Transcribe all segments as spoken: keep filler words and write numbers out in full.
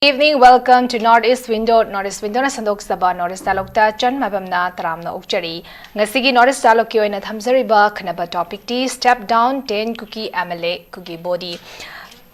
Evening, welcome to North East Window. North East Window ꯅ ꯁꯟꯗꯣꯛꯆꯕ North East Dialogue ꯇ ꯆꯟ ꯃꯕꯝꯅ ꯇꯔꯥꯝꯅ ꯑꯣꯛꯆꯔꯤ꯫ ꯉꯁꯤꯒꯤ North East Dialogue ꯀꯤ ꯑꯣꯏꯅ ꯊꯝꯖꯔꯤꯕ ꯈꯟꯅꯕ topic T Step Down ten Kuki M L A, Kuki Body꯫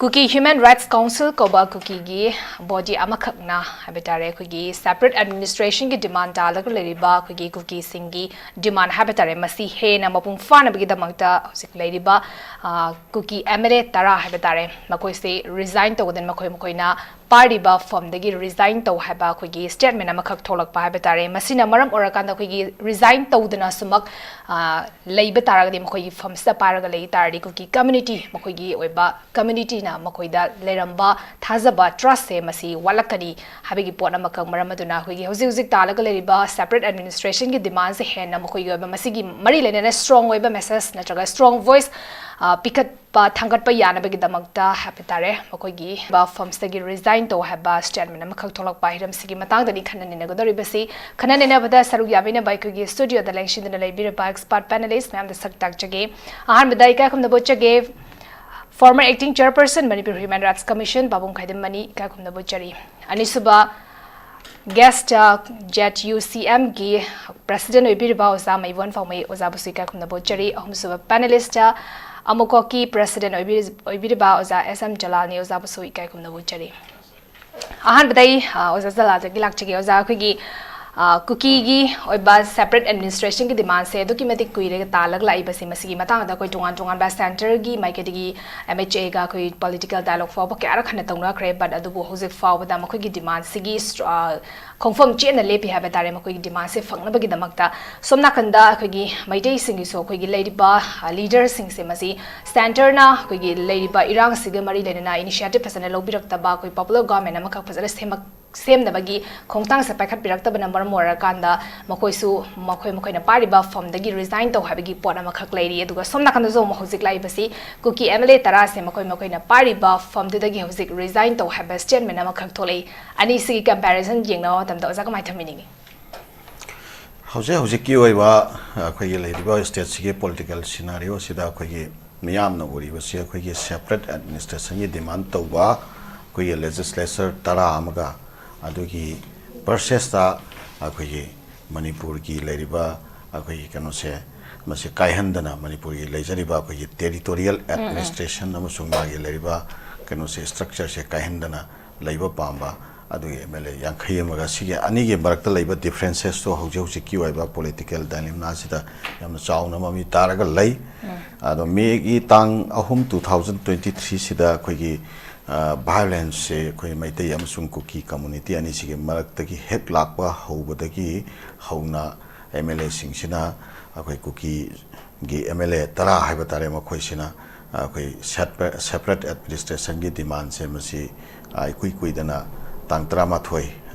Kuki Human Rights Council ꯀꯧꯕ ꯀꯨꯀꯤꯒꯤ body ꯑꯃꯈꯛꯅ ꯍꯥꯏꯕ ꯇꯥꯔꯦ, ꯑꯩꯈꯣꯏꯒꯤ separate administration ꯒꯤ demand ꯇꯥꯜꯂꯒ ꯂꯩꯔꯤꯕ ꯑꯩꯈꯣꯏꯒꯤ ꯀꯨꯀꯤꯁꯤꯡꯒꯤ demand ꯍꯥꯏꯕ ꯇꯥꯔꯦ, ꯃꯁꯤ ꯍꯦꯟꯅ ꯃꯄꯨꯡ ꯐꯥꯅꯕꯒꯤꯗꯃꯛꯇ ꯍꯧꯖꯤꯛ ꯂꯩꯔꯤꯕ, ꯑ, ꯀꯨꯀꯤ M L A ꯇꯔꯥ ꯍꯥꯏꯕ ꯇꯥꯔꯦ, ꯃꯈꯣꯏꯁꯦ resign ꯇꯧꯒꯗꯅ ꯃꯈꯣꯏ ꯃꯈꯣꯏꯅ ꯄꯥꯏꯔꯤꯕ firm ꯗꯒꯤ resign ꯇꯧ ꯍꯥꯏꯕ ꯑꯩꯈꯣꯏꯒꯤ statement ꯑꯃꯈꯛ ꯊꯣꯛꯂꯛꯄ ꯍꯥꯏꯕ ꯇꯥꯔꯦ꯫ ꯃꯁꯤꯅ ꯃꯔꯝ ꯑꯣꯏꯔꯀꯥꯟꯗ ꯑꯩꯈꯣꯏꯒꯤ resign ꯇꯧꯗꯅꯁꯨꯃꯛ, ꯑ, ꯂꯩꯕ ꯇꯥꯔꯒꯗꯤ, ꯃꯈꯣꯏꯒꯤ firm ꯁꯤꯗ ꯄꯥꯏꯔꯒ ꯂꯩ ꯇꯥꯔꯗꯤ, ꯀꯨꯀꯤ community, ꯃꯈꯣꯏꯒꯤ ꯑꯣꯏꯕ community ꯅ ꯃꯈꯣꯏꯗ ꯂꯩꯔꯝꯕ ꯊꯥꯖꯕ, trust ꯁꯦ ꯃꯁꯤ ꯋꯥꯠꯂꯛꯀꯅꯤ ꯍꯥꯏꯕꯒꯤ ꯄꯣꯠ ꯑꯃꯈꯛ ꯃꯔꯝ ꯑꯗꯨꯅ ꯑꯩꯈꯣꯏꯒꯤ ꯍꯧꯖꯤꯛ ꯍꯧꯖꯤꯛ ꯇꯥꯜꯂꯒ ꯂꯩꯔꯤꯕ separate administration ꯒꯤ demand ꯁꯦ ꯍꯦꯟꯅ ꯃꯈꯣꯏꯒꯤ ꯑꯣꯏꯕ ꯃꯁꯤꯒꯤ ꯃꯔꯤ ꯂꯩꯅꯅ strong ꯑꯣꯏꯕ message ꯅꯠꯇ꯭ꯔꯒ strong voice, ꯑ, ꯄꯤꯈꯠꯄ ꯊꯥꯡꯒꯠꯄ ꯌꯥꯅꯕꯒꯤꯗꯃꯛꯇ ꯍꯥꯏꯕ ꯇꯥꯔꯦ, ꯃꯈꯣꯏꯒꯤ firm ꯁꯤꯗꯒꯤ resign ꯇꯧ ꯍꯥꯏꯕ statement ꯑꯃꯈꯛ ꯊꯣꯛꯂꯛꯄ ꯍꯤꯔꯝꯁꯤꯒꯤ ꯃꯇꯥꯡꯗꯅꯤ ꯈꯟꯅ ꯅꯩꯅꯒꯗꯧꯔꯤꯕꯁꯤ꯫ ꯈꯟꯅ ꯅꯩꯅꯕꯗ ꯁꯔꯨꯛ ꯌꯥꯕꯤꯅꯕ ꯑꯩꯈꯣꯏꯒꯤ studio ꯗ ꯂꯦꯡꯁꯤꯟꯗꯨꯅ ꯂꯩꯕꯤꯔꯕ expert panelist ꯃꯌꯥꯝꯗ ꯁꯛ ꯇꯥꯛꯆꯒꯦ꯫ ꯑꯍꯥꯟꯕꯗ ꯏꯀꯥꯏ ꯈꯨꯝꯅꯕ ꯎꯠꯆꯒꯦ, former acting chairperson Manipur Human Rights Commission ꯄꯥꯕꯨꯡ ꯈꯥꯏꯗꯝꯃꯅꯤ, ꯏꯀꯥꯏ ꯈꯨꯝꯅꯕ ꯎꯠꯆꯔꯤ꯫ ꯑꯅꯤꯁꯨꯕ guest, ꯑ, Z U C M ꯒꯤ president ꯑꯣꯏꯕꯤꯔꯤꯕ ꯑꯣꯖꯥ ꯃꯩꯕꯣꯟ ꯐꯥꯎꯃꯩ ꯑꯣꯖꯥꯕꯨꯁꯨ ꯏꯀꯥꯏ ꯈꯨꯝꯅꯕ ꯎꯠꯆꯔꯤ꯫ ꯑꯍꯨꯝꯁꯨꯕ panelist, ꯑ, ꯑꯃꯨꯀꯣꯛꯀꯤ president ꯑꯣꯏꯕꯤꯔꯤ-, ꯑꯣꯏꯕꯤꯔꯤꯕ ꯑꯣꯖꯥ S M ꯖꯂꯥꯜꯅꯤ ꯑꯣꯖꯥꯕꯨꯁꯨ ꯏꯀꯥꯏ ꯈꯨꯝꯅꯕ ꯎꯠꯆꯔꯤ꯫ ꯑꯍꯥꯟꯕꯗ ꯑꯩ, ꯑ, ꯑꯣꯖꯥ ꯖꯂꯥꯜꯗꯒꯤ ꯂꯥꯛꯆꯒꯦ꯫ ꯑꯣꯖꯥ, ꯑꯩꯈꯣꯏꯒꯤ, ꯑ, ꯀꯨꯀꯤꯒꯤ ꯑꯣꯏꯕ separate administration ꯒꯤ demand ꯁꯦ ꯑꯗꯨꯛꯀꯤ ꯃꯇꯤꯛ ꯀꯨꯏꯔꯦ ꯇꯥꯜꯂꯒ ꯂꯥꯛꯏꯕꯁꯤ, ꯃꯁꯤꯒꯤ ꯃꯇꯥꯡꯗ ꯑꯩꯈꯣꯏ ꯇꯣꯉꯥꯟ ꯇꯣꯉꯥꯟꯕ centre ꯒꯤ ꯃꯥꯏꯀꯩꯗꯒꯤ M H A ꯒ ꯑꯩꯈꯣꯏ political dialogue ꯐꯥꯎꯕ ꯀꯌꯥꯔꯛ ꯍꯟꯅ ꯇꯧꯅꯈ꯭ꯔꯦ, but ꯑꯗꯨꯕꯨ ꯍꯧꯖꯤꯛ ꯐꯥꯎꯕꯗ ꯃꯈꯣꯏꯒꯤ demand ꯁꯤꯒꯤ str-, ꯑ, ꯈꯣꯡꯐꯝ ꯆꯦꯠꯅ ꯂꯦꯞꯄꯤ ꯍꯥꯏꯕ ꯇꯥꯔꯦ꯫ ꯃꯈꯣꯏꯒꯤ demand ꯁꯦ ꯐꯪꯅꯕꯒꯤꯗꯃꯛꯇ ꯁꯣꯝ ꯅꯥꯀꯟꯗ ꯑꯩꯈꯣꯏꯒꯤ ꯃꯩꯇꯩꯁꯤꯡꯒꯤꯁꯨ ꯑꯩꯈꯣꯏꯒꯤ ꯂꯩꯔꯤꯕ, ꯑ, leader ꯁꯤꯡꯁꯦ ꯃꯁꯤ centre ꯅ ꯑꯩꯈꯣꯏꯒꯤ ꯂꯩꯔꯤꯕ ꯏꯔꯥꯡꯁꯤꯒ ꯃꯔꯤ ꯂꯩꯅꯅ initiative ꯐꯖꯅ ꯂꯧꯕꯤꯔꯛꯇꯕ, ꯑꯩꯈꯣꯏ popular government ꯑꯃꯈꯛ ꯐꯖꯅ ꯁꯦꯝꯃꯛ-, ꯁꯦꯝꯅꯕꯒꯤ ꯈꯣꯡꯊꯥꯡꯁꯦ ꯄꯥꯏꯈꯠꯄꯤꯔꯛꯇꯕꯅ ꯃꯔꯝ ꯑꯣꯏꯔꯀꯥꯟꯗ ꯃꯈꯣꯏꯁꯨ ꯃꯈꯣꯏ ꯃꯈꯣꯏꯅ ꯄꯥꯏꯔꯤꯕ firm ꯗꯒꯤ resign ꯇꯧ ꯍꯥꯏꯕꯒꯤ ꯄꯣꯠ ꯑꯃꯈꯛ ꯂꯩꯔꯤ꯫ ꯑꯗꯨꯒ ꯁꯣꯝ ꯅꯥꯀꯟꯗꯁꯨ ꯑꯃꯨꯛ ꯍꯧꯖꯤꯛ ꯂꯥꯛꯏꯕꯁꯤ ꯀꯨꯀꯤ M L A ꯇꯔꯥꯁꯦ ꯃꯈꯣꯏ ꯃꯈꯣꯏꯅ ꯄꯥꯏꯔꯤꯕ firm ꯗꯨꯗꯒꯤ ꯍꯧꯖꯤꯛ resign ꯇꯧ ꯍꯥꯏꯕ statement ꯑꯃꯈꯛ ꯊꯣꯛꯂꯛꯏ꯫ ꯑꯅꯤꯁꯤꯒꯤ comparison ꯌꯦꯡꯅꯕ ꯃꯇꯝꯗ ꯑꯣꯖꯥ ꯀꯃꯥꯏꯅ ꯊꯝꯕꯤꯅꯤꯡꯉꯤ? ꯍꯧꯖꯤꯛ ꯍꯧꯖꯤꯛꯀꯤ ꯑꯣꯏꯕ ꯑꯩꯈꯣꯏꯒꯤ ꯂꯩꯔꯤꯕ state ꯁꯤꯒꯤ political scenario ꯁꯤꯗ ꯑꯩꯈꯣꯏꯒꯤ ꯃꯤꯌꯥꯝꯅ ꯎꯔꯤꯕꯁꯤ ꯑꯩꯈꯣꯏꯒꯤ separate administration ꯒꯤ demand ꯇꯧꯕ ꯑꯩꯈꯣꯏꯒꯤ ꯂꯦꯖꯤꯁꯂꯦꯆꯔ ꯇꯔꯥ ꯑꯃꯒ ꯑꯗꯨꯒꯤ ꯄ꯭ꯔꯣꯁꯦꯁꯇ ꯑꯩꯈꯣꯏꯒꯤ ꯃꯅꯤꯄꯨꯔꯒꯤ ꯂꯩꯔꯤꯕ ꯑꯩꯈꯣꯏꯒꯤ ꯀꯩꯅꯣꯁꯦ, ꯃꯁꯤ ꯀꯥꯏꯍꯟꯗꯅ, ꯃꯅꯤꯄꯨꯔꯒꯤ ꯂꯩꯖꯔꯤꯕ ꯑꯩꯈꯣꯏꯒꯤ ꯇꯦꯔꯤꯇꯣꯔꯤꯌꯦꯜ ꯑꯦꯗꯃꯤꯅꯤꯁꯇ꯭ꯔꯦꯁꯟ ꯑꯃꯁꯨꯡ ꯃꯥꯒꯤ ꯂꯩꯔꯤꯕ ꯀꯩꯅꯣꯁꯦ, ꯁ꯭ꯇ꯭ꯔꯛꯆꯔꯁꯦ ꯀꯥꯏꯍꯟꯗꯅ ꯂꯩꯕ ꯄꯥꯝꯕ ꯑꯗꯨꯒꯤ ꯑꯦꯝ ꯑꯦꯜ ꯑꯦ ꯌꯥꯡꯈꯩ ꯑꯃꯒ ꯁꯤꯒꯤ ꯑꯅꯤꯒꯤ ꯃꯔꯛꯇ ꯂꯩꯕ ꯗꯤꯐ꯭ꯔꯦꯟꯁꯦꯁꯇꯣ ꯍꯧꯖꯤꯛ ꯍꯧꯖꯤꯛꯀꯤ ꯑꯣꯏꯕ ꯄꯣꯂꯤꯇꯤꯀꯦꯜ ꯗꯥꯏꯂꯦꯃꯥꯁꯤꯗ ꯌꯥꯝꯅ ꯆꯥꯎꯅ ꯃꯃꯤ ꯇꯥꯔꯒ ꯂꯩ꯫ ꯑꯗꯣ ꯃꯦꯒꯤ ꯇꯥꯡ ꯑꯍꯨꯝ, ꯇꯨ ꯊꯥꯎꯖꯟ ꯇ꯭ꯋꯦꯟꯇꯤ ꯊ꯭ꯔꯤꯁꯤꯗ ꯑꯩꯈꯣꯏꯒꯤ ꯚꯥꯏꯑꯣꯂꯦꯟꯁꯁꯦ ꯑꯩꯈꯣꯏ ꯃꯩꯇꯩ ꯑꯃꯁꯨꯡ ꯀꯨꯀꯤ ꯀꯝꯃꯨꯅꯤꯇꯤ ꯑꯅꯤꯁꯤꯒꯤ ꯃꯔꯛꯇꯒꯤ ꯍꯦꯛ ꯂꯥꯛꯄ ꯍꯧꯕꯗꯒꯤ ꯍꯧꯅ ꯑꯦꯝ ꯑꯦꯜ ꯑꯦꯁꯤꯡꯁꯤꯅ ꯑꯩꯈꯣꯏ ꯀꯨꯀꯤꯒꯤ ꯑꯦꯝ ꯑꯦꯜ ꯑꯦ ꯇꯔꯥ ꯍꯥꯏꯕ ꯇꯥꯔꯦ, ꯃꯈꯣꯏꯁꯤꯅ ꯑꯩꯈꯣꯏ ꯁꯦꯄꯔꯦꯠ ꯑꯦꯗꯃꯤꯅꯤꯁꯇ꯭ꯔꯦꯁꯟꯒꯤ ꯗꯤꯃꯥꯟꯁꯦ ꯃꯁꯤ ꯏꯀꯨꯏ ꯀꯨꯏꯗꯅ ꯇꯥꯡ ꯇꯔꯥꯃꯥꯊꯣꯏ,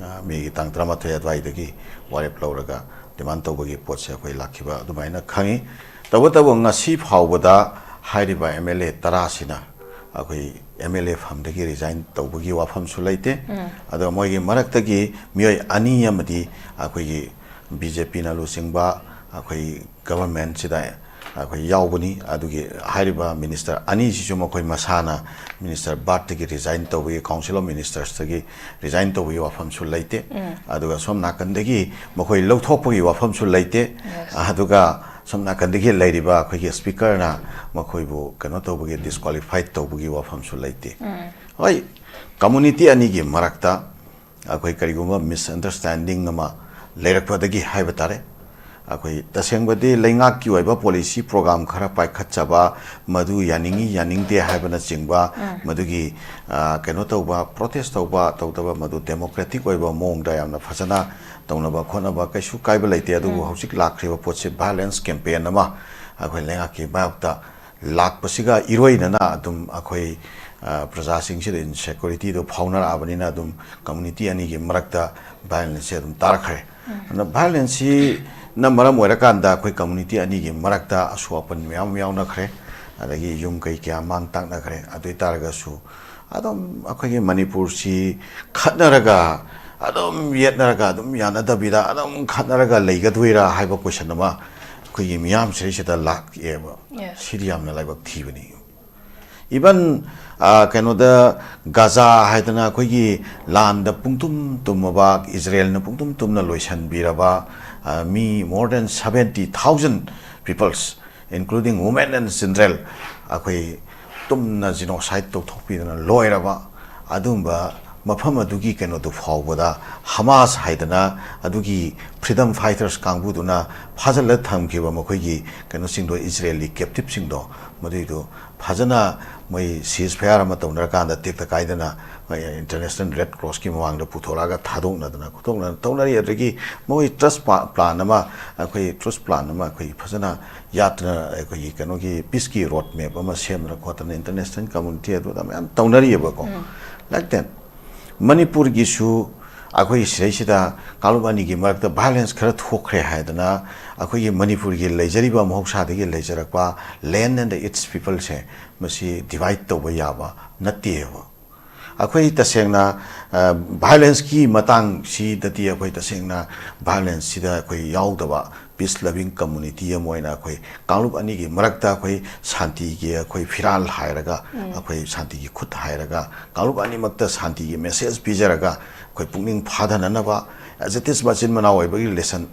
ꯃꯦꯒꯤ ꯇꯥꯡ ꯇꯔꯥꯃꯥꯊꯣꯏ ꯑꯗꯨꯋꯥꯏꯗꯒꯤ ꯋꯥꯔꯦꯞ ꯂꯧꯔꯒ ꯗꯤꯃꯥꯟ ꯇꯧꯕꯒꯤ ꯄꯣꯠꯁꯦ ꯑꯩꯈꯣꯏ ꯂꯥꯛꯈꯤꯕ ꯑꯗꯨꯃꯥꯏꯅ ꯈꯪꯉꯤ꯫ ꯇꯧꯕꯇꯕꯨ ꯉꯁꯤ ꯐꯥꯎꯕꯗ ꯍꯥꯏꯔꯤꯕ ꯑꯦꯝ ꯑꯦꯜ ꯑꯦ ꯇꯔꯥꯁꯤꯅ ꯑꯩꯈꯣꯏ ꯑꯦꯝ ꯑꯦꯜ ꯑꯦ ꯐꯝꯗꯒꯤ ꯔꯤꯖꯥꯏꯟ ꯇꯧꯕꯒꯤ ꯋꯥꯐꯝꯁꯨ ꯂꯩꯇꯦ꯫ ꯑꯗꯣ ꯃꯣꯏꯒꯤ ꯃꯔꯛꯇꯒꯤ ꯃꯤꯑꯣꯏ ꯑꯅꯤ ꯑꯃꯗꯤ ꯑꯩꯈꯣꯏꯒꯤ ꯕꯤ ꯖꯦ ꯄꯤꯅ ꯂꯨꯆꯤꯡꯕ ꯑꯩꯈꯣꯏ ꯒꯚꯔꯟꯃꯦꯟꯠꯁꯤꯗ ꯑꯩꯈꯣꯏ ꯌꯥꯎꯕꯅꯤ꯫ ꯑꯗꯨꯒꯤ ꯍꯥꯏꯔꯤꯕ ꯃꯤꯅꯤꯁꯇꯔ ꯑꯅꯤꯁꯤꯁꯨ ꯃꯈꯣꯏ ꯃꯁꯥꯅ ꯃꯤꯅꯤꯁꯇꯔ ꯕꯥꯔꯠꯇꯒꯤ ꯔꯤꯖꯥꯏꯟ ꯇꯧꯕꯒꯤ, ꯀꯥꯎꯟꯁꯤꯜ ꯑꯣꯐ ꯃꯤꯅꯤꯁꯇꯔꯁꯇꯒꯤ ꯔꯤꯖꯥꯏꯟ ꯇꯧꯕꯒꯤ ꯋꯥꯐꯝꯁꯨ ꯂꯩꯇꯦ꯫ ꯑꯗꯨꯒ ꯁꯣꯝ ꯅꯥꯀꯟꯗꯒꯤ ꯃꯈꯣꯏ ꯂꯧꯊꯣꯛꯄꯒꯤ ꯋꯥꯐꯝꯁꯨ ꯂꯩꯇꯦ꯫ ꯑꯗꯨꯒ ꯁꯣꯝ ꯅꯥꯀꯟꯗꯒꯤ ꯂꯩꯔꯤꯕ ꯑꯩꯈꯣꯏꯒꯤ ꯁ꯭ꯄꯤꯀꯔꯅ ꯃꯈꯣꯏꯕꯨ ꯀꯩꯅꯣ ꯇꯧꯕꯒꯤ, ꯗꯤꯁꯀ꯭ꯋꯥꯂꯤꯐꯥꯏ ꯇꯧꯕꯒꯤ ꯋꯥꯐꯝꯁꯨ ꯂꯩꯇꯦ꯫ ꯍꯣꯏ, ꯀꯝꯃꯨꯅꯤꯇꯤ ꯑꯅꯤꯒꯤ ꯃꯔꯛꯇ ꯑꯩꯈꯣꯏ ꯀꯔꯤꯒꯨꯝꯕ ꯃꯤꯁꯑꯟꯗꯔꯁ꯭ꯇꯦꯟꯗꯤꯡ ꯑꯃ ꯂꯩꯔꯛꯄꯗꯒꯤ ꯍꯥꯏꯕ ꯇꯥꯔꯦ, ꯑꯩꯈꯣꯏ ꯇꯁꯦꯡꯕꯗꯤ ꯂꯩꯉꯥꯛꯀꯤ ꯑꯣꯏꯕ ꯄꯣꯂꯤꯁꯤ ꯄ꯭ꯔꯣꯒ꯭ꯔꯥꯝ ꯈꯔ ꯄꯥꯏꯈꯠꯆꯕ, ꯃꯗꯨ ꯌꯥꯅꯤꯡꯏ ꯌꯥꯅꯤꯡꯗꯦ ꯍꯥꯏꯕꯅꯆꯤꯡꯕ, ꯃꯗꯨꯒꯤ, ꯑ, ꯀꯩꯅꯣ ꯇꯧꯕ, ꯄ꯭ꯔꯣꯇꯦꯁ ꯇꯧꯕ ꯇꯧꯗꯕ, ꯃꯗꯨ ꯗꯦꯃꯣꯀ꯭ꯔꯦꯇꯤꯛ ꯑꯣꯏꯕ ꯃꯑꯣꯡꯗ ꯌꯥꯝꯅ ꯐꯖꯅ ꯇꯧꯅꯕ ꯈꯣꯠꯅꯕ ꯀꯩꯁꯨ ꯀꯥꯏꯕ ꯂꯩꯇꯦ꯫ ꯑꯗꯨꯕꯨ ꯍꯧꯖꯤꯛ ꯂꯥꯛꯈ꯭ꯔꯤꯕ ꯄꯣꯠꯁꯤ ꯚꯥꯏꯑꯣꯂꯦꯟꯁ ꯀꯦꯝꯄꯦꯟ ꯑꯃ ꯑꯩꯈꯣꯏ ꯂꯩꯉꯥꯛꯀꯤ ꯃꯥꯌꯣꯛꯇ ꯂꯥꯛꯄꯁꯤꯒ ꯏꯔꯣꯏꯅꯅ ꯑꯗꯨꯝ ꯑꯩꯈꯣꯏ, ꯑ, ꯄ꯭ꯔꯖꯥꯁꯤꯡꯁꯤꯗ ꯏꯟꯁꯦꯀ꯭ꯌꯨꯔꯤꯇꯤꯗꯣ ꯐꯥꯎꯅꯔꯛꯑꯕꯅꯤꯅ ꯑꯗꯨꯝ ꯀꯝꯃꯨꯅꯤꯇꯤ ꯑꯅꯤꯒꯤ ꯃꯔꯛꯇ ꯚꯥꯏꯑꯣꯂꯦꯟꯁꯁꯦ ꯑꯗꯨꯝ ꯇꯥꯔꯛꯈ꯭ꯔꯦ꯫ ꯑꯗꯨꯅ ꯚꯥꯏꯑꯣꯂꯦꯟꯁꯁꯤꯅ ꯃꯔꯝ ꯑꯣꯏꯔꯀꯥꯟꯗ ꯑꯩꯈꯣꯏ ꯀꯝꯃꯨꯅꯤꯇꯤ ꯑꯅꯤꯒꯤ ꯃꯔꯛꯇ ꯑꯁꯣꯛ ꯑꯄꯟ ꯃꯌꯥꯝ ꯑꯃ ꯌꯥꯎꯅꯈ꯭ꯔꯦ, ꯑꯗꯒꯤ ꯌꯨꯝ ꯀꯩ ꯀꯌꯥ ꯃꯥꯡ ꯇꯥꯛꯅꯈ꯭ꯔꯦ꯫ ꯑꯗꯨ ꯑꯣꯏ ꯇꯥꯔꯒꯁꯨ ꯑꯗꯨꯝ ꯑꯩꯈꯣꯏꯒꯤ ꯃꯅꯤꯄꯨꯔꯁꯤ ꯈꯠꯅꯔꯒ, ꯑꯗꯨꯝ ꯌꯦꯠꯅꯔꯒ, ꯑꯗꯨꯝ ꯌꯥꯅꯗꯕꯤꯗ ꯑꯗꯨꯝ ꯈꯠꯅꯔꯒ ꯂꯩꯒꯗꯣꯏꯔꯥ ꯍꯥꯏꯕ ꯀꯣꯏꯁꯟ ꯑꯃ ꯑꯩꯈꯣꯏꯒꯤ ꯃꯤꯌꯥꯝꯁꯤꯗꯩꯁꯤꯗ ꯂꯥꯛꯑꯦꯕ꯫ Yes. ꯁꯤꯗꯤ ꯌꯥꯝꯅ ꯂꯥꯏꯕꯛ ꯊꯤꯕꯅꯤ꯫ Even ꯀꯩꯅꯣꯗ ꯒꯥꯖꯥ ꯍꯥꯏꯗꯅ ꯑꯩꯈꯣꯏꯒꯤ ꯂꯥꯟꯗ ꯄꯨꯡꯇꯨꯝ ꯇꯨꯝꯃꯕ, ꯏꯖꯔꯦꯜꯅ ꯄꯨꯡꯇꯨꯝ ꯇꯨꯝꯅ ꯂꯣꯏꯁꯤꯟꯕꯤꯔꯕ, ꯃꯤ more than seventy thousand peoples, including women and children, ꯑꯩꯈꯣꯏ ꯇꯨꯝꯅ genocide ꯇꯧꯊꯣꯛꯄꯤꯗꯅ ꯂꯣꯏꯔꯕ ꯑꯗꯨꯒꯨꯝꯕ ꯃꯐꯝ ꯑꯗꯨꯒꯤ ꯀꯩꯅꯣꯗꯨ ꯐꯥꯎꯕꯗ ꯍꯃꯥꯁ ꯍꯥꯏꯗꯅ ꯑꯗꯨꯒꯤ freedom fighters ꯀꯥꯡꯕꯨꯗꯨꯅ ꯐꯥꯖꯤꯜꯂ ꯊꯝꯈꯤꯕ ꯃꯈꯣꯏꯒꯤ ꯀꯩꯅꯣꯁꯤꯡꯗꯣ, ꯏꯖꯔꯦꯜꯒꯤ captiveꯁꯤꯡꯗꯣ, ꯃꯗꯨꯏꯗꯣ ꯐꯖꯅ ꯃꯣꯏ ceasefire ꯑꯃ ꯇꯧꯅꯔꯀꯥꯟꯗ ꯇꯦꯛꯇ ꯀꯥꯏꯗꯅ ꯃꯣꯏ International Red Crossꯀꯤ ꯃꯃꯥꯡꯗ ꯄꯨꯊꯣꯔꯛꯑꯒ ꯊꯥꯗꯣꯛꯅꯗꯅ ꯈꯣꯠꯇꯣꯛꯅꯗꯅ ꯇꯧꯅꯔꯤ꯫ ꯑꯗꯒꯤ ꯃꯣꯏ trust plan ꯑꯃ, ꯑꯩꯈꯣꯏ truce plan ꯑꯃ ꯑꯩꯈꯣꯏ ꯐꯖꯅ ꯌꯥꯠꯇꯅ ꯑꯩꯈꯣꯏꯒꯤ ꯀꯩꯅꯣꯒꯤ peaceꯀꯤ road map ꯑꯃ ꯁꯦꯝꯗꯅ ꯈꯣꯠꯇꯅ international community ꯑꯗꯨꯗ ꯃꯌꯥꯝ ꯇꯧꯅꯔꯤꯑꯕꯀꯣ꯫ Like that, ꯃꯅꯤꯄꯨꯔꯒꯤꯁꯨ ꯑꯩꯈꯣꯏ ꯁꯤꯗꯩꯁꯤꯗ ꯀꯥꯡꯂꯨꯞ ꯑꯅꯤꯒꯤ ꯃꯔꯛꯇ violence ꯈꯔ ꯊꯣꯛꯈ꯭ꯔꯦ ꯍꯥꯏꯗꯅ ꯑꯩꯈꯣꯏꯒꯤ ꯃꯅꯤꯄꯨꯔꯒꯤ ꯂꯩꯖꯔꯤꯕ ꯃꯍꯧꯁꯥꯗꯒꯤ ꯂꯩꯖꯔꯛꯄ land and its peopleꯁꯦ ꯃꯁꯤ divide ꯇꯧꯕ ꯌꯥꯕ ꯅꯠꯇꯦꯕ꯫ ꯑꯩꯈꯣꯏ ꯇꯁꯦꯡꯅ violenceꯀꯤ ꯃꯇꯥꯡꯁꯤꯗꯗꯤ ꯑꯩꯈꯣꯏ ꯇꯁꯦꯡꯅ violenceꯁꯤꯗ ꯑꯩꯈꯣꯏ ꯌꯥꯎꯗꯕ peace loving community ꯑꯃ ꯑꯣꯏꯅ ꯑꯩꯈꯣꯏ ꯀꯥꯡꯂꯨꯞ ꯑꯅꯤꯒꯤ ꯃꯔꯛꯇ ꯑꯩꯈꯣꯏ ꯁꯥꯟꯇꯤꯒꯤ ꯑꯩꯈꯣꯏ ꯐꯤꯔꯥꯜ ꯍꯥꯏꯔꯒ, ꯑꯩꯈꯣꯏ ꯁꯥꯟꯇꯤꯒꯤ ꯈꯨꯠ ꯍꯥꯏꯔꯒ ꯀꯥꯡꯂꯨꯞ ꯑꯅꯤꯃꯛꯇ ꯁꯥꯟꯇꯤꯒꯤ message ꯄꯤꯖꯔꯒ ꯑꯩꯈꯣꯏ ꯄꯨꯛꯅꯤꯡ ꯐꯥꯊꯅꯅꯕ, as it is ꯃꯆꯤꯟ ꯃꯅꯥꯎ ꯑꯣꯏꯕꯒꯤ relation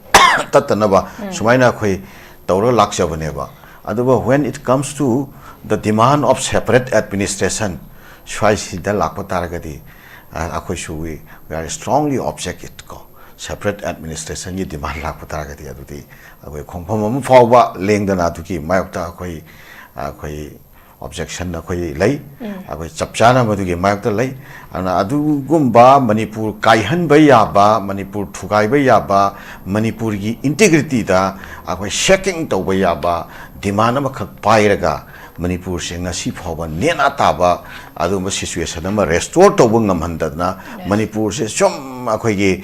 ꯇꯠꯇꯅꯕ ꯁꯨꯃꯥꯏꯅ ꯑꯩꯈꯣꯏ ꯇꯧꯔ ꯂꯥꯛꯆꯕꯅꯦꯕ꯫ ꯑꯗꯨꯕꯨ when it comes to the demand of separate administration, ꯁ꯭ꯋꯥꯏꯁꯤꯗ ꯂꯥꯛꯄ ꯇꯥꯔꯒꯗꯤ ꯑꯩꯈꯣꯏꯁꯨ we, we are strongly object it ꯀꯣ꯫ Separate administrationꯒꯤ demand ꯂꯥꯛꯄ ꯇꯥꯔꯒꯗꯤ ꯑꯗꯨꯗꯤ ꯑꯩꯈꯣꯏ ꯈꯣꯡꯐꯝ ꯑꯃ ꯐꯥꯎꯕ ꯂꯦꯡꯗꯅ ꯑꯗꯨꯒꯤ ꯃꯥꯌꯣꯛꯇ ꯑꯩꯈꯣꯏ, ꯑꯩꯈꯣꯏ objection ꯑꯩꯈꯣꯏ ꯂꯩ꯫ ꯑꯩꯈꯣꯏ ꯆꯞ ꯆꯥꯅ ꯃꯗꯨꯒꯤ ꯃꯥꯌꯣꯛꯇ ꯂꯩ꯫ ꯑꯗꯨꯅ ꯑꯗꯨꯒꯨꯝꯕ ꯃꯅꯤꯄꯨꯔ ꯀꯥꯏꯍꯟꯕ ꯌꯥꯕ, ꯃꯅꯤꯄꯨꯔ ꯊꯨꯒꯥꯏꯕ ꯌꯥꯕ, ꯃꯅꯤꯄꯨꯔꯒꯤ integrityꯗ ꯑꯩꯈꯣꯏ shaking ꯇꯧꯕ ꯌꯥꯕ demand ꯑꯃꯈꯛ ꯄꯥꯏꯔꯒ ꯃꯅꯤꯄꯨꯔꯁꯦ ꯉꯁꯤ ꯐꯥꯎꯕ ꯅꯦꯅꯥ ꯇꯥꯕ ꯑꯗꯨꯒꯨꯝꯕ situation ꯑꯃ restore ꯇꯧꯕ ꯉꯝꯍꯟꯗꯗꯅ ꯃꯅꯤꯄꯨꯔꯁꯦ ꯁꯨꯝ ꯑꯩꯈꯣꯏꯒꯤ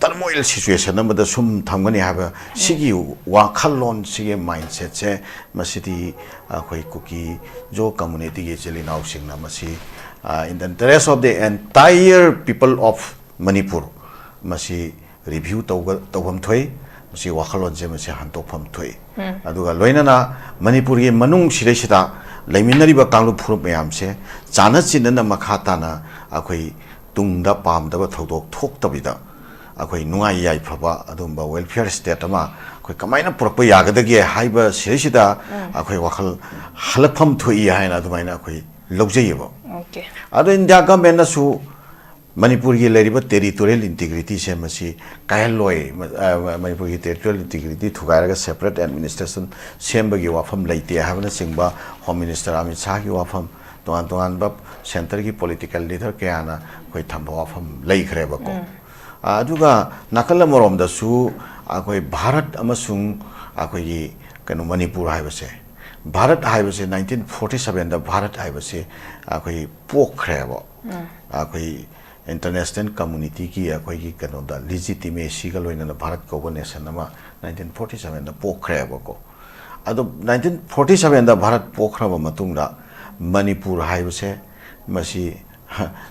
turmoil situation ꯑꯃꯗ ꯁꯨꯝ ꯊꯝꯒꯅꯤ ꯍꯥꯏꯕ ꯁꯤꯒꯤ ꯋꯥꯈꯜꯂꯣꯟ, ꯁꯤꯒꯤ mindsetꯁꯦ ꯃꯁꯤꯗꯤ ꯑꯩꯈꯣꯏ ꯀꯨꯀꯤ ꯖꯣ communityꯒꯤ ꯏꯆꯤꯜ ꯏꯅꯥꯎꯁꯤꯡꯅ ꯃꯁꯤ in the interest of the entire people of Manipur ꯃꯁꯤ review ꯇꯧꯕ, ꯇꯧꯐꯝ ꯊꯣꯛꯏ꯫ ꯃꯁꯤ ꯋꯥꯈꯜꯂꯣꯟꯁꯦ ꯃꯁꯤ ꯍꯟꯗꯣꯛꯐꯝ ꯊꯣꯛꯏ꯫ ꯑꯗꯨꯒ ꯂꯣꯏꯅꯅ ꯃꯅꯤꯄꯨꯔꯒꯤ ꯃꯅꯨꯡ ꯁꯤꯗꯩꯁꯤꯗ ꯂꯩꯃꯤꯟꯅꯔꯤꯕ ꯀꯥꯡꯂꯨꯞ ꯐꯨꯔꯨꯞ ꯃꯌꯥꯝꯁꯦ ꯆꯥꯟꯅ ꯆꯤꯟꯅꯅ ꯃꯈꯥ ꯇꯥꯅ ꯑꯩꯈꯣꯏ ꯇꯨꯡꯗ ꯄꯥꯝꯗꯕ ꯊꯧꯗꯣꯛ ꯊꯣꯛꯇꯕꯤꯗ ꯑꯩꯈꯣꯏ ꯅꯨꯡꯉꯥꯏ ꯌꯥꯏꯐꯕ ꯑꯗꯨꯒꯨꯝꯕ welfare state ꯑꯃ ꯑꯩꯈꯣꯏ ꯀꯃꯥꯏꯅ ꯄꯨꯔꯛꯄ ꯌꯥꯒꯗꯒꯦ ꯍꯥꯏꯕ ꯁꯤꯗꯩꯁꯤꯗ ꯑꯩꯈꯣꯏ ꯋꯥꯈꯜ ꯍꯜꯂꯛꯐꯝ ꯊꯣꯛꯏ ꯍꯥꯏꯅ ꯑꯗꯨꯃꯥꯏꯅ ꯑꯩꯈꯣꯏ ꯂꯧꯖꯩꯌꯦꯕ꯫ Okay. ꯑꯗꯣ ꯏꯟꯗꯤꯌꯥ ꯒꯚꯔꯟꯃꯦꯟꯅꯁꯨ ꯃꯅꯤꯄꯨꯔꯒꯤ ꯂꯩꯔꯤꯕ territorial integrityꯁꯦ ꯃꯁꯤ ꯀꯥꯏꯍꯜꯂꯣꯏ, ꯃ-, ꯑ, ꯃ-, ꯃꯅꯤꯄꯨꯔꯒꯤ territorial integrity ꯊꯨꯒꯥꯏꯔꯒ separate administration ꯁꯦꯝꯕꯒꯤ ꯋꯥꯐꯝ ꯂꯩꯇꯦ ꯍꯥꯏꯕꯅꯆꯤꯡꯕ Home Minister ꯑꯃꯤꯠ ꯁꯥꯍꯒꯤ ꯋꯥꯐꯝ, ꯇꯣꯉꯥꯟ ꯇꯣꯉꯥꯟꯕ centreꯒꯤ political leader ꯀꯌꯥꯅ ꯑꯩꯈꯣꯏ ꯊꯝꯕ ꯋꯥꯐꯝ ꯂꯩꯈ꯭ꯔꯦꯕꯀꯣ꯫ ꯑ, ꯑꯗꯨꯒ ꯅꯥꯀꯜ ꯑꯃꯔꯣꯝꯗꯁꯨ ꯑꯩꯈꯣꯏ ꯚꯥꯔꯠ ꯑꯃꯁꯨꯡ ꯑꯩꯈꯣꯏꯒꯤ ꯀꯩꯅꯣ ꯃꯅꯤꯄꯨꯔ ꯍꯥꯏꯕꯁꯦ, ꯚꯥꯔꯠ ꯍꯥꯏꯕꯁꯦ nineteen forty sevenꯗ ꯚꯥꯔꯠ ꯍꯥꯏꯕꯁꯦ ꯑꯩꯈꯣꯏ ꯄꯣꯛꯈ꯭ꯔꯦꯕ꯫ ꯑꯩꯈꯣꯏ international communityꯒꯤ ꯑꯩꯈꯣꯏꯒꯤ ꯀꯩꯅꯣꯗ legitimacyꯒ ꯂꯣꯏꯅꯅ ꯚꯥꯔꯠ ꯀꯧꯕ nation ꯑꯃ nineteen forty sevenꯗ ꯄꯣꯛꯈ꯭ꯔꯦꯕꯀꯣ꯫ ꯑꯗꯣ nineteen forty sevenꯗ ꯚꯥꯔꯠ ꯄꯣꯛꯈ꯭ꯔꯕ ꯃꯇꯨꯡꯗ ꯃꯅꯤꯄꯨꯔ ꯍꯥꯏꯕꯁꯦ ꯃꯁꯤ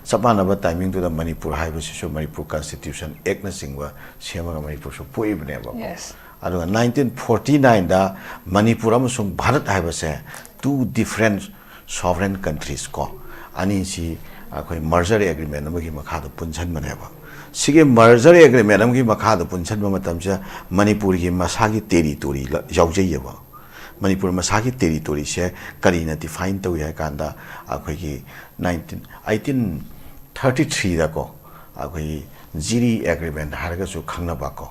ꯆꯞ ꯃꯥꯟꯅꯕ timingꯗꯨꯗ ꯃꯅꯤꯄꯨꯔ ꯍꯥꯏꯕꯁꯤꯁꯨ ꯃꯅꯤꯄꯨꯔ Constitution Actꯅꯆꯤꯡꯕ ꯁꯦꯝꯃꯒ ꯃꯅꯤꯄꯨꯔꯁꯨ ꯄꯣꯛꯏꯕꯅꯦꯕꯀꯣ꯫ Yes. ꯑꯗꯨꯒ nineteen forty nineꯗ ꯃꯅꯤꯄꯨꯔ ꯑꯃꯁꯨꯡ ꯚꯥꯔꯠ ꯍꯥꯏꯕꯁꯦ two different sovereign countries ꯀꯣ, ꯑꯅꯤꯁꯤ ꯑꯩꯈꯣꯏ merger agreement ꯑꯃꯒꯤ ꯃꯈꯥꯗ ꯄꯨꯟꯁꯤꯟꯕꯅꯦꯕ꯫ ꯁꯤꯒꯤ merger agreement ꯑꯃꯒꯤ ꯃꯈꯥꯗ ꯄꯨꯟꯁꯤꯟꯕ ꯃꯇꯝꯁꯤꯗ ꯃꯅꯤꯄꯨꯔꯒꯤ ꯃꯁꯥꯒꯤ territory ꯂ-, ꯌꯥꯎꯖꯩꯌꯦꯕ꯫ ꯃꯅꯤꯄꯨꯔ ꯃꯁꯥꯒꯤ territoryꯁꯦ ꯀꯔꯤꯅ define ꯇꯧꯏ ꯍꯥꯏ ꯀꯥꯟꯗ ꯑꯩꯈꯣꯏꯒꯤ nineteen, eighteen thirty threeꯗꯀꯣ, ꯑꯩꯈꯣꯏꯒꯤ ꯖꯤꯔꯤ agreement ꯍꯥꯏꯔꯒꯁꯨ ꯈꯪꯅꯕꯀꯣ,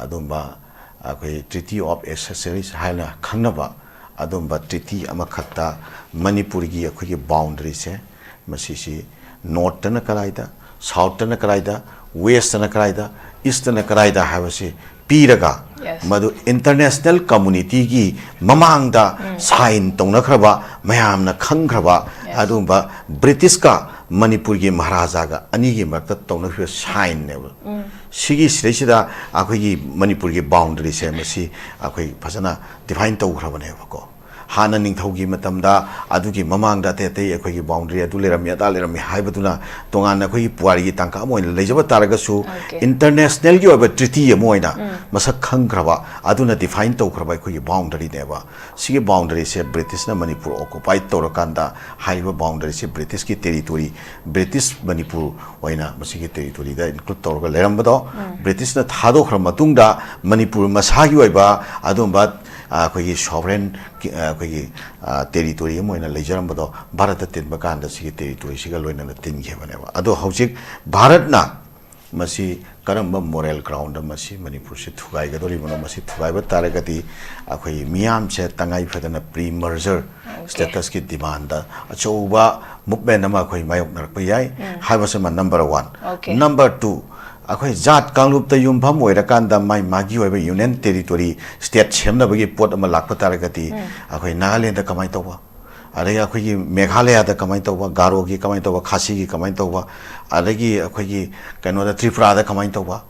ꯑꯗꯨꯝꯕ ꯑꯩꯈꯣꯏ Treaty of Accesories ꯍꯥꯏꯅ ꯈꯪꯅꯕ ꯑꯗꯨꯝꯕ treaty ꯑꯃꯈꯛꯇ ꯃꯅꯤꯄꯨꯔꯒꯤ ꯑꯩꯈꯣꯏꯒꯤ boundaryꯁꯦ ꯃꯁꯤꯁꯤ northꯇꯅ ꯀꯗꯥꯏꯗ, southꯇꯅ ꯀꯗꯥꯏꯗ, westꯇꯅ ꯀꯗꯥꯏꯗ, eastꯇꯅ ꯀꯗꯥꯏꯗ ꯍꯥꯏꯕꯁꯤ ꯄꯤꯔꯒ Yes. ꯃꯗꯨ international communityꯒꯤ ꯃꯃꯥꯡꯗ sign ꯇꯧꯅꯈ꯭ꯔꯕ, ꯃꯌꯥꯝꯅ ꯈꯪꯈ꯭ꯔꯕ Yes. ꯑꯗꯨꯒꯨꯝꯕ ꯕ꯭ꯔꯤꯇꯤꯁꯀ ꯃꯅꯤꯄꯨꯔꯒꯤ ꯃꯍꯥꯔꯥꯖꯥꯒ ꯑꯅꯤꯒꯤ ꯃꯔꯛꯇ ꯇꯧꯅꯈꯤꯕ signꯅꯦꯕ꯫ ꯁꯤꯒꯤ ꯁꯤꯗꯩꯁꯤꯗ ꯑꯩꯈꯣꯏꯒꯤ ꯃꯅꯤꯄꯨꯔꯒꯤ boundaryꯁꯦ ꯃꯁꯤ ꯑꯩꯈꯣꯏ ꯐꯖꯅ define ꯇꯧꯈ꯭ꯔꯕꯅꯦꯕꯀꯣ꯫ ꯍꯥꯟꯅ ꯅꯤꯡꯊꯧꯒꯤ ꯃꯇꯝꯗ ꯑꯗꯨꯒꯤ ꯃꯃꯥꯡꯗ ꯑꯇꯩ ꯑꯇꯩ ꯑꯩꯈꯣꯏꯒꯤ boundary ꯑꯗꯨ ꯂꯩꯔꯝꯃꯤ, ꯑꯗꯥ ꯂꯩꯔꯝꯃꯤ ꯍꯥꯏꯕꯗꯨꯅ ꯇꯣꯉꯥꯟꯅ ꯑꯩꯈꯣꯏꯒꯤ ꯄꯨꯋꯥꯔꯤꯒꯤ ꯇꯥꯡꯀꯛ ꯑꯃ ꯑꯣꯏꯅ ꯂꯩꯖꯕ ꯇꯥꯔꯒꯁꯨ, Okay. internationalꯒꯤ ꯑꯣꯏꯕ treaty ꯑꯃ ꯑꯣꯏꯅ ꯃꯁꯛ ꯈꯪꯈ꯭ꯔꯕ, ꯑꯗꯨꯅ ꯗꯤꯐꯥꯏꯟ ꯇꯧꯈ꯭ꯔꯕ ꯑꯩꯈꯣꯏꯒꯤ ꯕꯥꯎꯟꯗꯔꯤꯅꯦꯕ꯫ ꯁꯤꯒꯤ ꯕꯥꯎꯟꯗꯔꯤꯁꯦ ꯕ꯭ꯔꯤꯇꯤꯁꯅ ꯃꯅꯤꯄꯨꯔ ꯑꯣꯀꯨꯄꯥꯏ ꯇꯧꯔꯀꯥꯟꯗ ꯍꯥꯏꯔꯤꯕ ꯕꯥꯎꯟꯗꯔꯤꯁꯦ ꯕ꯭ꯔꯤꯇꯤꯁꯀꯤ ꯇꯦꯔꯤꯇꯣꯔꯤ, ꯕ꯭ꯔꯤꯇꯤꯁ ꯃꯅꯤꯄꯨꯔ ꯑꯣꯏꯅ ꯃꯁꯤꯒꯤ ꯇꯦꯔꯤꯇꯣꯔꯤꯗ ꯏꯟꯀ꯭ꯂꯨꯗ ꯇꯧꯔꯒ ꯂꯩꯔꯝꯕꯗꯣ, ꯕ꯭ꯔꯤꯇꯤꯁꯅ ꯊꯥꯗꯣꯛꯈ꯭ꯔ ꯃꯇꯨꯡꯗ ꯃꯅꯤꯄꯨꯔ ꯃꯁꯥꯒꯤ ꯑꯣꯏꯕ ꯑꯗꯨꯒꯨꯝꯕ, ꯑ, ꯑꯩꯈꯣꯏꯒꯤ ꯁꯣꯚꯔꯦꯟ, ꯑ, ꯑꯩꯈꯣꯏꯒꯤ, ꯑ, ꯇꯦꯔꯤꯇꯣꯔꯤ ꯑꯃ ꯑꯣꯏꯅ ꯂꯩꯖꯔꯝꯕꯗꯣ ꯚꯥꯔꯠꯇ ꯇꯤꯟꯕ ꯀꯥꯟꯗ ꯁꯤꯒꯤ ꯇꯦꯔꯤꯇꯣꯔꯤꯁꯤꯒ ꯂꯣꯏꯅꯅ ꯇꯤꯟꯈꯤꯕꯅꯦꯕ꯫ ꯑꯗꯣ ꯍꯧꯖꯤꯛ ꯚꯥꯔꯠꯅ ꯃꯁꯤ ꯀꯔꯝꯕ ꯃꯣꯔꯦꯜ ꯒ꯭ꯔꯥꯎꯟꯗ ꯃꯁꯤ ꯃꯅꯤꯄꯨꯔꯁꯤ ꯊꯨꯒꯥꯏꯒꯗꯧꯔꯤꯕꯅꯣ? ꯃꯁꯤ ꯊꯨꯒꯥꯏꯕ ꯇꯥꯔꯒꯗꯤ ꯑꯩꯈꯣꯏꯒꯤ ꯃꯤꯌꯥꯝꯁꯦ ꯇꯉꯥꯏ ꯐꯗꯅ ꯄ꯭ꯔꯤ ꯃꯔꯖꯔ ꯁ꯭ꯇꯦꯇꯁꯀꯤ ꯗꯤꯃꯥꯟꯗ ꯑꯆꯧꯕ ꯃꯨꯞꯃꯦꯟ ꯑꯃ ꯑꯩꯈꯣꯏ ꯃꯥꯌꯣꯛꯅꯔꯛꯄ ꯌꯥꯏ ꯍꯥꯏꯕꯁꯤꯃ number one. Okay. Number two, ꯑꯩꯈꯣꯏ ꯖꯥꯠ ꯀꯥꯡꯂꯨꯞꯇ ꯌꯨꯝꯐꯝ ꯑꯣꯏꯔꯀꯥꯟꯗ ꯃꯥꯏ ꯃꯥꯒꯤ ꯑꯣꯏꯕ ꯌꯨꯅꯤꯌꯟ ꯇꯦꯔꯤꯇꯣꯔꯤ, ꯁ꯭ꯇꯦꯠ ꯁꯦꯝꯅꯕꯒꯤ ꯄꯣꯠ ꯑꯃ ꯂꯥꯛꯄ ꯇꯥꯔꯒꯗꯤ ꯑꯩꯈꯣꯏ ꯅꯥꯒꯥꯂꯦꯟꯗ ꯀꯃꯥꯏꯅ ꯇꯧꯕ, ꯑꯗꯒꯤ ꯑꯩꯈꯣꯏꯒꯤ ꯃꯦꯘꯥꯂꯌꯥꯗ ꯀꯃꯥꯏꯅ ꯇꯧꯕ, ꯒꯥꯔꯣꯒꯤ ꯀꯃꯥꯏꯅ ꯇꯧꯕ, ꯈꯥꯁꯤꯒꯤ ꯀꯃꯥꯏꯅ ꯇꯧꯕ, ꯑꯗꯒꯤ ꯑꯩꯈꯣꯏꯒꯤ ꯀꯩꯅꯣꯗ ꯇ꯭ꯔꯤꯄꯨꯔꯥꯗ ꯀꯃꯥꯏꯅ ꯇꯧꯕ,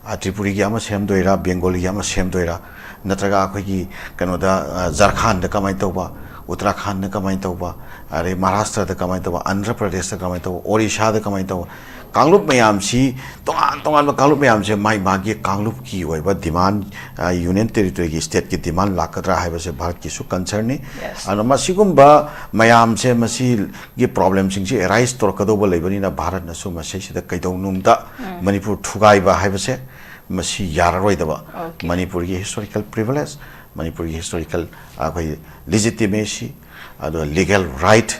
ꯑ, ꯇ꯭ꯔꯤꯄꯨꯔꯤꯒꯤ ꯑꯃ ꯁꯦꯝꯗꯣꯏꯔꯥ, ꯕꯦꯡꯒꯣꯂꯤꯒꯤ ꯑꯃ ꯁꯦꯝꯗꯣꯏꯔꯥ, ꯅꯠꯇ꯭ꯔꯒ ꯑꯩꯈꯣꯏꯒꯤ ꯀꯩꯅꯣꯗ, ꯑ, ꯖꯔꯈꯥꯟꯗ ꯀꯃꯥꯏꯅ ꯇꯧꯕ, ꯎꯠꯇꯔꯥꯈꯥꯟꯗ ꯀꯃꯥꯏꯅ ꯇꯧꯕ, ꯑꯗꯩ ꯃꯍꯥꯔꯥꯁꯇ꯭ꯔꯗ ꯀꯃꯥꯏꯅ ꯇꯧꯕ, ꯑꯟꯙ꯭ꯔ ꯄ꯭ꯔꯗꯦꯁꯇ ꯀꯃꯥꯏꯅ ꯇꯧꯕ, ꯑꯣꯔꯤꯁꯥꯗ ꯀꯃꯥꯏꯅ ꯇꯧꯕ, ꯀꯥꯡꯂꯨꯞ ꯃꯌꯥꯝꯁꯤ, ꯇꯣꯉꯥꯟ ꯇꯣꯉꯥꯟꯕ ꯀꯥꯡꯂꯨꯞ ꯃꯌꯥꯝꯁꯦ ꯃꯥꯏ ꯃꯥꯒꯤ ꯀꯥꯡꯂꯨꯞꯀꯤ ꯑꯣꯏꯕ ꯗꯤꯃꯥꯟ, ꯑ, ꯌꯨꯅꯤꯌꯟ ꯇꯦꯔꯤꯇꯣꯔꯤꯒꯤ ꯁ꯭ꯇꯦꯠꯀꯤ ꯗꯤꯃꯥꯟ ꯂꯥꯛꯀꯗ꯭ꯔꯥ ꯍꯥꯏꯕꯁꯦ ꯚꯥꯔꯠꯀꯤꯁꯨ ꯀꯟꯁꯔꯟꯅꯤ꯫ Yes. ꯑꯗꯨꯅ ꯃꯁꯤꯒꯨꯝꯕ ꯃꯌꯥꯝꯁꯦ, ꯃꯁꯤꯒꯤ ꯄ꯭ꯔꯣꯕ꯭ꯂꯦꯝꯁꯤꯡꯁꯤ ꯑꯦꯔꯥꯏꯁ ꯇꯧꯔꯛꯀꯗꯧꯕ ꯂꯩꯕꯅꯤꯅ ꯚꯥꯔꯠꯅꯁꯨ ꯃꯁꯤꯁꯤꯗ ꯀꯩꯗꯧꯅꯨꯡꯗ ꯃꯅꯤꯄꯨꯔ ꯊꯨꯒꯥꯏꯕ ꯍꯥꯏꯕꯁꯦ ꯃꯁꯤ ꯌꯥꯔꯔꯣꯏꯗꯕ꯫ Okay. ꯃꯅꯤꯄꯨꯔꯒꯤ ꯍꯤꯁꯇꯣꯔꯤꯀꯦꯜ ꯄ꯭ꯔꯤꯚꯤꯂꯦꯖ, ꯃꯅꯤꯄꯨꯔꯒꯤ ꯍꯤꯁꯇꯣꯔꯤꯀꯦꯜ ꯑꯩꯈꯣꯏ ꯂꯤꯖꯤꯇꯤꯃꯦꯁꯤ, ꯑꯗꯨꯒ ꯂꯤꯒꯦꯜ ꯔꯥꯏꯠ,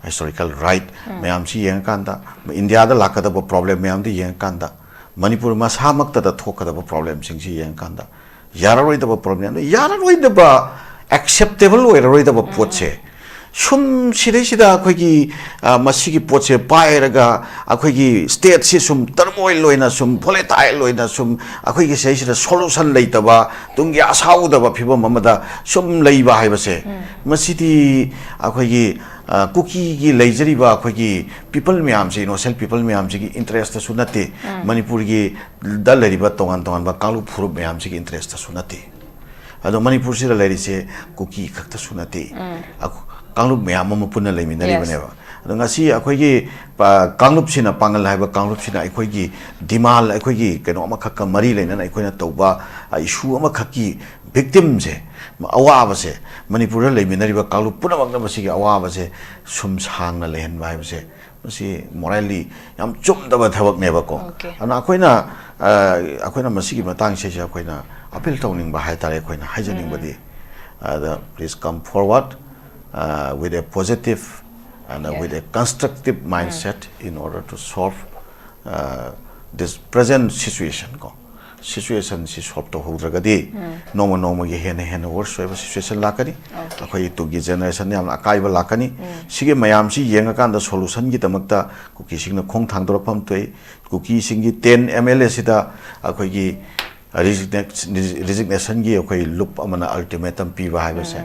ꯍꯤꯁꯇꯣꯔꯤꯀꯦꯜ ꯔꯥꯏꯠ ꯃꯌꯥꯝꯁꯤ ꯌꯦꯡꯉꯀꯥꯟꯗ, ꯏꯟꯗꯤꯌꯥꯗ ꯂꯥꯛꯀꯗꯕ ꯄ꯭ꯔꯣꯕ꯭ꯂꯦꯝ ꯃꯌꯥꯝꯗꯨ ꯌꯦꯡꯉꯀꯥꯟꯗ, ꯃꯅꯤꯄꯨꯔ ꯃꯁꯥꯃꯛꯇꯗ ꯊꯣꯛꯀꯗꯕ ꯄ꯭ꯔꯣꯕ꯭ꯂꯦꯝꯁꯤꯡꯁꯤ ꯌꯦꯡꯉꯀꯥꯟꯗ, ꯌꯥꯔꯔꯣꯏꯗꯕ ꯄ꯭ꯔꯣꯕ꯭ꯂꯦꯝ, ꯌꯥꯔꯔꯣꯏꯗꯕ, ꯑꯦꯛꯁꯦꯞꯇꯦꯕꯜ ꯑꯣꯏꯔꯔꯣꯏꯗꯕ ꯄꯣꯠꯁꯦ ꯁꯨꯝ ꯁꯤꯗꯩꯁꯤꯗ ꯑꯩꯈꯣꯏꯒꯤ, ꯑ, ꯃꯁꯤꯒꯤ ꯄꯣꯠꯁꯦ ꯄꯥꯏꯔꯒ ꯑꯩꯈꯣꯏꯒꯤ ꯁ꯭ꯇꯦꯠꯁꯤ ꯁꯨꯝ ꯇꯔꯃꯣꯏꯜ ꯑꯣꯏꯅ, ꯁꯨꯝ ꯚꯣꯂꯦꯇꯥꯏꯜ ꯑꯣꯏꯅ, ꯁꯨꯝ ꯑꯩꯈꯣꯏꯒꯤ ꯁꯤꯗꯩꯁꯤꯗ ꯁꯣꯂꯨꯁꯟ ꯂꯩꯇꯕ, ꯇꯨꯡꯒꯤ ꯑꯁꯥ ꯎꯗꯕ ꯐꯤꯕꯝ ꯑꯃꯗ ꯁꯨꯝ ꯂꯩꯕ ꯍꯥꯏꯕꯁꯦ, ꯃꯁꯤꯗꯤ ꯑꯩꯈꯣꯏꯒꯤ, ꯑ, ꯀꯨꯀꯤꯒꯤ ꯂꯩꯖꯔꯤꯕ ꯑꯩꯈꯣꯏꯒꯤ ꯄꯤꯄꯜ ꯃꯌꯥꯝꯁꯦ, ꯏꯅꯣꯁꯦꯟ ꯄꯤꯄꯜ ꯃꯌꯥꯝꯁꯤꯒꯤ ꯏꯟꯇꯔꯦꯁꯇꯁꯨ ꯅꯠꯇꯦ, ꯃꯅꯤꯄꯨꯔꯒꯤ ꯗ ꯂꯩꯔꯤꯕ ꯇꯣꯉꯥꯟ ꯇꯣꯉꯥꯟꯕ ꯀꯥꯡꯂꯨꯞ ꯐꯨꯔꯨꯞ ꯃꯌꯥꯝꯁꯤꯒꯤ ꯏꯟꯇꯔꯦꯁꯇꯁꯨ ꯅꯠꯇꯦ꯫ ꯑꯗꯣ ꯃꯅꯤꯄꯨꯔꯁꯤꯗ ꯂꯩꯔꯤꯁꯦ ꯀꯨꯀꯤ ꯈꯛꯇꯁꯨ ꯅꯠꯇꯦ, ꯑꯈ-, ꯀꯥꯡꯂꯨꯞ ꯃꯌꯥꯝ ꯑꯃ ꯄꯨꯟꯅ ꯂꯩꯃꯤꯟꯅꯔꯤꯕꯅꯦꯕ꯫ ꯑꯗꯣ ꯉꯁꯤ ꯑꯩꯈꯣꯏꯒꯤ ꯄ-, ꯀꯥꯡꯂꯨꯞꯁꯤꯅ, ꯄꯥꯡꯒꯜ ꯍꯥꯏꯕ ꯀꯥꯡꯂꯨꯞꯁꯤꯅ ꯑꯩꯈꯣꯏꯒꯤ demand, ꯑꯩꯈꯣꯏꯒꯤ ꯀꯩꯅꯣ ꯑꯃꯈꯛꯀ ꯃꯔꯤ ꯂꯩꯅꯅ ꯑꯩꯈꯣꯏꯅ ꯇꯧꯕ, ꯑ, issue ꯑꯃꯈꯛꯀꯤ victimꯁꯦ, ꯑꯋꯥꯕꯁꯦ, ꯃꯅꯤꯄꯨꯔꯗ ꯂꯩꯃꯤꯟꯅꯔꯤꯕ ꯀꯥꯡꯂꯨꯞ ꯄꯨꯝꯅꯃꯛꯅ ꯃꯁꯤꯒꯤ ꯑꯋꯥꯕꯁꯦ ꯁꯨꯝ ꯁꯥꯡꯅ ꯂꯩꯍꯟꯕ ꯍꯥꯏꯕꯁꯦ, ꯃꯁꯤ morally ꯌꯥꯝ ꯆꯨꯝꯗꯕ ꯊꯕꯛꯅꯦꯕꯀꯣ꯫ Okay. ꯑꯗꯨꯅ ꯑꯩꯈꯣꯏꯅ, ꯑ, ꯑꯩꯈꯣꯏꯅ ꯃꯁꯤꯒꯤ ꯃꯇꯥꯡꯁꯤꯗ ꯑꯩꯈꯣꯏꯅ appeal ꯇꯧꯅꯤꯡꯕ ꯍꯥꯏꯇꯥꯔꯦ, ꯑꯩꯈꯣꯏꯅ ꯍꯥꯏꯖꯅꯤꯡꯕꯗꯤ, ꯑꯗ please come forward, uh, with a positive and, uh, Yes. with a constructive mindset in order to solve, uh, this present situation ꯀꯣ꯫ Situationꯁꯤ solve ꯇꯧꯍꯧꯗ꯭ꯔꯒꯗꯤ ꯅꯣꯡꯃ ꯅꯣꯡꯃꯒꯤ ꯍꯦꯟꯅ ꯍꯦꯟꯅ worse ꯑꯣꯏꯕ situation ꯂꯥꯛꯀꯅꯤ꯫ Okay. ꯑꯩꯈꯣꯏꯒꯤ ꯇꯨꯡꯒꯤ generation ꯌꯥꯝꯅ ꯑꯀꯥꯏꯕ ꯂꯥꯛꯀꯅꯤ꯫ ꯁꯤꯒꯤ ꯃꯌꯥꯝꯁꯤ ꯌꯦꯡꯉꯀꯥꯟꯗ solutionꯒꯤꯗꯃꯛꯇ ꯀꯨꯀꯤꯁꯤꯡꯅ ꯈꯣꯡ ꯊꯥꯡꯗꯣꯔꯛꯐꯝ ꯊꯣꯛꯏ꯫ ꯀꯨꯀꯤꯁꯤꯡꯒꯤ ten MLAꯁꯤꯗ ꯑꯩꯈꯣꯏꯒꯤ resigna-, resignationꯒꯤ ꯑꯩꯈꯣꯏ ꯂꯨꯞ ꯑꯃꯅ ultimatum ꯄꯤꯕ ꯍꯥꯏꯕꯁꯦ,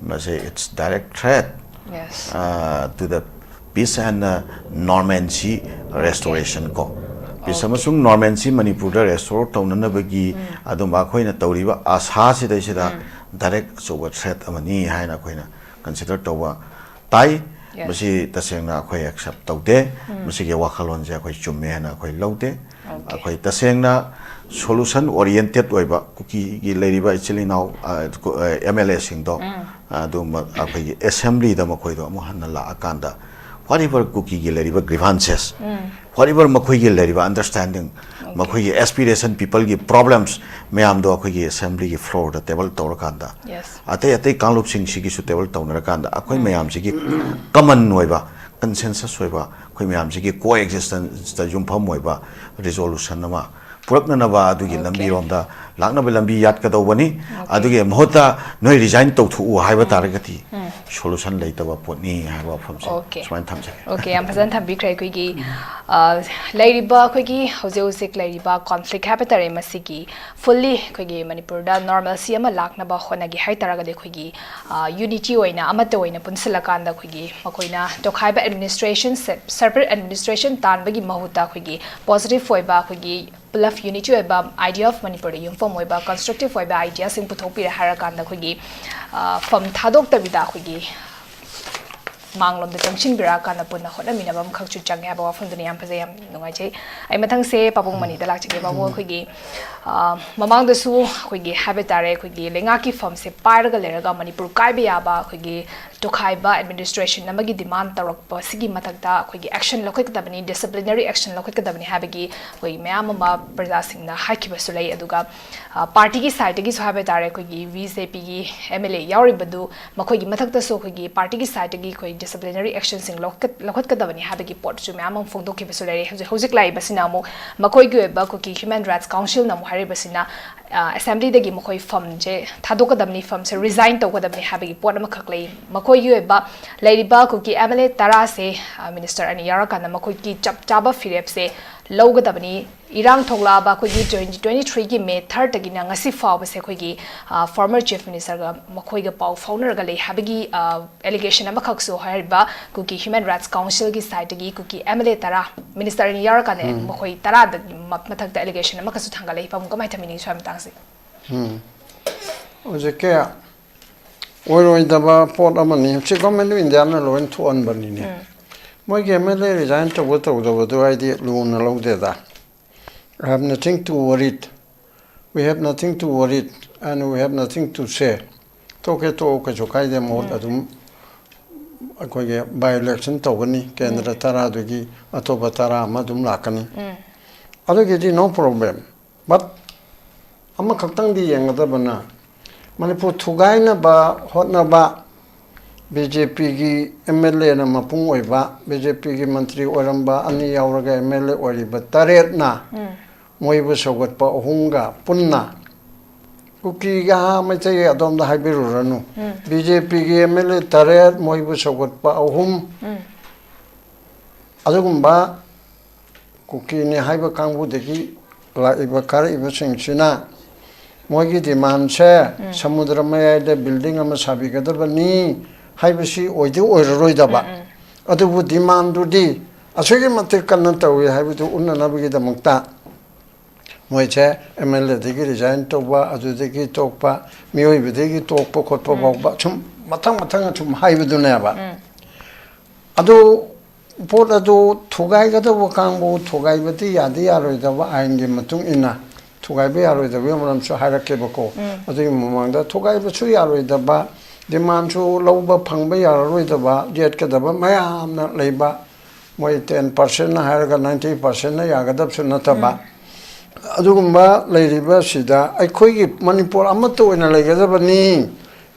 ꯃꯁꯦ it's direct threat, Yes. uh, to the peace and, uh, normalcy restoration ꯀꯣ꯫ Peace Okay. ꯑꯃꯁꯨꯡ normalcy ꯃꯅꯤꯄꯨꯔꯗ restore ꯇꯧꯅꯅꯕꯒꯤ ꯑꯗꯨꯝꯕ ꯑꯩꯈꯣꯏꯅ ꯇꯧꯔꯤꯕ ꯑꯥꯁꯥꯁꯤꯗꯩꯁꯤꯗ direct ꯑꯆꯧꯕ threat ꯑꯃꯅꯤ ꯍꯥꯏꯅ ꯑꯩꯈꯣꯏꯅ consider ꯇꯧꯕ ꯇꯥꯏ꯫ Yes. ꯃꯁꯤ ꯇꯁꯦꯡꯅ ꯑꯩꯈꯣꯏ accept ꯇꯧꯗꯦ꯫ ꯃꯁꯤꯒꯤ ꯋꯥꯈꯜꯂꯣꯟꯁꯦ ꯑꯩꯈꯣꯏ ꯆꯨꯝꯃꯦ ꯍꯥꯏꯅ ꯑꯩꯈꯣꯏ ꯂꯧꯗꯦ꯫ Okay. ꯑꯩꯈꯣꯏ ꯇꯁꯦꯡꯅ solution oriented ꯑꯣꯏꯕ ꯀꯨꯀꯤꯒꯤ ꯂꯩꯔꯤꯕ ꯏꯆꯤꯜ ꯏꯅꯥꯎ, ꯑ, ꯀꯨ-, ꯑ, MLAꯁꯤꯡꯗꯣ, ꯑꯗꯨꯝꯕ ꯑꯩꯈꯣꯏꯒꯤ assemblyꯗ ꯃꯈꯣꯏꯗꯣ ꯑꯃꯨꯛ ꯍꯟꯅ ꯂꯥꯛꯑꯀꯥꯟꯗ whatever ꯀꯨꯀꯤꯒꯤ ꯂꯩꯔꯤꯕ grievances, whatever ꯃꯈꯣꯏꯒꯤ ꯂꯩꯔꯤꯕ understanding, ꯃꯈꯣꯏꯒꯤ aspiration, peopleꯒꯤ problems ꯃꯌꯥꯝꯗꯣ ꯑꯩꯈꯣꯏꯒꯤ assemblyꯒꯤ floorꯗ table ꯇꯧꯔꯀꯥꯟꯗ, Yes. ꯑꯇꯩ ꯑꯇꯩ ꯀꯥꯡꯂꯨꯞꯁꯤꯡꯁꯤꯒꯤꯁꯨ table ꯇꯧꯅꯔꯀꯥꯟꯗ ꯑꯩꯈꯣꯏ ꯃꯌꯥꯝꯁꯤꯒꯤ common ꯑꯣꯏꯕ, consensus ꯑꯣꯏꯕ, ꯑꯩꯈꯣꯏ ꯃꯌꯥꯝꯁꯤꯒꯤ coexistenceꯇ ꯌꯨꯝꯐꯝ ꯑꯣꯏꯕ resolution ꯑꯃ ꯄꯨꯔꯛꯅꯅꯕ ꯑꯗꯨꯒꯤ Okay. ꯂꯝꯕꯤꯔꯣꯝꯗ ꯂꯥꯛꯅꯕ ꯂꯝꯕꯤ ꯌꯥꯠꯀꯗꯧꯕꯅꯤ꯫ Okay. ꯑꯗꯨꯒꯤ ꯃꯍꯨꯠꯇ ꯅꯣꯏ resign ꯇꯧꯊꯣꯛꯎ ꯍꯥꯏꯕ ꯇꯥꯔꯒꯗꯤ solution ꯂꯩꯇꯕ ꯄꯣꯠꯅꯤ ꯍꯥꯏꯕ ꯋꯥꯐꯝꯁꯦ Okay. ꯁꯨꯃꯥꯏꯅ ꯊꯝꯖꯒꯦ꯫ Okay, ꯌꯥꯝ ꯐꯖꯅ ꯊꯝꯕꯤꯈ꯭ꯔꯦ꯫ ꯑꯩꯈꯣꯏꯒꯤ, ꯑ, ꯂꯩꯔꯤꯕ, ꯑꯩꯈꯣꯏꯒꯤ ꯍꯧꯖꯤꯛ ꯍꯧꯖꯤꯛ ꯂꯩꯔꯤꯕ conflict ꯍꯥꯏꯕ ꯇꯥꯔꯦ, ꯃꯁꯤꯒꯤ fully ꯑꯩꯈꯣꯏꯒꯤ ꯃꯅꯤꯄꯨꯔꯗ normalcy ꯑꯃ ꯂꯥꯛꯅꯕ ꯍꯣꯠꯅꯒꯦ ꯍꯥꯏ ꯇꯥꯔꯒꯗꯤ ꯑꯩꯈꯣꯏꯒꯤ, ꯑ, unity ꯑꯣꯏꯅ, ꯑꯃꯠꯇ ꯑꯣꯏꯅ ꯄꯨꯟꯁꯤꯜꯂꯀꯥꯟꯗ ꯑꯩꯈꯣꯏꯒꯤ ꯃꯈꯣꯏꯅ ꯇꯣꯈꯥꯏꯕ administration, se-, separate administration ꯇꯥꯟꯕꯒꯤ ꯃꯍꯨꯠꯇ ꯑꯩꯈꯣꯏꯒꯤ positive ꯑꯣꯏꯕ, ꯑꯩꯈꯣꯏꯒꯤ ꯄꯨꯂꯞ unity ꯑꯣꯏꯕ idea of ꯃꯅꯤꯄꯨꯔꯗ ꯌꯨꯝꯐꯝ ꯑꯣꯏꯕ constructive ꯑꯣꯏꯕ ideaꯁꯤꯡ ꯄꯨꯊꯣꯛꯄꯤꯔꯦ ꯍꯥꯏꯔꯀꯥꯟꯗ ꯑꯩꯈꯣꯏꯒꯤ, ꯑ, ꯐꯝ ꯊꯥꯗꯣꯛꯇꯕꯤꯗ ꯑꯩꯈꯣꯏꯒꯤ ꯃꯥꯡꯂꯣꯝꯗ ꯆꯪꯁꯤꯟꯕꯤꯔꯛꯑꯀꯥꯟꯗ ꯄꯨꯟꯅ ꯍꯣꯠꯅꯃꯤꯟꯅꯕ ꯑꯃꯈꯛꯁꯨ ꯆꯪꯉꯦ ꯍꯥꯏꯕ ꯋꯥꯐꯝꯗꯨꯅ ꯌꯥꯝ ꯐꯖꯩ, ꯌꯥꯝ ꯅꯨꯡꯉꯥꯏꯖꯩ꯫ ꯑꯩ ꯃꯊꯪꯁꯦ ꯄꯥꯕꯨꯡ ꯃꯅꯤꯗ ꯂꯥꯛꯆꯒꯦ꯫ ꯄꯥꯕꯨꯡ, ꯑꯩꯈꯣꯏꯒꯤ, ꯑ, ꯃꯃꯥꯡꯗꯁꯨ ꯑꯩꯈꯣꯏꯒꯤ ꯍꯥꯏꯕ ꯇꯥꯔꯦ, ꯑꯩꯈꯣꯏꯒꯤ ꯂꯩꯉꯥꯛꯀꯤ ꯐꯝꯁꯦ ꯄꯥꯏꯔꯒ ꯂꯩꯔꯒ ꯃꯅꯤꯄꯨꯔ ꯀꯥꯏꯕ ꯌꯥꯕ ꯑꯩꯈꯣꯏꯒꯤ ꯇꯣꯈꯥꯏꯕ administration ꯑꯃꯒꯤ demand ꯇꯧꯔꯛꯄꯁꯤꯒꯤ ꯃꯊꯛꯇ ꯑꯩꯈꯣꯏꯒꯤ action ꯂꯧꯈꯠꯀꯗꯕꯅꯤ, disciplinary action ꯂꯧꯈꯠꯀꯗꯕꯅꯤ ꯍꯥꯏꯕꯒꯤ ꯑꯩꯈꯣꯏ ꯃꯌꯥꯝ ꯑꯃ ꯄ꯭ꯔꯖꯥꯁꯤꯡꯅ ꯍꯥꯏꯈꯤꯕꯁꯨ ꯂꯩ꯫ ꯑꯗꯨꯒ, ꯑ, partyꯒꯤ sideꯇꯒꯤꯁꯨ ꯍꯥꯏꯕ ꯇꯥꯔꯦ, ꯑꯩꯈꯣꯏꯒꯤ BJPꯒꯤ MLA ꯌꯥꯎꯔꯤꯕꯗꯨ, ꯃꯈꯣꯏꯒꯤ ꯃꯊꯛꯇꯁꯨ ꯑꯩꯈꯣꯏꯒꯤ partyꯒꯤ sideꯇꯒꯤ ꯑꯩꯈꯣꯏ disciplinary actionꯁꯤꯡ ꯂꯧꯈꯠ-, ꯂꯧꯈꯠꯀꯗꯕꯅꯤ ꯍꯥꯏꯕꯒꯤ ꯄꯣꯠꯁꯨ ꯃꯌꯥꯝ ꯑꯃ ꯐꯣꯡꯗꯣꯛꯈꯤꯕꯁꯨ ꯂꯩꯔꯦ꯫ ꯍꯧꯖꯤꯛ, ꯍꯧꯖꯤꯛ ꯂꯥꯛꯏꯕꯁꯤꯅ ꯑꯃꯨꯛ ꯃꯈꯣꯏꯒꯤ ꯑꯣꯏꯕ ꯀꯨꯀꯤ Human Rights Councilꯅ ꯑꯃꯨꯛ ꯍꯥꯏꯔꯤꯕꯁꯤꯅ, ꯑ, assemblyꯗꯒꯤ ꯃꯈꯣꯏ ꯐꯝꯁꯦ ꯊꯥꯗꯣꯛꯀꯗꯕꯅꯤ, ꯐꯝꯁꯦ resign ꯇꯧꯒꯗꯕꯅꯤ ꯍꯥꯏꯕꯒꯤ ꯄꯣꯠ ꯑꯃꯈꯛ ꯂꯩ꯫ ꯃꯈꯣꯏꯒꯤ ꯑꯣꯏꯕ ꯂꯩꯔꯤꯕ ꯀꯨꯀꯤ MLA ꯇꯔꯥꯁꯦ, ꯑ, minister ꯑꯅꯤ ꯌꯥꯎꯔꯀꯥꯟꯗ ꯃꯈꯣꯏꯒꯤ ꯆꯞ ꯆꯥꯕ ꯐꯤꯔꯦꯞꯁꯦ ꯂꯧꯒꯗꯕꯅꯤ꯫ ꯏꯔꯥꯡ ꯊꯣꯛꯂꯛꯑꯕ ꯑꯩꯈꯣꯏꯒꯤ twenty twenty-threeꯒꯤ May thirdꯇꯒꯤꯅ ꯉꯁꯤ ꯐꯥꯎꯕꯁꯦ ꯑꯩꯈꯣꯏꯒꯤ, ꯑ, former Chief Ministerꯒ ꯃꯈꯣꯏꯒ ꯄꯥꯎ ꯐꯥꯎꯅꯔꯒ ꯂꯩ ꯍꯥꯏꯕꯒꯤ, ꯑ, allegation ꯑꯃꯈꯛꯁꯨ ꯍꯥꯏꯔꯤꯕ ꯀꯨꯀꯤ Human Rights Councilꯒꯤ sideꯇꯒꯤ ꯀꯨꯀꯤ MLA ꯇꯔꯥ, minister ꯑꯅꯤ ꯌꯥꯎꯔꯀꯥꯟꯗ ꯎꯝ꯫ ꯃꯈꯣꯏ ꯇꯔꯥꯗ ꯃ-, ꯃꯊꯛꯇ allegation ꯑꯃꯈꯛꯁꯨ ꯊꯥꯡꯒꯠꯂꯛꯏ꯫ ꯄꯥꯕꯨꯡ, ꯀꯃꯥꯏꯅ ꯊꯝꯕꯤꯅꯤꯡꯉꯤ ꯁ꯭ꯋꯥꯏ ꯃꯇꯥꯡꯁꯦ? ꯎꯝ꯫ ꯍꯧꯖꯤꯛꯀꯤ ꯑꯣꯏꯔꯣꯏꯗꯕ ꯄꯣꯠ ꯑꯃꯅꯤ꯫ ꯁꯤ Government of Indiaꯅ ꯂꯣꯏ ꯊꯣꯛꯍꯟꯕꯅꯤꯅꯦ꯫ ꯎꯝ꯫ ꯃꯣꯏꯒꯤ MLA resign ꯇꯧꯕ ꯇꯧꯗꯕꯗꯨ ꯑꯩꯗꯤ ꯂꯨꯅ ꯂꯧꯗꯦꯗ꯫ I have nothing to worry. We have nothing to worry and we have nothing to say. ꯇꯣꯛꯀꯦ ꯇꯣꯛꯑꯣ, ꯀꯩꯁꯨ ꯀꯥꯏꯗꯦ, ꯃꯍꯨꯠ ꯎꯝ꯫ ꯑꯗꯨꯝ ꯑꯩꯈꯣꯏꯒꯤ by-election ꯇꯧꯒꯅꯤ, ꯀꯦꯟꯗ꯭ꯔ ꯎꯝ꯫ ꯇꯔꯥꯗꯨꯒꯤ ꯑꯇꯣꯞꯄ ꯇꯔꯥ ꯑꯃ ꯑꯗꯨꯝ ꯂꯥꯛꯀꯅꯤ꯫ ꯎꯝ꯫ ꯑꯗꯨꯒꯤꯗꯤ no problem. But ꯑꯃꯈꯛꯇꯪꯗꯤ ꯌꯦꯡꯒꯗꯕꯅ, ꯃꯅꯤꯄꯨꯔ ꯊꯨꯒꯥꯏꯅꯕ ꯍꯣꯠꯅꯕ, BJPꯒꯤ MLAꯅ ꯃꯄꯨꯡ ꯑꯣꯏꯕ, BJPꯒꯤ ꯃꯟꯇ꯭ꯔꯤ ꯑꯣꯏꯔꯝꯕ ꯑꯅꯤ ꯌꯥꯎꯔꯒ MLA ꯑꯣꯏꯔꯤꯕ ꯇꯔꯦꯠꯅ ꯎꯝ꯫ ꯃꯣꯏꯕꯨ ꯁꯧꯒꯠꯄ ꯑꯍꯨꯝꯒ ꯄꯨꯟꯅ, ꯀꯨꯀꯤꯒ ꯃꯩꯇꯩ ꯑꯗꯣꯝꯗ ꯍꯥꯏꯕꯤꯔꯨꯔꯅꯨ, ꯎꯝ꯫ BJPꯒꯤ MLA ꯇꯔꯦꯠ, ꯃꯣꯏꯕꯨ ꯁꯧꯒꯠꯄ ꯑꯍꯨꯝ, ꯎꯝ꯫ ꯑꯗꯨꯒꯨꯝꯕ ꯀꯨꯀꯤꯅꯤ ꯍꯥꯏꯕ ꯀꯥꯡꯕꯨꯗꯒꯤ ꯂꯥꯛꯏꯕ ꯀꯥꯔꯛꯏꯕꯁꯤꯡꯁꯤꯅ ꯃꯣꯏꯒꯤ demandꯁꯦ ꯎꯝ꯫ ꯁꯃꯨꯗ꯭ꯔ ꯃꯌꯥꯏꯗ building ꯑꯃ ꯁꯥꯕꯤꯒꯗꯕꯅꯤ ꯍꯥꯏꯕꯁꯤ ꯑꯣꯏꯗꯤ ꯑꯣꯏꯔꯔꯣꯏꯗꯕ꯫ ꯎꯝ, ꯎꯝ꯫ ꯑꯗꯨꯕꯨ demandꯗꯨꯗꯤ ꯑꯁꯨꯛꯀꯤ ꯃꯇꯤꯛ ꯀꯟꯅ ꯇꯧꯏ ꯍꯥꯏꯕꯗꯨ ꯎꯠꯅꯅꯕꯒꯤꯗꯃꯛꯇ ꯃꯣꯏꯁꯦ MLAꯗꯒꯤ resign ꯇꯧꯕ, ꯑꯗꯨꯗꯒꯤ ꯇꯣꯛꯄ, ꯃꯤꯑꯣꯏꯕꯗꯒꯤ ꯇꯣꯛꯄ ꯈꯣꯠꯄ ꯎꯝ꯫ ꯐꯥꯎꯕ ꯁꯨꯝ ꯃꯊꯪ ꯃꯊꯪ ꯁꯨꯝ ꯍꯥꯏꯕꯗꯨꯅꯦꯕ꯫ ꯎꯝ꯫ ꯑꯗꯨ ꯄꯣꯠ ꯑꯗꯨ ꯊꯨꯒꯥꯏꯒꯗꯕ ꯀꯥꯡꯕꯨ ꯊꯨꯒꯥꯏꯕꯗꯤ ꯌꯥꯗꯤ ꯌꯥꯔꯣꯏꯗꯕ, ꯑꯥꯏꯟꯒꯤ ꯃꯇꯨꯡ ꯏꯟꯅ ꯊꯨꯒꯥꯏꯕ ꯌꯥꯔꯣꯏꯗꯕꯒꯤ ꯃꯔꯝꯁꯨ ꯍꯥꯏꯔꯛꯀꯦꯕꯀꯣ꯫ ꯑꯗꯨꯒꯤ ꯃꯃꯥꯡꯗ ꯊꯨꯒꯥꯏꯕꯁꯨ ꯌꯥꯔꯣꯏꯗꯕ, ꯗꯤꯃꯥꯟꯁꯨ ꯂꯧꯕ ꯐꯪꯕ ꯌꯥꯔꯔꯣꯏꯗꯕ, ꯌꯦꯠꯀꯗꯕ ꯃꯌꯥꯝꯅ ꯂꯩꯕ, ꯃꯣꯏ ꯇꯦꯟ ꯄꯥꯔꯁꯦꯟꯅ ꯍꯥꯏꯔꯒ ꯅꯥꯏꯟꯇꯤ ꯄꯥꯔꯁꯦꯟꯅ ꯌꯥꯒꯗꯕꯁꯨ ꯅꯠꯇꯕ, ꯑꯗꯨꯒꯨꯝꯕ ꯂꯩꯔꯤꯕ ꯑꯁꯤꯗ ꯑꯩꯈꯣꯏꯒꯤ ꯃꯅꯤꯄꯨꯔ ꯑꯃꯠꯇ ꯑꯣꯏꯅ ꯂꯩꯒꯗꯕꯅꯤ,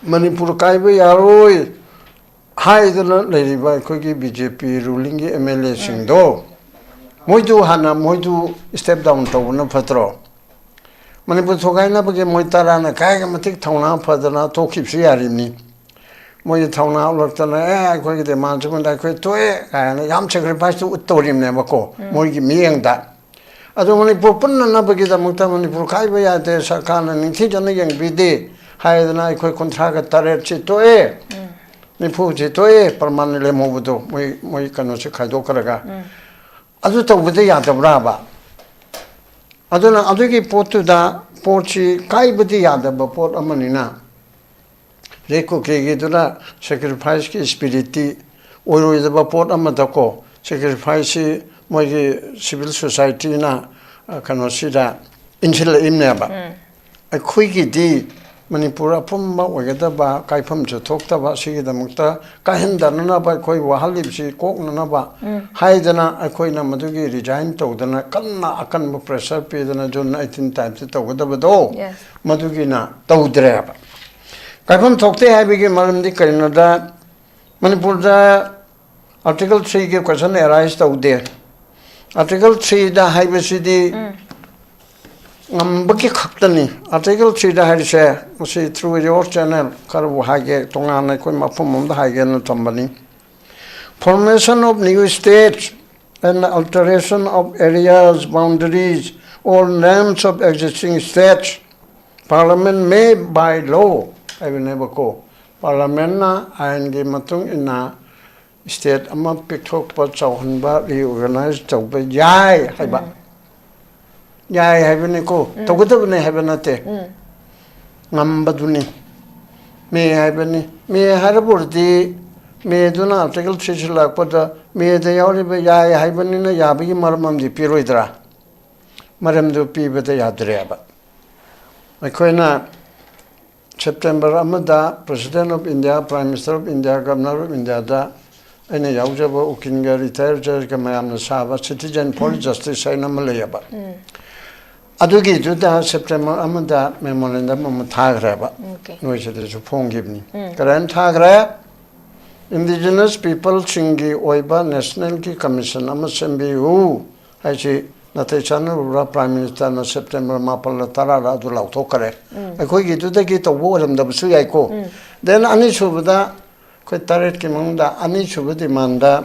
ꯃꯅꯤꯄꯨꯔ ꯀꯥꯏꯕ ꯌꯥꯔꯣꯏ ꯍꯥꯏꯗꯨꯅ ꯂꯩꯔꯤꯕ ꯑꯩꯈꯣꯏꯒꯤ ꯕꯤ ꯖꯦ ꯄꯤ ꯔꯨꯂꯤꯡꯒꯤ ꯑꯦꯝ ꯑꯦꯜ ꯑꯦꯁꯤꯡꯗꯣ, ꯃꯣꯏꯗꯨ ꯍꯥꯟꯅ ꯃꯣꯏꯗꯨ ꯁ꯭ꯇꯦꯞ ꯗꯥꯎꯟ ꯇꯧꯕꯅ ꯐꯠꯇ꯭ꯔꯣ? ꯃꯅꯤꯄꯨꯔ ꯊꯣꯒꯥꯏꯅꯕꯒꯤ ꯃꯣꯏ ꯇꯔꯥꯅ ꯀꯥꯏꯒ ꯃꯇꯤꯛ ꯊꯧꯅꯥ ꯐꯗꯅ ꯊꯣꯛꯈꯤꯕꯁꯨ ꯌꯥꯔꯤꯕꯅꯤ꯫ ꯃꯣꯏꯒꯤ ꯊꯧꯅꯥ ꯎꯠꯂꯛꯇꯅ, "ꯑꯦ, ꯑꯩꯈꯣꯏꯒꯤ ꯗꯤꯃꯥꯟꯁꯤꯃꯗ ꯑꯩꯈꯣꯏ ꯇꯣꯛꯑꯦ" ꯀꯥꯏꯅ ꯌꯥꯝ ꯁꯦꯀ꯭ꯔꯤꯐꯥꯏꯁꯇꯨ ꯎꯠꯇꯧꯔꯤꯕꯅꯦꯕꯀꯣ, ꯃꯣꯏꯒꯤ ꯃꯤꯠꯌꯦꯡꯗ꯫ ꯑꯗꯣ ꯃꯅꯤꯄꯨꯔ ꯄꯨꯟꯅꯅꯕꯒꯤꯗꯃꯛꯇ ꯃꯅꯤꯄꯨꯔ ꯈꯥꯏꯕ ꯌꯥꯗꯦ, ꯁꯔꯀꯥꯔꯅ ꯅꯤꯡꯊꯤꯖꯅ ꯌꯦꯡꯕꯤꯗꯦ ꯍꯥꯏꯗꯅ ꯑꯩꯈꯣꯏ ꯀꯨꯟꯊ꯭ꯔꯥꯒ ꯇꯔꯦꯠꯁꯤ ꯇꯣꯛꯑꯦ, ꯅꯤꯐꯨꯁꯤ ꯇꯣꯛꯑꯦ, ꯄ꯭ꯔꯃꯥꯟ ꯂꯦꯝꯍꯧꯕꯗꯣ, ꯃꯣꯏ, ꯃꯣꯏ ꯀꯩꯅꯣꯁꯦ ꯈꯥꯏꯗꯣꯛꯈ꯭ꯔꯒ꯫ ꯑꯗꯨ ꯇꯧꯕꯗ ꯌꯥꯗꯕ꯭ꯔꯥꯕ? ꯑꯗꯨꯅ ꯑꯗꯨꯒꯤ ꯄꯣꯠꯇꯨꯗ, ꯄꯣꯠꯁꯤ ꯀꯥꯏꯕꯗꯤ ꯌꯥꯗꯕ ꯄꯣꯠ ꯑꯃꯅꯤꯅ, ꯔꯦ ꯀꯨꯀꯤꯒꯤꯗꯨꯅ ꯁꯦꯀ꯭ꯔꯤꯐꯥꯏꯁꯀꯤ ꯁ꯭ꯄꯤꯔꯤꯠꯇꯤ ꯑꯣꯏꯔꯣꯏꯗꯕ ꯄꯣꯠ ꯑꯃꯗꯀꯣ, ꯁꯦꯀ꯭ꯔꯤꯐꯥꯏꯁꯁꯤ ꯃꯣꯏꯒꯤ ꯁꯤꯚꯤꯜ ꯁꯣꯁꯥꯏꯇꯤꯅ, ꯑ, ꯀꯩꯅꯣꯁꯤꯗ ꯏꯟꯁꯤꯜꯂꯛꯏꯕꯅꯦꯕ꯫ ꯑꯩꯈꯣꯏꯒꯤꯗꯤ ꯃꯅꯤꯄꯨꯔ ꯑꯄꯨꯝꯕ ꯑꯣꯏꯒꯗꯕ, ꯀꯥꯏꯐꯝꯁꯨ ꯊꯣꯛꯇꯕ, ꯑꯁꯤꯒꯤꯗꯃꯛꯇ ꯀꯥꯏꯍꯟꯗꯅꯅꯕ ꯑꯩꯈꯣꯏ ꯋꯥꯍꯜꯂꯤꯕꯁꯤ ꯀꯣꯛꯅꯅꯕ ꯍꯥꯏꯗꯅ ꯑꯩꯈꯣꯏꯅ ꯃꯗꯨꯒꯤ ꯔꯤꯖꯥꯏꯟ ꯇꯧꯗꯅ ꯀꯟꯅ ꯑꯀꯟꯕ ꯄ꯭ꯔꯦꯁꯔ ꯄꯤꯗꯅ ꯖꯨꯟ ꯑꯩꯠꯇꯤꯟ ꯇꯥꯏꯝꯁꯤ ꯇꯧꯒꯗꯕꯗꯣ, ꯃꯗꯨꯒꯤꯅ ꯇꯧꯗ꯭ꯔꯦꯕ꯫ ꯀꯥꯏꯐꯝ ꯊꯣꯛꯇꯦ ꯍꯥꯏꯕꯒꯤ ꯃꯔꯝꯗꯤ ꯀꯔꯤꯅꯣꯗ, ꯃꯅꯤꯄꯨꯔꯗ ꯑꯥꯔꯇꯤꯀꯜ ꯊ꯭ꯔꯤꯒꯤ ꯀꯣꯏꯁꯟ ꯑꯦꯔꯥꯏꯁ ꯇꯧꯗꯦ꯫ ꯑꯥꯔꯇꯤꯀꯜ ꯊ꯭ꯔꯤꯗ ꯍꯥꯏꯕꯁꯤꯗꯤ ꯉꯝꯕꯒꯤ ꯈꯛꯇꯅꯤ꯫ ꯑꯥꯔꯇꯤꯀꯜ ꯊ꯭ꯔꯤꯗ ꯍꯥꯏꯔꯤꯁꯦ, ꯃꯁꯤ through your channel ꯈꯔꯕꯨ ꯍꯥꯏꯒꯦ, ꯇꯣꯉꯥꯟꯅ ꯑꯩꯈꯣꯏ ꯃꯐꯝ ꯑꯃꯗ ꯍꯥꯏꯒꯦꯅ ꯊꯝꯕꯅꯤ꯫ Formation of new states and alteration of areas, boundaries or names of existing states, Parliament may by law ꯍꯥꯏꯕꯅꯦꯕꯀꯣ꯫ ꯄꯥꯔꯂꯥꯃꯦꯟꯅ ꯑꯥꯏꯟꯒꯤ ꯃꯇꯨꯡ ꯏꯟꯅ ꯁ꯭ꯇꯦꯠ ꯑꯃ ꯄꯤꯛꯊꯣꯛꯄ, ꯆꯥꯎꯍꯟꯕ, ꯔꯤꯑꯣꯔꯒꯅꯥꯏꯖ ꯇꯧꯕ ꯌꯥꯏ ꯍꯥꯏꯕ꯫ ꯌꯥꯏ ꯍꯥꯏꯕꯅꯤꯀꯣ, ꯇꯧꯒꯗꯕꯅꯤ ꯍꯥꯏꯕ ꯅꯠꯇꯦ꯫ ꯉꯝꯕꯗꯨꯅꯤ꯫ ꯃꯦ ꯍꯥꯏꯕꯅꯤ꯫ ꯃꯦ ꯍꯥꯏꯔꯕ ꯑꯣꯏꯔꯗꯤ ꯃꯦꯗꯨꯅ ꯑꯥꯔꯇꯤꯀꯜ ꯊ꯭ꯔꯤ ꯁꯤꯜꯂꯛꯄꯗ ꯃꯦꯗ ꯌꯥꯎꯔꯤꯕ ꯌꯥꯏ ꯍꯥꯏꯕꯅꯤꯅ ꯌꯥꯕꯒꯤ ꯃꯔꯝ ꯑꯃꯗꯤ ꯄꯤꯔꯣꯏꯗ꯭ꯔꯥ? ꯃꯔꯝꯗꯨ ꯄꯤꯕꯗ ꯌꯥꯗ꯭ꯔꯦꯕ꯫ ꯑꯩꯈꯣꯏꯅ ꯁꯦꯞꯇꯦꯝꯕꯔ ꯑꯃꯗ President of India, Prime Minister of India, Governor of Indiaꯗ ꯑꯩꯅ ꯌꯥꯎꯖꯕ ꯎꯀꯤꯜꯒ ꯔꯤꯇꯥꯌꯔ ꯖꯖꯀ ꯃꯌꯥꯝꯅ ꯁꯥꯕ Citizen for Justice ꯍꯥꯏꯅ ꯑꯃ ꯂꯩꯌꯦꯕ꯫ ꯑꯗꯨꯒꯤꯗꯨꯗ ꯁꯦꯞꯇꯦꯝꯕꯔ ꯑꯃꯗ ꯃꯦꯃꯣꯔꯦꯟꯗꯝ ꯑꯃ ꯊꯥꯈ꯭ꯔꯦꯕ꯫ Okay. ꯅꯣꯏꯁꯤꯗꯁꯨ ꯐꯣꯡꯈꯤꯕꯅꯤ꯫ ꯀꯔꯝ ꯊꯥꯈ꯭ꯔꯦ? Indigenous peopleꯁꯤꯡꯒꯤ ꯑꯣꯏꯕ ꯅꯦꯁꯅꯦꯜꯒꯤ ꯀꯃꯤꯁꯟ ꯑꯃ ꯁꯦꯝꯕꯤꯌꯨ ꯍꯥꯏꯁꯤ ꯅꯥꯇꯩ ꯆꯥꯟꯅꯔꯨꯕ꯭ꯔꯥ? ꯄ꯭ꯔꯥꯏꯝ ꯃꯤꯅꯤꯁꯇꯔꯅ ꯁꯦꯞꯇꯦꯝꯕꯔ ꯃꯥꯄꯜꯂ ꯇꯔꯥꯔ ꯑꯗꯨ ꯂꯥꯎꯊꯣꯛꯈ꯭ꯔꯦ꯫ ꯑꯩꯈꯣꯏꯒꯤꯗꯨꯗꯒꯤ ꯇꯧꯕ ꯑꯣꯏꯔꯝꯗꯕꯁꯨ ꯌꯥꯏꯀꯣ꯫ Then ꯑꯅꯤꯁꯨꯕꯗ, ꯑꯩꯈꯣꯏ ꯇꯔꯦꯠꯀꯤ ꯃꯅꯨꯡꯗ ꯑꯅꯤꯁꯨꯕ ꯗꯤꯃꯥꯟꯗ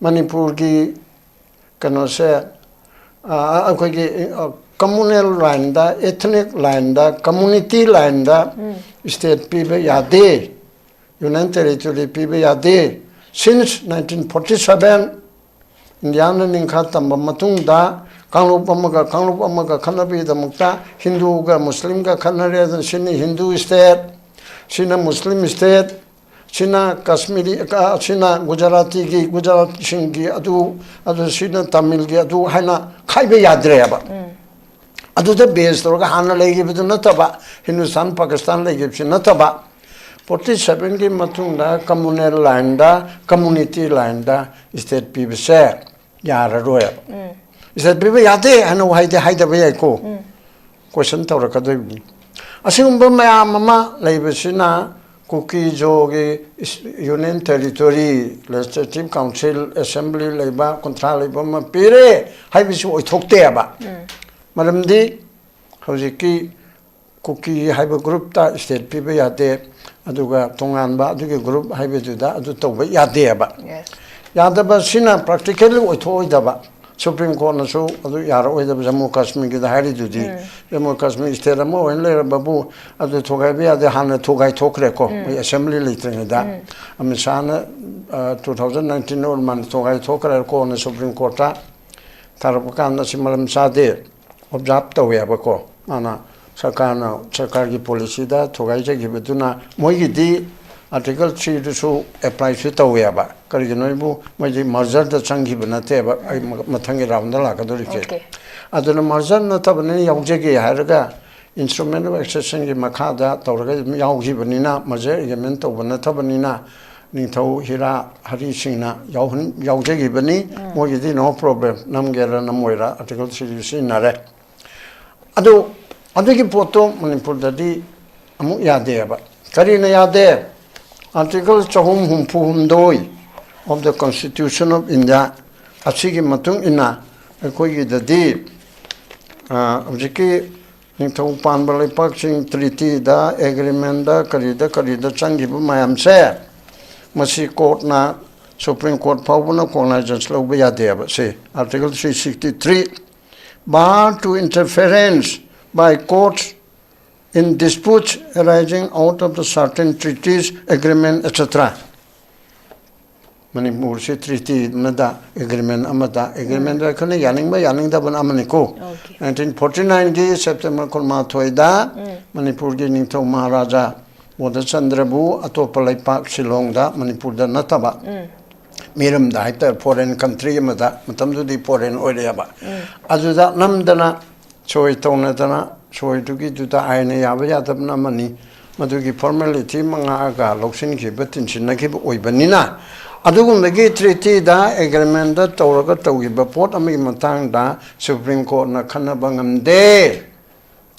ꯃꯅꯤꯄꯨꯔꯒꯤ ꯀꯩꯅꯣꯁꯦ, ꯑ, ꯑꯩꯈꯣꯏꯒꯤ, ꯑ, communal lineꯗ, ethnic lineꯗ, community lineꯗ state ꯄꯤꯕ ꯌꯥꯗꯦ, Union Territory ꯄꯤꯕ ꯌꯥꯗꯦ꯫ Since nineteen forty seven Indiaꯅ ꯅꯤꯡꯈꯥ ꯇꯝꯕ ꯃꯇꯨꯡꯗ ꯀꯥꯡꯂꯨꯞ ꯑꯃꯒ ꯀꯥꯡꯂꯨꯞ ꯑꯃꯒ ꯈꯠꯅꯕꯒꯤꯗꯃꯛꯇ ꯍꯤꯟꯗꯨꯒ ꯃꯨꯁꯂꯤꯝꯒ ꯈꯠꯅꯔꯦ, ꯑꯗꯨꯅ ꯁꯤꯅ ꯍꯤꯟꯗꯨ state, ꯁꯤꯅ ꯃꯨꯁꯂꯤꯝ state, ꯁꯤꯅ ꯀꯥꯁꯃꯤꯔꯤ, ꯑ, ꯁꯤꯅ ꯒꯨꯖꯔꯥꯇꯤꯒꯤ, ꯒꯨꯖꯔꯥꯠꯁꯤꯡꯒꯤ ꯑꯗꯨ, ꯑꯗꯨ ꯁꯤꯅ ꯇꯥꯃꯤꯜꯒꯤ ꯑꯗꯨ ꯍꯥꯏꯅ ꯈꯥꯏꯕ ꯌꯥꯗ꯭ꯔꯦꯕ꯫ ꯑꯗꯨꯗ base ꯇꯧꯔꯒ ꯍꯥꯟꯅ ꯂꯩꯈꯤꯕꯗꯨ ꯅꯠꯇꯕ, ꯍꯤꯟꯗꯨꯁꯇꯥꯟ ꯄꯥꯀꯤꯁꯇꯥꯟ ꯂꯩꯈꯤꯕꯁꯤ ꯅꯠꯇꯕ, forty sevenꯒꯤ ꯃꯇꯨꯡꯗ communal lineꯗ, community lineꯗ state ꯄꯤꯕꯁꯦ ꯌꯥꯔꯔꯣꯏꯕ꯫ State ꯄꯤꯕ ꯌꯥꯗꯦ ꯍꯥꯏꯅ ꯋꯥꯍꯩꯗꯤ ꯍꯥꯏꯗꯕ ꯌꯥꯏꯀꯣ꯫ Question ꯇꯧꯔꯛꯀꯗꯣꯏꯕꯅꯤ꯫ ꯑꯁꯤꯒꯨꯝꯕ ꯃꯌꯥꯝ ꯑꯃ ꯂꯩꯕꯁꯤꯅ ꯀꯨꯀꯤ ꯖꯣꯒꯤ Union Territory, Legislative Council, Assembly ꯂꯩꯕ ꯀꯨꯟꯊ꯭ꯔꯥ ꯂꯩꯕ ꯑꯃ ꯄꯤꯔꯦ ꯍꯥꯏꯕꯁꯤ ꯑꯣꯏꯊꯣꯛꯇꯦꯕ꯫ ꯃꯔꯝꯗꯤ ꯍꯧꯖꯤꯛꯀꯤ ꯀꯨꯀꯤ ꯍꯥꯏꯕ groupꯇ state ꯄꯤꯕ ꯌꯥꯗꯦ, ꯑꯗꯨꯒ ꯇꯣꯉꯥꯟꯕ ꯑꯗꯨꯒꯤ group ꯍꯥꯏꯕꯗꯨꯗ ꯑꯗꯨ ꯇꯧꯕ ꯌꯥꯗꯦꯕ꯫ Yes. ꯌꯥꯗꯕ ꯁꯤꯅ practically ꯑꯣꯏꯊꯣꯛꯑꯣꯏꯗꯕ꯫ Supreme Courtꯅꯁꯨ ꯑꯗꯨ ꯌꯥꯔꯛꯑꯣꯏꯗꯕ ꯖꯝꯃꯨ ꯀꯥꯁꯃꯤꯔꯒꯤꯗ ꯍꯥꯏꯔꯤꯗꯨꯗꯤ꯫ ꯖꯝꯃꯨ ꯀꯥꯁꯃꯤꯔ state ꯑꯃ ꯑꯣꯏꯅ ꯂꯩꯔꯕꯕꯨ ꯑꯗꯨ ꯊꯨꯒꯥꯏꯕ ꯌꯥꯗꯦ, ꯍꯥꯟꯅ ꯊꯨꯒꯥꯏ ꯊꯣꯛꯈ꯭ꯔꯦꯀꯣ, ꯃꯣꯏ assembly ꯂꯩꯇ꯭ꯔꯤꯉꯩꯗ꯫ ꯑꯃꯤꯠ ꯁꯥꯍꯅ, ꯑ, two thousand nineteenꯗ ꯑꯣꯏꯔ ꯃꯥꯜꯂꯦ, ꯊꯨꯒꯥꯏ ꯊꯣꯛꯈ꯭ꯔꯦ, ꯀꯣꯟꯅ Supreme Courtꯇ ꯊꯥꯔꯛꯄ ꯀꯥꯟꯗ ꯁꯤ ꯃꯔꯝ ꯆꯥꯗꯦ, observe ꯇꯧꯋꯦꯕꯀꯣ꯫ ꯃꯥꯅ ꯁꯔꯀꯥꯔꯅ, ꯁꯔꯀꯥꯔꯒꯤ policyꯗ ꯊꯨꯒꯥꯏꯖꯈꯤꯕꯗꯨꯅ ꯃꯣꯏꯒꯤꯗꯤ ꯑꯥꯔꯇꯤꯀꯜ ꯊ꯭ꯔꯤꯗꯨꯁꯨ ꯑꯦꯄ꯭ꯂꯥꯏꯁꯨ ꯇꯧꯋꯦꯕ꯫ ꯀꯔꯤꯒꯤꯅꯣ ꯍꯥꯏꯕꯨ ꯃꯣꯏꯗꯤ ꯃꯔꯖꯔꯗ ꯆꯪꯈꯤꯕ ꯅꯠꯇꯦꯕ, ꯑꯩ ꯃ- ꯃꯊꯪꯒꯤ ꯔꯥꯎꯟꯗ ꯂꯥꯛꯀꯗꯧꯔꯤꯁꯦ꯫ Okay. ꯑꯗꯨꯅ ꯃꯔꯖꯔ ꯅꯠꯇꯕꯅꯤꯅ ꯌꯥꯎꯖꯒꯦ ꯍꯥꯏꯔꯒ instrument of accessionꯒꯤ ꯃꯈꯥꯗ ꯇꯧꯔꯒ ꯑꯗꯨꯝ ꯌꯥꯎꯈꯤꯕꯅꯤꯅ, merger agreement ꯇꯧꯕ ꯅꯠꯇꯕꯅꯤꯅ, ꯅꯤꯡꯊꯧ ꯍꯤꯔꯥ ꯍꯔꯤꯁꯤꯡꯅ ꯌꯥꯎꯍꯟ ꯌꯥꯎꯖꯈꯤꯕꯅꯤ꯫ ꯃꯣꯏꯒꯤꯗꯤ no problem, ꯅꯝꯒꯦꯔꯥ ꯅꯝꯃꯣꯏꯔꯥ ꯑꯥꯔꯇꯤꯀꯜ ꯊ꯭ꯔꯤꯗꯨ ꯁꯤꯖꯤꯟꯅꯔꯦ꯫ ꯑꯗꯨ ꯑꯗꯨꯒꯤ ꯄꯣꯠꯇꯣ ꯃꯅꯤꯄꯨꯔꯗꯗꯤ ꯑꯃꯨꯛ ꯌꯥꯗꯦꯕ꯫ ꯀꯔꯤꯅ ꯌꯥꯗꯦ? ꯑꯥꯔꯇꯤꯀꯜ ꯆꯍꯨꯝ ꯍꯨꯝꯐꯨ ꯍꯨꯝꯗꯣꯏ of the Constitution of India ꯑꯁꯤꯒꯤ ꯃꯇꯨꯡ ꯏꯟꯅ ꯑꯩꯈꯣꯏꯒꯤꯗꯗꯤ, ꯑ, ꯍꯧꯖꯤꯛꯀꯤ ꯅꯤꯡꯊꯧ ꯄꯥꯟꯕ ꯂꯩꯄꯥꯛꯁꯤꯡ treatyꯗ, agreementꯗ, ꯀꯔꯤꯗ ꯀꯔꯤꯗ ꯆꯪꯈꯤꯕ ꯃꯌꯥꯝꯁꯦ, ꯃꯁꯤ courtꯅ, Supreme Court ꯐꯥꯎꯕꯅ cognizance ꯂꯧꯕ ꯌꯥꯗꯦꯕ꯫ ꯁꯤ article three sixty three, bar to interference by courts in disputes arising out of the certain treaties, agreement, et cetera꯫ ꯃꯅꯤꯄꯨꯔꯁꯤ treaty ꯑꯃꯗ, agreement ꯑꯃꯗ, agreementꯗ ꯑꯩꯈꯣꯏꯅ ꯌꯥꯅꯤꯡꯕ ꯌꯥꯅꯤꯡꯗꯕꯅ ꯑꯃꯅꯤꯀꯣ꯫ Okay. Nineteen forty nineꯒꯤ September ꯀꯨꯟꯃꯥꯊꯣꯏꯗ ꯃꯅꯤꯄꯨꯔꯒꯤ ꯅꯤꯡꯊꯧ ꯃꯍꯥꯔꯥꯖꯥ ꯕꯣꯙꯆꯟꯗ꯭ꯔꯕꯨ ꯑꯇꯣꯞꯄ ꯂꯩꯄꯥꯛ ꯁꯤꯂꯣꯡꯗ, ꯃꯅꯤꯄꯨꯔꯗ ꯅꯠꯇꯕ, ꯃꯤꯔꯝꯗ ꯍꯥꯏꯇꯥꯔꯦ, foreign country ꯑꯃꯗ, ꯃꯇꯝꯗꯨꯗꯤ foreign ꯑꯣꯏꯔꯛꯑꯦꯕ, ꯑꯗꯨꯗ ꯅꯝꯗꯅ ꯁꯣꯏ ꯇꯧꯅꯗꯅ, ꯁꯣꯏꯗꯨꯒꯤꯗꯨꯗ ꯑꯥꯏꯟꯅ ꯌꯥꯕ ꯌꯥꯗꯕꯅ ꯑꯃꯅꯤ, ꯃꯗꯨꯒꯤ formality ꯑꯃ ꯉꯥꯛꯑꯒ ꯂꯧꯁꯤꯟꯈꯤꯕ, ꯇꯤꯟꯁꯤꯟꯅꯈꯤꯕ ꯑꯣꯏꯕꯅꯤꯅ, ꯑꯗꯨꯒꯨꯝꯕꯒꯤ treatyꯗ, agreementꯗ ꯇꯧꯔꯒ ꯇꯧꯈꯤꯕ ꯄꯣꯠ ꯑꯃꯒꯤ ꯃꯇꯥꯡꯗ Supreme Courtꯅ ꯈꯟꯅꯕ ꯉꯝꯗꯦ꯫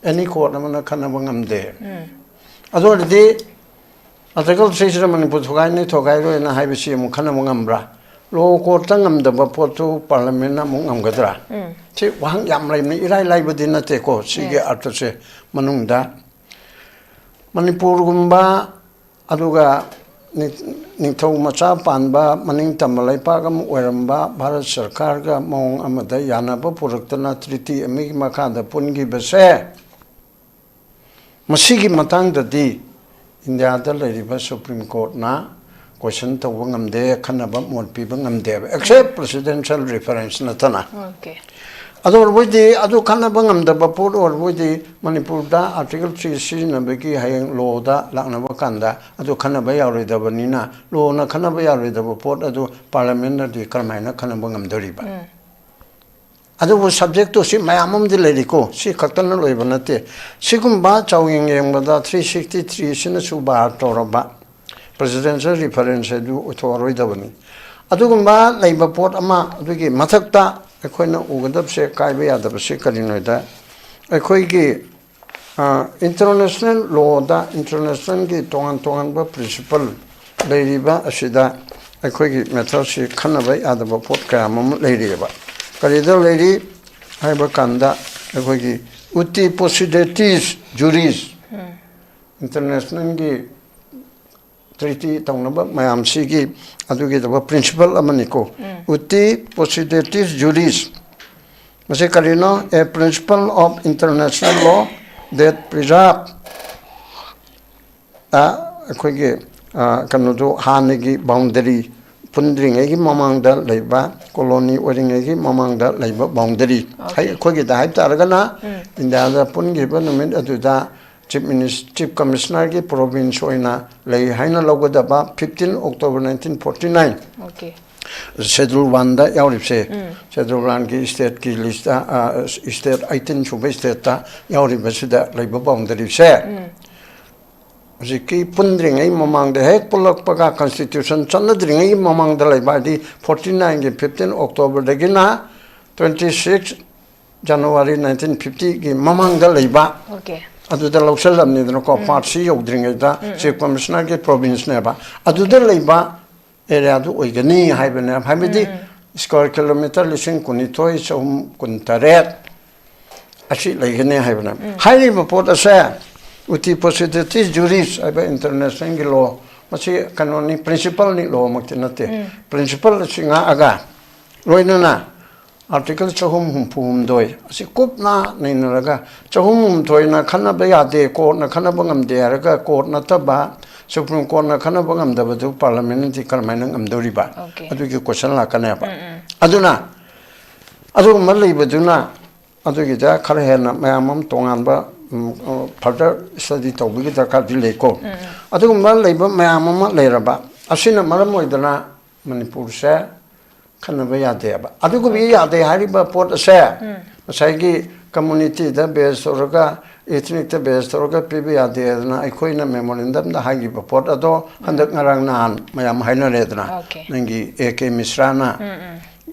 Any court ꯑꯃꯅ ꯈꯟꯅꯕ ꯉꯝꯗꯦ꯫ ꯑꯗꯨ ꯑꯣꯏꯔꯗꯤ ꯑꯥꯔꯇꯤꯀꯜ ꯊ꯭ꯔꯤꯁꯤꯗ ꯃꯅꯤꯄꯨꯔ ꯊꯨꯒꯥꯏꯅꯤ ꯊꯨꯒꯥꯏꯔꯣꯏꯅ ꯍꯥꯏꯕꯁꯤ ꯑꯃꯨꯛ ꯈꯟꯅꯕ ꯉꯝꯕ꯭ꯔꯥ? Law courtꯇ ꯉꯝꯗꯕ ꯄꯣꯠꯇꯨ parliamentꯅ ꯑꯃꯨꯛ ꯉꯝꯒꯗ꯭ꯔꯥ? ꯁꯤ ꯋꯥꯍꯪ ꯌꯥꯝ ꯂꯩꯕꯅꯤ, ꯏꯔꯥꯏ ꯂꯥꯏꯕꯗꯤ ꯅꯠꯇꯦꯀꯣ꯫ ꯁꯤꯒꯤ Yes. ꯑꯥꯔꯊꯁꯦ ꯃꯅꯨꯡꯗ ꯃꯅꯤꯄꯨꯔꯒꯨꯝꯕ, ꯑꯗꯨꯒ ꯅꯤꯡ- ꯅꯤꯡꯊꯧ ꯃꯆꯥ ꯄꯥꯟꯕ ꯃꯅꯤꯡ ꯇꯝꯕ ꯂꯩꯄꯥꯛ ꯑꯃ ꯑꯣꯏꯔꯝꯕ ꯚꯥꯔꯠ ꯁꯔꯀꯥꯔꯒ ꯃꯑꯣꯡ ꯑꯃꯗ ꯌꯥꯅꯕ ꯄꯨꯔꯛꯇꯅ treaty ꯑꯃꯒꯤ ꯃꯈꯥꯗ ꯄꯨꯟꯈꯤꯕꯁꯦ, ꯃꯁꯤꯒꯤ ꯃꯇꯥꯡꯗꯗꯤ ꯏꯟꯗꯤꯌꯥꯗ ꯂꯩꯔꯤꯕ Supreme Courtꯅ question ꯇꯧꯕ ꯉꯝꯗꯦ, ꯑꯈꯟꯅꯕ ꯃꯣꯠ ꯄꯤꯕ ꯉꯝꯗꯦꯕ, except presidential reference ꯅꯠꯇꯅ꯫ Okay. ꯑꯗꯨ ꯑꯣꯏꯔꯕꯣꯏꯗꯤ, ꯑꯗꯨ ꯈꯟꯅꯕ ꯉꯝꯗꯕ ꯄꯣꯠ ꯑꯣꯏꯔꯕꯣꯏꯗꯤ, ꯃꯅꯤꯄꯨꯔꯗ Article three ꯁꯤꯖꯤꯟꯅꯕꯒꯤ ꯍꯌꯦꯡ lawꯗ ꯂꯥꯛꯅꯕ ꯀꯥꯟꯗ ꯑꯗꯨ ꯈꯟꯅꯕ ꯌꯥꯔꯣꯏꯗꯕꯅꯤꯅ, lawꯅ ꯈꯟꯅꯕ ꯌꯥꯔꯣꯏꯗꯕ ꯄꯣꯠ ꯑꯗꯨ Parliamentꯅꯗꯤ ꯀꯔꯝꯍꯥꯏꯅ ꯈꯟꯅꯕ ꯉꯝꯗꯣꯔꯤꯕ? ꯑꯗꯨꯕꯨ subjectꯇꯨ ꯁꯤ ꯃꯌꯥꯝ ꯑꯃꯗꯤ ꯂꯩꯔꯤꯀꯣ, ꯁꯤ ꯈꯛꯇꯅ ꯂꯣꯏꯕ ꯅꯠꯇꯦ꯫ ꯁꯤꯒꯨꯝꯕ ꯆꯥꯎꯌꯦꯡ ꯌꯦꯡꯕꯗ three sixty three ꯁꯤꯅꯁꯨ bar ꯇꯧꯔꯕ presidential reference ꯑꯗꯨ ꯑꯣꯏꯊꯣꯛꯑꯔꯣꯏꯗꯕꯅꯤ꯫ ꯑꯗꯨꯒꯨꯝꯕ ꯂꯩꯕ ꯄꯣꯠ ꯑꯃ, ꯑꯗꯨꯒꯤ ꯃꯊꯛꯇ ꯑꯩꯈꯣꯏꯅ ꯎꯒꯗꯕꯁꯦ, ꯀꯥꯏꯕ ꯌꯥꯗꯕꯁꯦ ꯀꯔꯤꯅꯣꯗ, ꯑꯩꯈꯣꯏꯒꯤ, ꯑ, international lawꯗ internationalꯒꯤ ꯇꯣꯉꯥꯟ ꯇꯣꯉꯥꯟꯕ principle ꯂꯩꯔꯤꯕ ꯑꯁꯤꯗ ꯑꯩꯈꯣꯏꯒꯤ matterꯁꯤ ꯈꯟꯅꯕ ꯌꯥꯗꯕ ꯄꯣꯠ ꯀꯌꯥ ꯑꯃ ꯂꯩꯔꯤꯑꯕ꯫ ꯀꯔꯤꯗ ꯂꯩꯔꯤ ꯍꯥꯏꯕ ꯀꯥꯟꯗ, ꯑꯩꯈꯣꯏꯒꯤ uti possidetis juris, internationalꯒꯤ treaty ꯇꯧꯅꯕ ꯃꯌꯥꯝꯁꯤꯒꯤ ꯑꯗꯨꯒꯤꯗꯃꯛ principle ꯑꯃꯅꯤꯀꯣ꯫ Uti possidetis juris꯫ ꯃꯁꯤ ꯀꯔꯤꯅꯣ? A principle of international law that preserve, ꯑ, ꯑꯩꯈꯣꯏꯒꯤ, ꯑ, ꯀꯩꯅꯣꯗꯣ, ꯍꯥꯟꯅꯒꯤ boundary, ꯄꯨꯟꯗ꯭ꯔꯤꯉꯩꯒꯤ ꯃꯃꯥꯡꯗ ꯂꯩꯕ, colony ꯑꯣꯏꯔꯤꯉꯩꯒꯤ ꯃꯃꯥꯡꯗ ꯂꯩꯕ boundary꯫ Okay. ꯑꯩꯈꯣꯏꯒꯤꯗ ꯍꯥꯏꯕ ꯇꯥꯔꯒꯅ, ꯏꯟꯗꯤꯌꯥꯗ ꯄꯨꯟꯈꯤꯕ ꯅꯨꯃꯤꯠ ꯑꯗꯨꯗ Chief Minis-, Chief Commissionerꯒꯤ province ꯑꯣꯏꯅ ꯂꯩ ꯍꯥꯏꯅ ꯂꯧꯒꯗꯕ fifteen October nineteen forty nine꯫ Okay. Schedule oneꯗ ꯌꯥꯎꯔꯤꯕꯁꯦ, Schedule oneꯒꯤ stateꯀꯤ listꯇ, ꯑ, state eighteen ꯁꯨꯕ stateꯇ ꯌꯥꯎꯔꯤꯕꯁꯤꯗ ꯂꯩꯕ boundaryꯁꯦ, ꯍꯧꯖꯤꯛꯀꯤ ꯄꯨꯟꯗ꯭ꯔꯤꯉꯩ ꯃꯃꯥꯡꯗ, ꯍꯦꯛ ꯄꯨꯜꯂꯛꯄꯒ, constitution ꯆꯠꯅꯗ꯭ꯔꯤꯉꯩꯒꯤ ꯃꯃꯥꯡꯗ ꯂꯩꯕ, ꯍꯥꯏꯗꯤ forty nineꯒꯤ fifteen Octoberꯗꯒꯤꯅ twenty six January nineteen fiftyꯒꯤ ꯃꯃꯥꯡꯗ ꯂꯩꯕ, Okay. ꯑꯗꯨꯗ ꯂꯧꯁꯤꯜꯂꯝꯅꯤꯗꯅꯀꯣ, Part C ꯌꯧꯗ꯭ꯔꯤꯉꯩꯗ Chief Commissionerꯒꯤ provinceꯅꯦꯕ꯫ ꯑꯗꯨꯗ ꯂꯩꯕ areaꯗꯨ ꯑꯣꯏꯒꯅꯤ ꯍꯥꯏꯕꯅꯦ, ꯍꯥꯏꯕꯗꯤ square kilometre ꯂꯤꯁꯤꯡ ꯀꯨꯟꯅꯤꯊꯣꯏ ꯆꯍꯨꯝ ꯀꯨꯟꯇꯔꯦꯠ ꯑꯁꯤ ꯂꯩꯒꯅꯤ ꯍꯥꯏꯕꯅꯦ꯫ ꯍꯥꯏꯔꯤꯕ ꯄꯣꯠ ꯑꯁꯦ uti possidetis juris ꯍꯥꯏꯕ internationalꯒꯤ law, ꯃꯁꯤ ꯀꯩꯅꯣꯅꯤ, principleꯅꯤ, lawꯃꯛꯇꯤ ꯅꯠꯇꯦ꯫ Principle ꯑꯁꯤ ꯉꯥꯛꯑꯒ, ꯂꯣꯏꯅꯅ Article ꯆꯍꯨꯝ ꯍꯨꯝꯐꯨ ꯍꯨꯝꯗꯣꯏ ꯑꯁꯤ ꯀꯨꯞꯅ ꯅꯩꯅꯔꯒ, ꯆꯍꯨꯝ ꯍꯨꯝꯗꯣꯏꯅ ꯈꯟꯅꯕ ꯌꯥꯗꯦ, courtꯅ ꯈꯟꯅꯕ ꯉꯝꯗꯦ ꯍꯥꯏꯔꯒ, court ꯅꯠꯇꯕ Supreme Courtꯅ ꯈꯟꯅꯕ ꯉꯝꯗꯕꯗꯨ Parliamentꯅꯗꯤ ꯀꯔꯝꯍꯥꯏꯅ ꯉꯝꯗꯧꯔꯤꯕ? Okay. ꯑꯗꯨꯒꯤ question ꯂꯥꯛꯀꯅꯦꯕ꯫ ꯑꯗꯨꯅ ꯑꯗꯨꯒꯨꯝꯕ ꯂꯩꯕꯗꯨꯅ ꯑꯗꯨꯒꯤꯗ ꯈꯔ ꯍꯦꯟꯅ ꯃꯌꯥꯝ ꯑꯃ ꯇꯣꯉꯥꯟꯕ, ꯎꯝ, further study ꯇꯧꯕꯒꯤ ꯗꯔꯀꯥꯔꯗꯤ ꯂꯩꯀꯣ꯫ ꯑꯗꯨꯒꯨꯝꯕ ꯂꯩꯕ ꯃꯌꯥꯝ ꯑꯃ ꯂꯩꯔꯕ ꯑꯁꯤꯅ ꯃꯔꯝ ꯑꯣꯏꯗꯅ ꯃꯅꯤꯄꯨꯔꯁꯦ ꯈꯟꯅꯕ ꯌꯥꯗꯦꯕ꯫ ꯑꯗꯨꯒꯨꯝꯕ ꯌꯥꯗꯦ ꯍꯥꯏꯔꯤꯕ ꯄꯣꯠ ꯑꯁꯦ ꯉꯁꯥꯏꯒꯤ communityꯗ base ꯇꯧꯔꯒ, ethnicꯇ base ꯇꯧꯔꯒ ꯄꯤꯕ ꯌꯥꯗꯦ ꯑꯗꯨꯅ ꯑꯩꯈꯣꯏꯅ memorandumꯗ ꯍꯥꯏꯈꯤꯕ ꯄꯣꯠ ꯑꯗꯣ ꯍꯟꯗꯛ ꯉꯔꯥꯡ ꯅꯍꯥꯟ ꯃꯌꯥꯝ ꯍꯥꯏꯅꯔꯦꯗꯅ꯫ Okay. ꯅꯪꯒꯤ A K ꯃꯤꯁ꯭ꯔꯥꯅ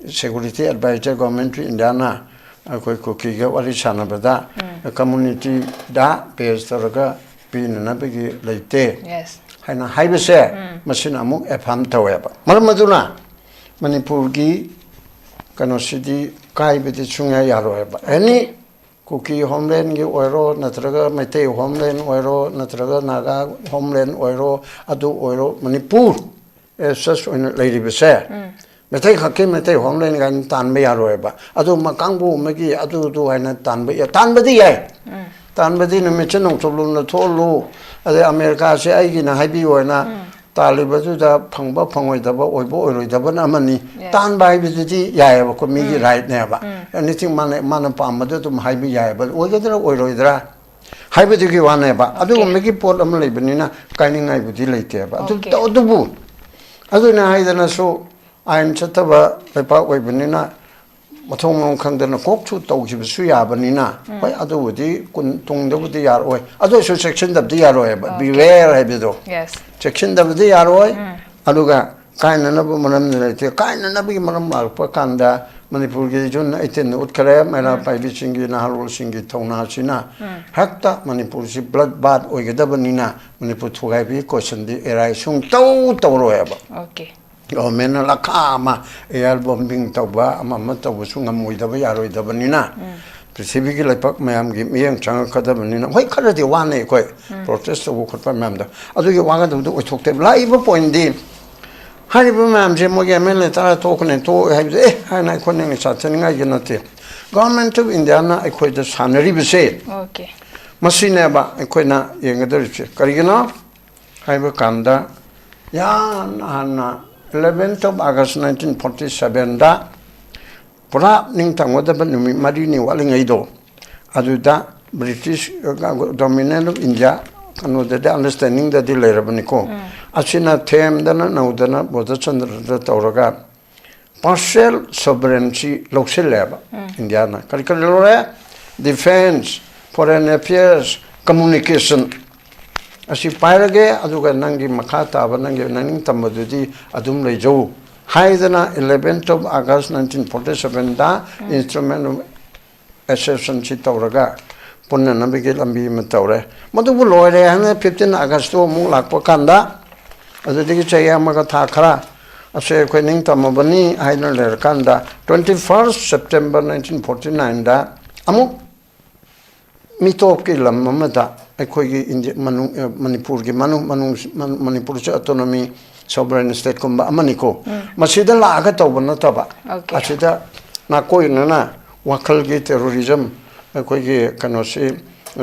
security advisor Government of Indiaꯅ ꯑꯩꯈꯣꯏ ꯀꯨꯀꯤꯒ ꯋꯥꯔꯤ ꯁꯥꯟꯅꯕꯗ communityꯗ base ꯇꯧꯔꯒ ꯄꯤꯅꯅꯕꯒꯤ ꯂꯩꯇꯦ Yes. ꯍꯥꯏꯅ ꯍꯥꯏꯕꯁꯦ, ꯃꯁꯤꯅ ꯑꯃꯨꯛ affirm ꯇꯧꯋꯦꯕ꯫ ꯃꯔꯝ ꯑꯗꯨꯅ ꯃꯅꯤꯄꯨꯔꯒꯤ ꯀꯩꯅꯣꯁꯤꯗꯤ ꯀꯥꯏꯕꯗꯤ ꯁꯨꯡꯌꯥ ꯌꯥꯔꯣꯏꯕ꯫ Any ꯀꯨꯀꯤ homelandꯒꯤ ꯑꯣꯏꯔꯣ, ꯅꯠꯇ꯭ꯔꯒ ꯃꯩꯇꯩ homeland ꯑꯣꯏꯔꯣ, ꯅꯠꯇ꯭ꯔꯒ ꯅꯥꯒꯥ homeland ꯑꯣꯏꯔꯣ, ꯑꯗꯨ ꯑꯣꯏꯔꯣ, ꯃꯅꯤꯄꯨꯔ as such ꯑꯣꯏꯅ ꯂꯩꯔꯤꯕꯁꯦ ꯃꯩꯇꯩ ꯈꯛꯀꯤ ꯃꯩꯇꯩ homeland ꯀꯥꯏꯅ ꯇꯥꯟꯕ ꯌꯥꯔꯣꯏꯕ꯫ ꯑꯗꯨ ꯃ-, ꯀꯥꯡꯕꯨ ꯑꯃꯒꯤ ꯑꯗꯨꯗꯨ ꯍꯥꯏꯅ ꯇꯥꯟꯕ ꯌꯥ-, ꯇꯥꯟꯕꯗꯤ ꯌꯥꯏ꯫ ꯇꯥꯟꯕꯗꯤ ꯅꯨꯃꯤꯠꯁꯦ ꯅꯣꯡꯆꯨꯞ ꯂꯣꯝꯗ ꯊꯣꯛꯍꯜꯂꯨ, ꯑꯗꯩ ꯑꯃꯦꯔꯤꯀꯥꯁꯦ ꯑꯩꯒꯤꯅ ꯍꯥꯏꯕꯤꯌꯨ ꯍꯥꯏꯅ ꯇꯥꯜꯂꯤꯕꯗꯨꯗ ꯐꯪꯕ ꯐꯪꯉꯣꯏꯗꯕ, ꯑꯣꯏꯕ ꯑꯣꯏꯔꯣꯏꯗꯕꯅ ꯑꯃꯅꯤ꯫ Yes. ꯇꯥꯟꯕ ꯍꯥꯏꯕꯗꯨꯗꯤ ꯌꯥꯏꯑꯕꯀꯣ, ꯃꯤꯒꯤ rightꯅꯦꯕ꯫ Anything ꯃꯥꯅ, ꯃꯥꯅ ꯄꯥꯝꯕꯗꯨ ꯑꯗꯨꯝ ꯍꯥꯏꯕ ꯌꯥꯏꯑꯕ꯫ ꯑꯣꯏꯒꯗ꯭ꯔꯥ ꯑꯣꯏꯔꯣꯏꯗ꯭ꯔꯥ ꯍꯥꯏꯕꯗꯨꯒꯤ ꯋꯥꯅꯦꯕ꯫ ꯑꯗꯨꯒꯨꯝꯕꯒꯤ ꯄꯣꯠ ꯑꯃ ꯂꯩꯕꯅꯤꯅ ꯀꯥꯏꯅꯤꯡꯉꯥꯏꯕꯨꯗꯤ ꯂꯩꯇꯦꯕ꯫ ꯑꯗꯨ, Okay. ꯑꯗꯨꯕꯨ ꯑꯗꯨꯅ ꯍꯥꯏꯗꯅꯁꯨ ꯑꯥꯏꯟ ꯆꯠꯇꯕ ꯂꯩꯄꯥꯛ ꯑꯣꯏꯕꯅꯤꯅ ꯃꯊꯣꯡ ꯃꯔꯝ ꯈꯪꯗꯅ ꯀꯣꯛꯁꯨ ꯇꯧꯈꯤꯕꯁꯨ ꯌꯥꯕꯅꯤꯅ, ꯍꯣꯏ, ꯑꯗꯨꯕꯨꯗꯤ ꯀꯨꯟ-, ꯇꯨꯡꯗꯕꯨꯗꯤ ꯌꯥꯔꯣꯏ꯫ ꯑꯗꯨ ꯑꯣꯏꯔꯁꯨ ꯆꯦꯛꯁꯤꯟꯗꯕꯗꯤ ꯌꯥꯔꯣꯏꯕ꯫ Okay. Beware ꯍꯥꯏꯕꯗꯣ꯫ Yes. ꯆꯦꯛꯁꯤꯟꯗꯕꯗꯤ ꯌꯥꯔꯣꯏ꯫ ꯑꯗꯨꯒ ꯀꯥꯏꯅꯅꯕ ꯃꯔꯝꯗꯤ ꯂꯩꯇꯦ꯫ ꯀꯥꯏꯅꯅꯕꯒꯤ ꯃꯔꯝ ꯂꯥꯛꯄ ꯀꯥꯟꯗ ꯃꯅꯤꯄꯨꯔꯒꯤ June eighteenꯗ ꯎꯠꯈ꯭ꯔꯦ, ꯃꯩꯔꯥ ꯄꯥꯏꯕꯤꯁꯤꯡꯒꯤ, ꯅꯍꯥꯔꯣꯜꯁꯤꯡꯒꯤ ꯊꯧꯅꯥꯁꯤꯅ ꯍꯦꯛꯇ ꯃꯅꯤꯄꯨꯔꯁꯤ blood bath ꯑꯣꯏꯒꯗꯕꯅꯤꯅ ꯃꯅꯤꯄꯨꯔ ꯊꯨꯒꯥꯏꯕꯒꯤ questionꯗꯤ arise ꯁꯨꯡꯇꯧ ꯇꯧꯔꯣꯏꯕ꯫ Okay. Governmentꯅ ꯂꯈꯥ ꯑꯃ air bombing ꯇꯧꯕ, ꯑꯃ ꯑꯃ ꯇꯧꯕꯁꯨ ꯉꯝꯃꯣꯏꯗꯕ, ꯌꯥꯔꯣꯏꯗꯕꯅꯤꯅ, ꯄ꯭ꯔꯤꯊꯤꯕꯤꯒꯤ ꯂꯩꯄꯥꯛ ꯃꯌꯥꯝꯒꯤ ꯃꯤꯠꯌꯦꯡ ꯆꯪꯉꯛꯀꯗꯕꯅꯤꯅ, ꯍꯣꯏ, ꯈꯔꯗꯤ ꯋꯥꯅꯩ ꯑꯩꯈꯣꯏ protest ꯇꯧꯕ ꯈꯣꯠꯄ ꯃꯌꯥꯝꯗꯣ, ꯑꯗꯨꯒꯤ ꯋꯥꯒꯗꯕꯗꯣ ꯑꯣꯏꯊꯣꯛꯇꯦꯕ꯫ ꯂꯥꯛꯏꯕ pointꯗꯤ ꯍꯥꯏꯔꯤꯕ ꯃꯌꯥꯝꯁꯦ ꯃꯣꯏꯒꯤ M L A ꯇꯔꯥ ꯊꯣꯛꯀꯅꯤ, ꯊꯣꯛꯑꯣꯏ ꯍꯥꯏꯕꯁꯦ, ꯑꯦ, ꯍꯥꯏꯅ ꯑꯩꯈꯣꯏꯅ ꯉꯁꯥꯊꯅꯤꯡꯉꯥꯏꯒꯤ ꯅꯠꯇꯦ꯫ Government of Indiaꯅ ꯑꯩꯈꯣꯏꯗ ꯁꯥꯟꯅꯔꯤꯕꯁꯦ Okay. ꯃꯁꯤꯅꯦꯕ ꯑꯩꯈꯣꯏꯅ ꯌꯦꯡꯒꯗꯧꯔꯤꯕꯁꯦ꯫ ꯀꯔꯤꯒꯤꯅꯣ ꯍꯥꯏꯕ ꯀꯥꯟꯗ, ꯌꯥꯝꯅ ꯍꯥꯟꯅ eleventh of August nineteen forty sevenꯗ ꯄꯨꯔꯥ ꯅꯤꯡꯇꯝꯒꯗꯕ ꯅꯨꯃꯤꯠ ꯃꯔꯤꯅꯤ ꯋꯥꯠꯂꯤꯉꯩꯗꯣ, ꯑꯗꯨꯗ British, Dominion of India, ꯀꯩꯅꯣꯗꯗꯤ, understandingꯗꯗꯤ ꯂꯩꯔꯕꯅꯤꯀꯣ꯫ ꯑꯁꯤꯅ ꯊꯦꯝꯗꯅ ꯅꯧꯗꯅ ꯕꯣꯙꯆꯟꯗ꯭ꯔꯗ ꯇꯧꯔꯒ partial sovereignty ꯂꯧꯁꯤꯜꯂꯦꯕ ꯏꯟꯗꯤꯌꯥꯅ꯫ ꯀꯔꯤ ꯀꯔꯤ ꯂꯧꯔꯦ? Defence, foreign affairs, communication꯫ ꯑꯁꯤ ꯄꯥꯏꯔꯒꯦ, ꯑꯗꯨꯒ ꯅꯪꯒꯤ ꯃꯈꯥ ꯇꯥꯕ, ꯅꯪꯒꯤ ꯅꯅꯤꯡ ꯇꯝꯕꯗꯨꯗꯤ ꯑꯗꯨꯝ ꯂꯩꯖꯧ ꯍꯥꯏꯗꯅ, eleventh of August nineteen forty sevenꯗ Instrument of Accessionꯁꯤ ꯇꯧꯔꯒ ꯄꯨꯟꯅꯅꯕꯒꯤ ꯂꯝꯕꯤ ꯑꯃ ꯇꯧꯔꯦ꯫ ꯃꯗꯨꯕꯨ ꯂꯣꯏꯔꯦ ꯍꯥꯏꯅ fifteen Augustꯇꯨ ꯑꯃꯨꯛ ꯂꯥꯛꯄ ꯀꯥꯟꯗ, ꯑꯗꯨꯗꯒꯤ ꯆꯍꯤ ꯑꯃꯒ ꯊꯥ ꯈꯔ ꯑꯁꯦ ꯑꯩꯈꯣꯏ ꯅꯤꯡꯇꯝꯃꯕꯅꯤ ꯍꯥꯏꯅ ꯂꯩꯔꯀꯥꯟꯗ, twenty first September nineteen forty nineꯗ ꯑꯃꯨꯛ ꯃꯤꯇꯣꯞꯀꯤ ꯂꯝ ꯑꯃꯗ ꯑꯩꯈꯣꯏꯒꯤ ꯏꯟꯗꯤꯌꯥ ꯃꯅꯨꯡ, ꯑ, ꯃꯅꯤꯄꯨꯔꯒꯤ ꯃꯅꯨꯡ, ꯃꯅꯨꯡ, ꯃꯅꯤꯄꯨꯔꯁꯦ autonomy, sovereign stateꯀꯨꯝꯕ ꯑꯃꯅꯤꯀꯣ꯫ ꯃꯁꯤꯗ ꯂꯥꯛꯑꯒ ꯇꯧꯕ ꯅꯠꯇꯕ, OK꯫ ꯑꯁꯤꯗ ꯅꯥꯀꯣꯏꯅꯅ ꯋꯥꯈꯜꯒꯤ terrorism, ꯑꯩꯈꯣꯏꯒꯤ ꯀꯩꯅꯣꯁꯤ,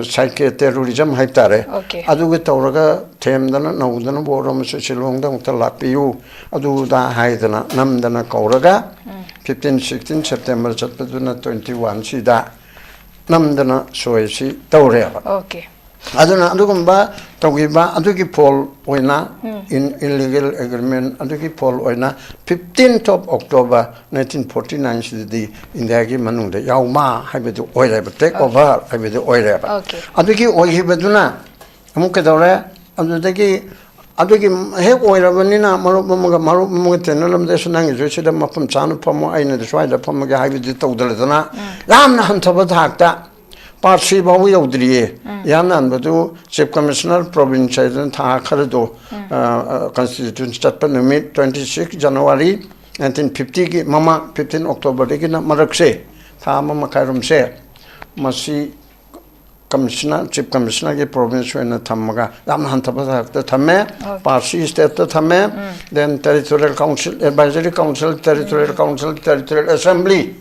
psyche terrorism ꯍꯥꯏꯕ ꯇꯥꯔꯦ꯫ OK꯫ ꯑꯗꯨꯒ ꯇꯧꯔꯒ ꯊꯦꯝꯗꯅ ꯅꯧꯗꯅ ꯕꯣꯔ ꯑꯃꯁꯨ ꯁꯤꯂꯣꯡꯗ ꯑꯃꯨꯛꯇ ꯂꯥꯛꯄꯤꯌꯨ, ꯑꯗꯨꯗ ꯍꯥꯏꯗꯅ ꯅꯝꯗꯅ ꯀꯧꯔꯒ, fifteen sixteen September ꯆꯠꯄꯗꯨꯅ twenty oneꯁꯤꯗ ꯅꯝꯗꯅ ꯁꯣꯏꯁꯤ ꯇꯧꯔꯦꯕ꯫ OK꯫ ꯑꯗꯨꯅ ꯑꯗꯨꯒꯨꯝꯕ ꯇꯧꯈꯤꯕ ꯑꯗꯨꯒꯤ ꯐꯣꯜ ꯑꯣꯏꯅ, illegal agreement ꯑꯗꯨꯒꯤ ꯐꯣꯜ ꯑꯣꯏꯅ, fifteen of October nineteen forty nineꯁꯤꯗꯗꯤ ꯏꯟꯗꯤꯌꯥꯒꯤ ꯃꯅꯨꯡꯗ ꯌꯥꯎꯃꯥ ꯍꯥꯏꯕꯗꯨ ꯑꯣꯏꯔꯦꯕ, take over ꯍꯥꯏꯕꯗꯨ ꯑꯣꯏꯔꯦꯕ꯫ OK꯫ ꯑꯗꯨꯒꯤ ꯑꯣꯏꯈꯤꯕꯗꯨꯅ ꯑꯃꯨꯛ ꯀꯩꯗꯧꯔꯦ? ꯑꯗꯨꯗꯒꯤ, ꯑꯗꯨꯒꯤ ꯍꯦꯛ ꯑꯣꯏꯔꯕꯅꯤꯅ ꯃꯔꯨꯞ ꯑꯃꯒ ꯃꯔꯨꯞ ꯑꯃꯒ ꯇꯤꯟꯅꯔꯝꯗꯦꯁꯨ, "ꯅꯪꯒꯤꯁꯨ ꯁꯤꯗ ꯃꯐꯝ ꯆꯥꯅ ꯐꯝꯃꯣ, ꯑꯩꯅꯗꯤ ꯁ꯭ꯋꯥꯏꯗ ꯐꯝꯃꯒꯦ" ꯍꯥꯏꯕꯗꯤ ꯇꯧꯗ꯭ꯔꯗꯅ, ꯌꯥꯝꯅ ꯍꯟꯊꯕ ꯊꯥꯛꯇ, ꯄꯥꯔꯠ ꯁꯤ ꯐꯥꯎꯕ ꯌꯧꯗ꯭ꯔꯤꯌꯦ꯫ ꯌꯥꯝꯅ ꯍꯟꯕꯗꯨ Chief Commissioner province ꯍꯥꯏꯗꯅ ꯊꯥ ꯈꯔꯗꯣ, ꯑ, ꯑ, constitution ꯆꯠꯄ ꯅꯨꯃꯤꯠ twenty six January nineteen fiftyꯒꯤ ꯃꯃꯥꯡ, fifteen Octoberꯗꯒꯤꯅ ꯃꯔꯛꯁꯦ, ꯊꯥ ꯑꯃ ꯃꯈꯥꯏꯔꯣꯝꯁꯦ, ꯃꯁꯤ Commissioner, Chief Commissionerꯒꯤ province ꯑꯣꯏꯅ ꯊꯝꯃꯒ ꯌꯥꯝꯅ ꯍꯟꯊꯕ ꯊꯥꯛꯇ ꯊꯝꯃꯦ꯫ ꯄꯥꯔꯠ ꯁꯤ stateꯇ ꯊꯝꯃꯦ꯫ Then Territorial Council, Advisory Council, Territorial Council, Territorial Assembly꯫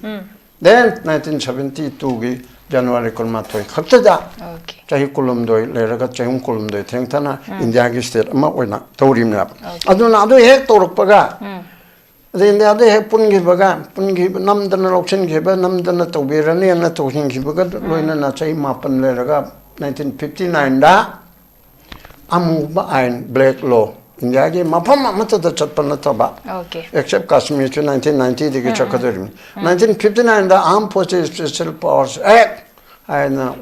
Then nineteen seventy twoꯒꯤ January ꯀꯨꯟꯃꯥꯊꯣꯏ ꯈꯛꯇꯗ, OK꯫ ꯆꯍꯤ ꯀꯨꯟꯍꯨꯝꯗꯣꯏ ꯂꯩꯔꯒ ꯆꯍꯤ ꯀꯨꯟꯍꯨꯝꯗꯣꯏ ꯊꯦꯡꯊꯅ ꯏꯟꯗꯤꯌꯥꯒꯤ state ꯑꯃ ꯑꯣꯏꯅ ꯇꯧꯔꯤꯕꯅꯦꯕ꯫ ꯑꯗꯨꯅ ꯑꯗꯨ ꯍꯦꯛ ꯇꯧꯔꯛꯄꯒ ꯑꯗꯩ ꯏꯟꯗꯤꯌꯥꯗ ꯍꯦꯛ ꯄꯨꯟꯈꯤꯕꯒ, ꯄꯨꯟꯈꯤꯕ, ꯅꯝꯗꯅ ꯂꯧꯁꯤꯟꯈꯤꯕ, ꯅꯝꯗꯅ ꯇꯧꯕꯤꯔꯅꯤꯅ ꯇꯧꯁꯤꯟꯈꯤꯕꯒ ꯂꯣꯏꯅꯅ ꯆꯍꯤ ꯃꯥꯄꯟ ꯂꯩꯔꯒ, ꯅꯥꯏꯟꯇꯤꯟ ꯐꯤꯐꯇꯤ ꯅꯥꯏꯟꯗ ꯑꯃꯨꯕ ꯑꯥꯏꯟ, ꯕ꯭ꯂꯦꯛ ꯂꯣ, ꯏꯟꯗꯤꯌꯥꯒꯤ ꯃꯐꯝ ꯑꯃꯠꯇꯗ ꯆꯠꯄ ꯅꯠꯇꯕ, ꯑꯣꯀꯦ꯫ ꯑꯦꯛꯁꯦꯞ ꯀꯥꯁꯃꯤꯔꯁꯨ ꯅꯥꯏꯟꯇꯤꯟ ꯅꯥꯏꯟꯇꯤꯗꯒꯤ ꯆꯠꯀꯗꯧꯔꯤꯕꯅꯤ꯫ ꯅꯥꯏꯟꯇꯤꯟ ꯐꯤꯐꯇꯤ ꯅꯥꯏꯟꯗ ꯑꯥꯔꯝ ꯐꯣꯔꯁꯦꯁ ꯁ꯭ꯄꯦꯁꯦꯜ ꯄꯥꯋꯔꯁ ꯑꯦꯛ ꯍꯥꯏꯅ,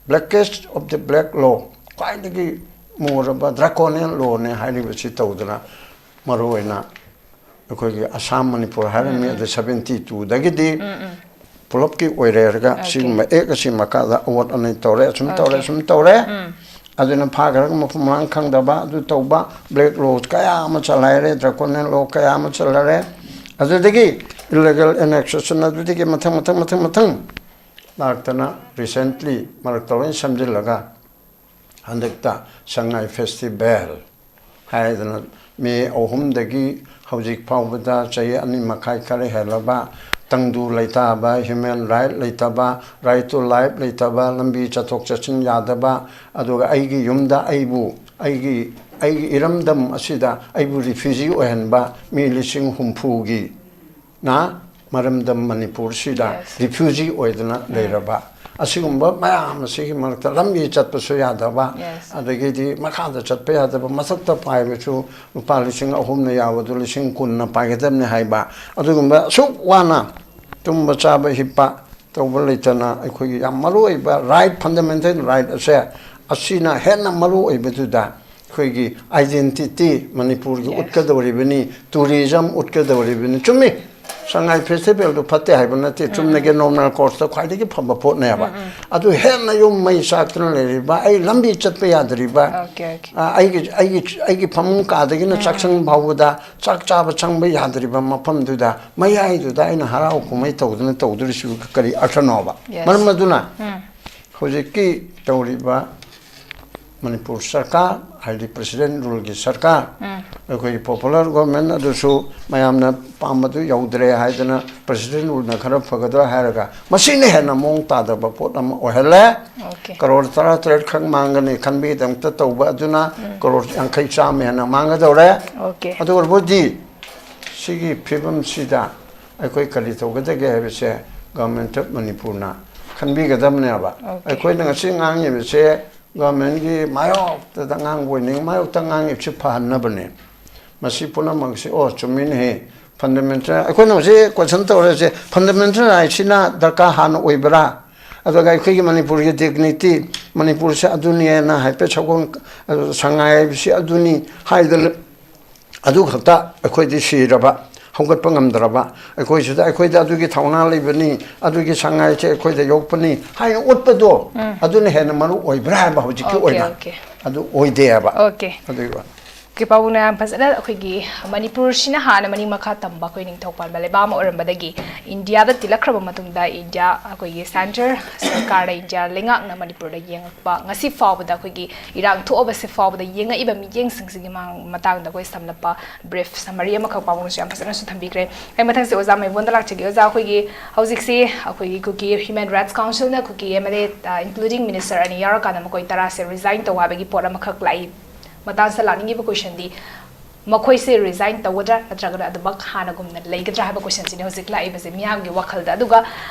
blackest of the black law, ꯈ꯭ꯋꯥꯏꯗꯒꯤ ꯃꯣꯔꯕ ꯗ꯭ꯔꯥꯀꯣꯅꯤꯌꯟ ꯂꯣꯅꯦ ꯍꯥꯏꯔꯤꯕꯁꯤ ꯇꯧꯗꯅ, ꯃꯔꯨꯑꯣꯏꯅ ꯑꯩꯈꯣꯏꯒꯤ ꯑꯁꯥꯝ, ꯃꯅꯤꯄꯨꯔ ꯍꯥꯏꯔꯝꯃꯤ, ꯑꯗ ꯁꯕꯦꯟꯇꯤ ꯇꯨꯗꯒꯤꯗꯤ ꯄꯨꯂꯞꯀꯤ ꯑꯣꯏꯔꯦꯔꯒ, ꯑꯣꯀꯦ꯫ ꯁꯤꯒꯨꯝꯕ ꯑꯦꯛ ꯑꯁꯤ ꯃꯈꯥꯗ ꯑꯋꯥꯠ ꯑꯅꯩ ꯇꯧꯔꯦ, ꯑꯁꯨꯝ ꯇꯧꯔꯦ, ꯑꯣꯀꯦ꯫ ꯑꯁꯨꯝ ꯇꯧꯔꯦ꯫ ꯑꯗꯨꯅ ꯐꯥꯈ꯭ꯔꯒ ꯃꯐꯝ ꯃꯔꯥꯡ ꯈꯪꯗꯕ, ꯑꯗꯨ ꯇꯧꯕ, ꯕ꯭ꯂꯦꯛ ꯂꯣ ꯀꯌꯥ ꯑꯃ ꯆꯂꯥꯏꯔꯦ, ꯗ꯭ꯔꯥꯀꯣꯅꯤꯌꯟ ꯂꯣ ꯀꯌꯥ ꯑꯃ ꯆꯜꯂꯔꯦ꯫ ꯑꯗꯨꯗꯒꯤ ꯏꯂꯤꯒꯦꯜ ꯑꯦꯅꯦꯛꯁꯦꯁꯟ ꯑꯗꯨꯗꯒꯤ ꯃꯊꯪ, ꯃꯊꯪ, ꯃꯊꯪ, ꯃꯊꯪ ꯂꯥꯛꯇꯅ, ꯔꯤꯁꯦꯟꯠꯂꯤ ꯃꯔꯛꯇ ꯂꯣꯏ ꯁꯝꯖꯤꯜꯂꯒ ꯍꯟꯗꯛꯇ ꯁꯉꯥꯏ ꯐꯦꯁꯇꯤꯚꯦꯜ ꯍꯥꯏꯗꯅ ꯃꯦ ꯑꯍꯨꯝꯗꯒꯤ ꯍꯧꯖꯤꯛ ꯐꯥꯎꯕꯗ ꯆꯍꯤ ꯑꯅꯤ ꯃꯈꯥꯏ ꯈꯔ ꯍꯦꯜꯂꯕ, ꯇꯪꯗꯨ ꯂꯩꯇꯥꯕ, ꯍ꯭ꯌꯨꯃꯦꯟ ꯔꯥꯏꯠ ꯂꯩꯇꯕ, ꯔꯥꯏꯠ ꯇꯨ ꯂꯥꯏꯐ ꯂꯩꯇꯕ, ꯂꯝꯕꯤ ꯆꯠꯊꯣꯛ ꯆꯠꯁꯤꯟ ꯌꯥꯗꯕ, ꯑꯗꯨꯒ ꯑꯩꯒꯤ ꯌꯨꯝꯗ ꯑꯩꯕꯨ, ꯑꯩꯒꯤ, ꯑꯩꯒꯤ ꯏꯔꯝꯗꯝ ꯑꯁꯤꯗ ꯑꯩꯕꯨ ꯔꯤꯐ꯭ꯌꯨꯖꯤ ꯑꯣꯏꯍꯟꯕ ꯃꯤ ꯂꯤꯁꯤꯡ ꯍꯨꯝꯐꯨꯒꯤ ꯅ ꯃꯔꯝꯗꯝ ꯃꯅꯤꯄꯨꯔꯁꯤꯗ Yes. ꯔꯤꯐ꯭ꯌꯨꯖꯤ ꯑꯣꯏꯗꯅ ꯂꯩꯔꯕ, ꯑꯁꯤꯒꯨꯝꯕ ꯃꯌꯥꯝ ꯑꯁꯤꯒꯤ ꯃꯔꯛꯇ ꯂꯝꯕꯤ ꯆꯠꯄꯁꯨ ꯌꯥꯗꯕ, Yes. ꯑꯗꯒꯤꯗꯤ ꯃꯈꯥꯗ ꯆꯠꯄ ꯌꯥꯗꯕ, ꯃꯊꯛꯇ ꯄꯥꯏꯕꯁꯨ ꯂꯨꯄꯥ ꯂꯤꯁꯤꯡ ꯑꯍꯨꯝꯅ ꯌꯥꯕꯗꯨ ꯂꯤꯁꯤꯡ ꯀꯨꯟꯅ ꯄꯥꯏꯒꯗꯕꯅꯤ ꯍꯥꯏꯕ, ꯑꯗꯨꯒꯨꯝꯕ ꯑꯁꯨꯛ ꯋꯥꯅ ꯇꯨꯝꯕ ꯆꯥꯕ ꯍꯤꯞꯄ ꯇꯧꯕ ꯂꯩꯇꯅ, ꯑꯩꯈꯣꯏꯒꯤ ꯌꯥꯝ ꯃꯔꯨꯑꯣꯏꯕ ꯔꯥꯏꯠ, ꯐꯟꯗꯥꯃꯦꯟꯇꯦꯜ ꯔꯥꯏꯠ ꯑꯁꯦ, ꯑꯁꯤꯅ ꯍꯦꯟꯅ ꯃꯔꯨꯑꯣꯏꯕꯗꯨꯗ ꯑꯩꯈꯣꯏꯒꯤ ꯑꯥꯏꯗꯦꯟꯇꯤꯇꯤ ꯃꯅꯤꯄꯨꯔꯒꯤ Yes. ꯎꯠꯀꯗꯧꯔꯤꯕꯅꯤ, ꯇꯨꯔꯤꯖꯝ ꯎꯠꯀꯗꯧꯔꯤꯕꯅꯤ꯫ ꯆꯨꯝꯃꯤ, ꯁꯉꯥꯏ ꯐꯦꯁꯇꯤꯚꯦꯜꯗꯨ ꯐꯠꯇꯦ ꯍꯥꯏꯕ ꯅꯠꯇꯦ, ꯆꯨꯝꯅꯒꯤ ꯅꯣꯔꯃꯦꯜ ꯀꯣꯔꯁꯇ ꯈ꯭ꯋꯥꯏꯗꯒꯤ ꯐꯕ ꯄꯣꯠꯅꯦꯕ꯫ ꯑꯗꯨ ꯍꯦꯟꯅ ꯌꯨꯝ ꯃꯩ ꯆꯥꯛꯇꯅ ꯂꯩꯔꯤꯕ, ꯑꯩ ꯂꯝꯕꯤ ꯆꯠꯄ ꯌꯥꯗ꯭ꯔꯤꯕ, ꯑꯣꯀꯦ, ꯑꯣꯀꯦ꯫ ꯑ, ꯑꯩꯒꯤ, ꯑꯩꯒꯤ, ꯑꯩꯒꯤ ꯐꯃꯨꯡ ꯀꯥꯗꯒꯤꯅ ꯆꯥꯛꯁꯪ ꯐꯥꯎꯕꯗ ꯆꯥꯛ ꯆꯥꯕ ꯆꯪꯕ ꯌꯥꯗ꯭ꯔꯤꯕ ꯃꯐꯝꯗꯨꯗ, ꯃꯌꯥꯏꯗꯨꯗ ꯑꯩꯅ ꯍꯔꯥꯎ ꯀꯨꯝꯍꯩ ꯇꯧꯗꯅ ꯇꯧꯗꯣꯔꯤꯁꯤꯕꯨ ꯀꯔꯤ ꯑꯔꯊꯅꯣꯕ? Yes. ꯃꯔꯝ ꯑꯗꯨꯅ ꯍꯧꯖꯤꯛꯀꯤ ꯇꯧꯔꯤꯕ ꯃꯅꯤꯄꯨꯔ ꯁꯔꯀꯥꯔ, ꯍꯥꯏꯗꯤ ꯄ꯭ꯔꯁꯤꯗꯦꯟ ꯔꯨꯜꯒꯤ ꯁꯔꯀꯥꯔ, ꯑꯩꯈꯣꯏꯒꯤ ꯄꯣꯄꯨꯂꯔ ꯒꯣꯔꯃꯦꯟ ꯑꯗꯨꯁꯨ ꯃꯌꯥꯝꯅ ꯄꯥꯝꯕꯗꯨ ꯌꯧꯗ꯭ꯔꯦ ꯍꯥꯏꯗꯅ ꯄ꯭ꯔꯁꯤꯗꯦꯟ ꯔꯨꯜꯅ ꯈꯔ ꯐꯒꯗ꯭ꯔꯥ ꯍꯥꯏꯔꯒ, ꯃꯁꯤꯅ ꯍꯦꯟꯅ ꯃꯑꯣꯡ ꯇꯥꯗꯕ ꯄꯣꯠ ꯑꯃ ꯑꯣꯏꯍꯜꯂꯦ꯫ ꯑꯣꯀꯦ꯫ ꯀꯔꯣꯔ ꯇꯔꯥ ꯇꯔꯦꯠ ꯈꯛ ꯃꯥꯡꯒꯅꯤ ꯈꯟꯕꯒꯤꯗꯃꯛꯇ ꯇꯧꯕ ꯑꯗꯨꯅ ꯀꯔꯣꯔ ꯌꯥꯡꯈꯩ ꯆꯥꯝꯃ ꯍꯦꯟꯅ ꯃꯥꯡꯒꯗꯧꯔꯦ꯫ ꯑꯣꯀꯦ꯫ ꯑꯗꯨ ꯑꯣꯏꯔꯕꯗꯤ ꯁꯤꯒꯤ ꯐꯤꯕꯝꯁꯤꯗ ꯑꯩꯈꯣꯏ ꯀꯔꯤ ꯇꯧꯒꯗꯒꯦ ꯍꯥꯏꯕꯁꯦ Government of ꯃꯅꯤꯄꯨꯔꯅ ꯈꯟꯕꯤꯒꯗꯕꯅꯦꯕ꯫ ꯑꯩꯈꯣꯏꯅ ꯉꯁꯤ ꯉꯥꯡꯉꯤꯕꯁꯦ governmentꯀꯤ ꯃꯥꯌꯣꯛꯇꯗ ꯉꯥꯡꯕ ꯑꯣꯏꯅꯤꯡ, ꯃꯥꯌꯣꯛꯇ ꯉꯥꯡꯉꯤꯕꯁꯤ ꯐꯍꯟꯅꯕꯅꯦ꯫ ꯃꯁꯤ ꯄꯨꯝꯅꯃꯛꯁꯤ, ꯑꯣ, ꯆꯨꯝꯃꯤꯅꯦꯍꯦ, fundamental, ꯑꯩꯈꯣꯏꯅ ꯍꯧꯖꯤꯛ question ꯇꯧꯔꯤꯁꯦ fundamental rightꯁꯤꯅ ꯗꯔꯀꯥꯔ ꯍꯥꯟꯅ ꯑꯣꯏꯕ꯭ꯔꯥ? ꯑꯗꯨꯒ ꯑꯩꯈꯣꯏꯒꯤ ꯃꯅꯤꯄꯨꯔꯒꯤ dignity, ꯃꯅꯤꯄꯨꯔꯁꯦ ꯑꯗꯨꯅꯤꯅ ꯍꯥꯏꯐꯦꯠ ꯁꯒꯣꯜ, ꯑ, ꯁꯉꯥꯏ ꯍꯥꯏꯕꯁꯤ ꯑꯗꯨꯅꯤ ꯍꯥꯏꯗꯅ ꯑꯗꯨ ꯈꯛꯇ ꯑꯩꯈꯣꯏꯗꯤ ꯁꯤꯔꯕ, ꯍꯧꯒꯠꯄ ꯉꯝꯗ꯭ꯔꯕ, ꯑꯩꯈꯣꯏꯁꯤꯗ, ꯑꯩꯈꯣꯏꯗ ꯑꯗꯨꯒꯤ ꯊꯧꯅꯥ ꯂꯩꯕꯅꯤ, ꯑꯗꯨꯒꯤ ꯁꯉꯥꯏꯁꯦ ꯑꯩꯈꯣꯏꯗ ꯌꯣꯛꯄꯅꯤ ꯍꯥꯏꯅ ꯎꯠꯄꯗꯣ, ꯑꯗꯨꯅ ꯍꯦꯟꯅ ꯃꯔꯨ ꯑꯣꯏꯕ꯭ꯔꯥ ꯍꯥꯏꯕ ꯍꯧꯖꯤꯛꯀꯤ ꯑꯣꯏꯅ ꯑꯗꯨ ꯑꯣꯏꯗꯦ ꯍꯥꯏꯕ꯫ ꯑꯗꯨꯒꯤ ꯋꯥꯅꯤ꯫ ꯀꯦ ꯄꯥꯕꯨꯡꯅ ꯌꯥꯝ ꯐꯖꯅ ꯑꯩꯈꯣꯏꯒꯤ ꯃꯅꯤꯄꯨꯔꯁꯤꯅ ꯍꯥꯟꯅ ꯃꯅꯤꯡ ꯃꯈꯥ ꯇꯝꯕ ꯑꯩꯈꯣꯏ ꯅꯤꯡꯊꯧ ꯄꯥꯟꯕ ꯂꯩꯕꯥꯛ ꯑꯃ ꯑꯣꯏꯔꯝꯕꯗꯒꯤ ꯏꯟꯗꯤꯌꯥꯗ ꯇꯤꯜꯂꯛꯈ꯭ꯔꯕ ꯃꯇꯨꯡꯗ ꯏꯟꯗꯤꯌꯥ ꯑꯩꯈꯣꯏꯒꯤ centre ꯁꯔꯀꯥꯔꯗ ꯏꯟꯗꯤꯌꯥ ꯂꯩꯉꯥꯛꯅ ꯃꯅꯤꯄꯨꯔꯗ ꯌꯦꯡꯉꯛꯄ ꯉꯁꯤ ꯐꯥꯎꯕꯗ ꯑꯩꯈꯣꯏꯒꯤ ꯏꯔꯥꯡ ꯊꯣꯛꯑꯕꯁꯤ ꯐꯥꯎꯕꯗ ꯌꯦꯡꯉꯛꯏꯕ ꯃꯤꯠꯌꯦꯡꯁꯤꯡꯁꯤꯒꯤ ꯃꯥꯡ-, ꯃꯇꯥꯡꯗ ꯑꯩꯈꯣꯏ ꯁꯝꯂꯞꯄ brief summary ꯑꯃꯈꯛ ꯄꯥꯕꯨꯡꯅꯁꯨ ꯌꯥꯝ ꯐꯖꯅꯁꯨ ꯊꯝꯕꯤꯈ꯭ꯔꯦ꯫ ꯑꯩ ꯃꯊꯪꯁꯦ ꯑꯣꯖꯥ ꯃꯩꯕꯣꯟꯗ ꯂꯥꯛꯆꯒꯦ꯫ ꯑꯣꯖꯥ, ꯑꯩꯈꯣꯏꯒꯤ ꯍꯧꯖꯤꯛꯁꯤ ꯑꯩꯈꯣꯏꯒꯤ ꯀꯨꯀꯤ Human Rights Councilꯅ ꯀꯨꯀꯤ MLA, ꯑ, including minister ꯑꯅꯤ ꯌꯥꯎꯔꯀꯥꯟꯗ ꯃꯈꯣꯏ ꯇꯔꯥꯁꯦ resign ꯇꯧ ꯍꯥꯏꯕꯒꯤ ꯄꯣꯠ ꯑꯃꯈꯛ ꯂꯥꯛꯏ꯫ ꯃꯇꯥꯡꯁꯤꯗ ꯂꯥꯛꯅꯤꯡꯉꯤꯕ questionꯗꯤ ꯃꯈꯣꯏꯁꯦ resign ꯇꯧꯒꯗ꯭ꯔꯥ ꯅꯠꯇ꯭ꯔꯒꯅ ꯑꯗꯨꯃꯛ ꯍꯥꯟꯅꯒꯨꯝꯅ ꯂꯩꯒꯗ꯭ꯔꯥ ꯍꯥꯏꯕ questionꯁꯤꯅꯦ ꯍꯧꯖꯤꯛ ꯂꯥꯛꯏꯕꯁꯦ ꯃꯤꯌꯥꯝꯒꯤ ꯋꯥꯈꯜꯗ꯫ ꯑꯗꯨꯒ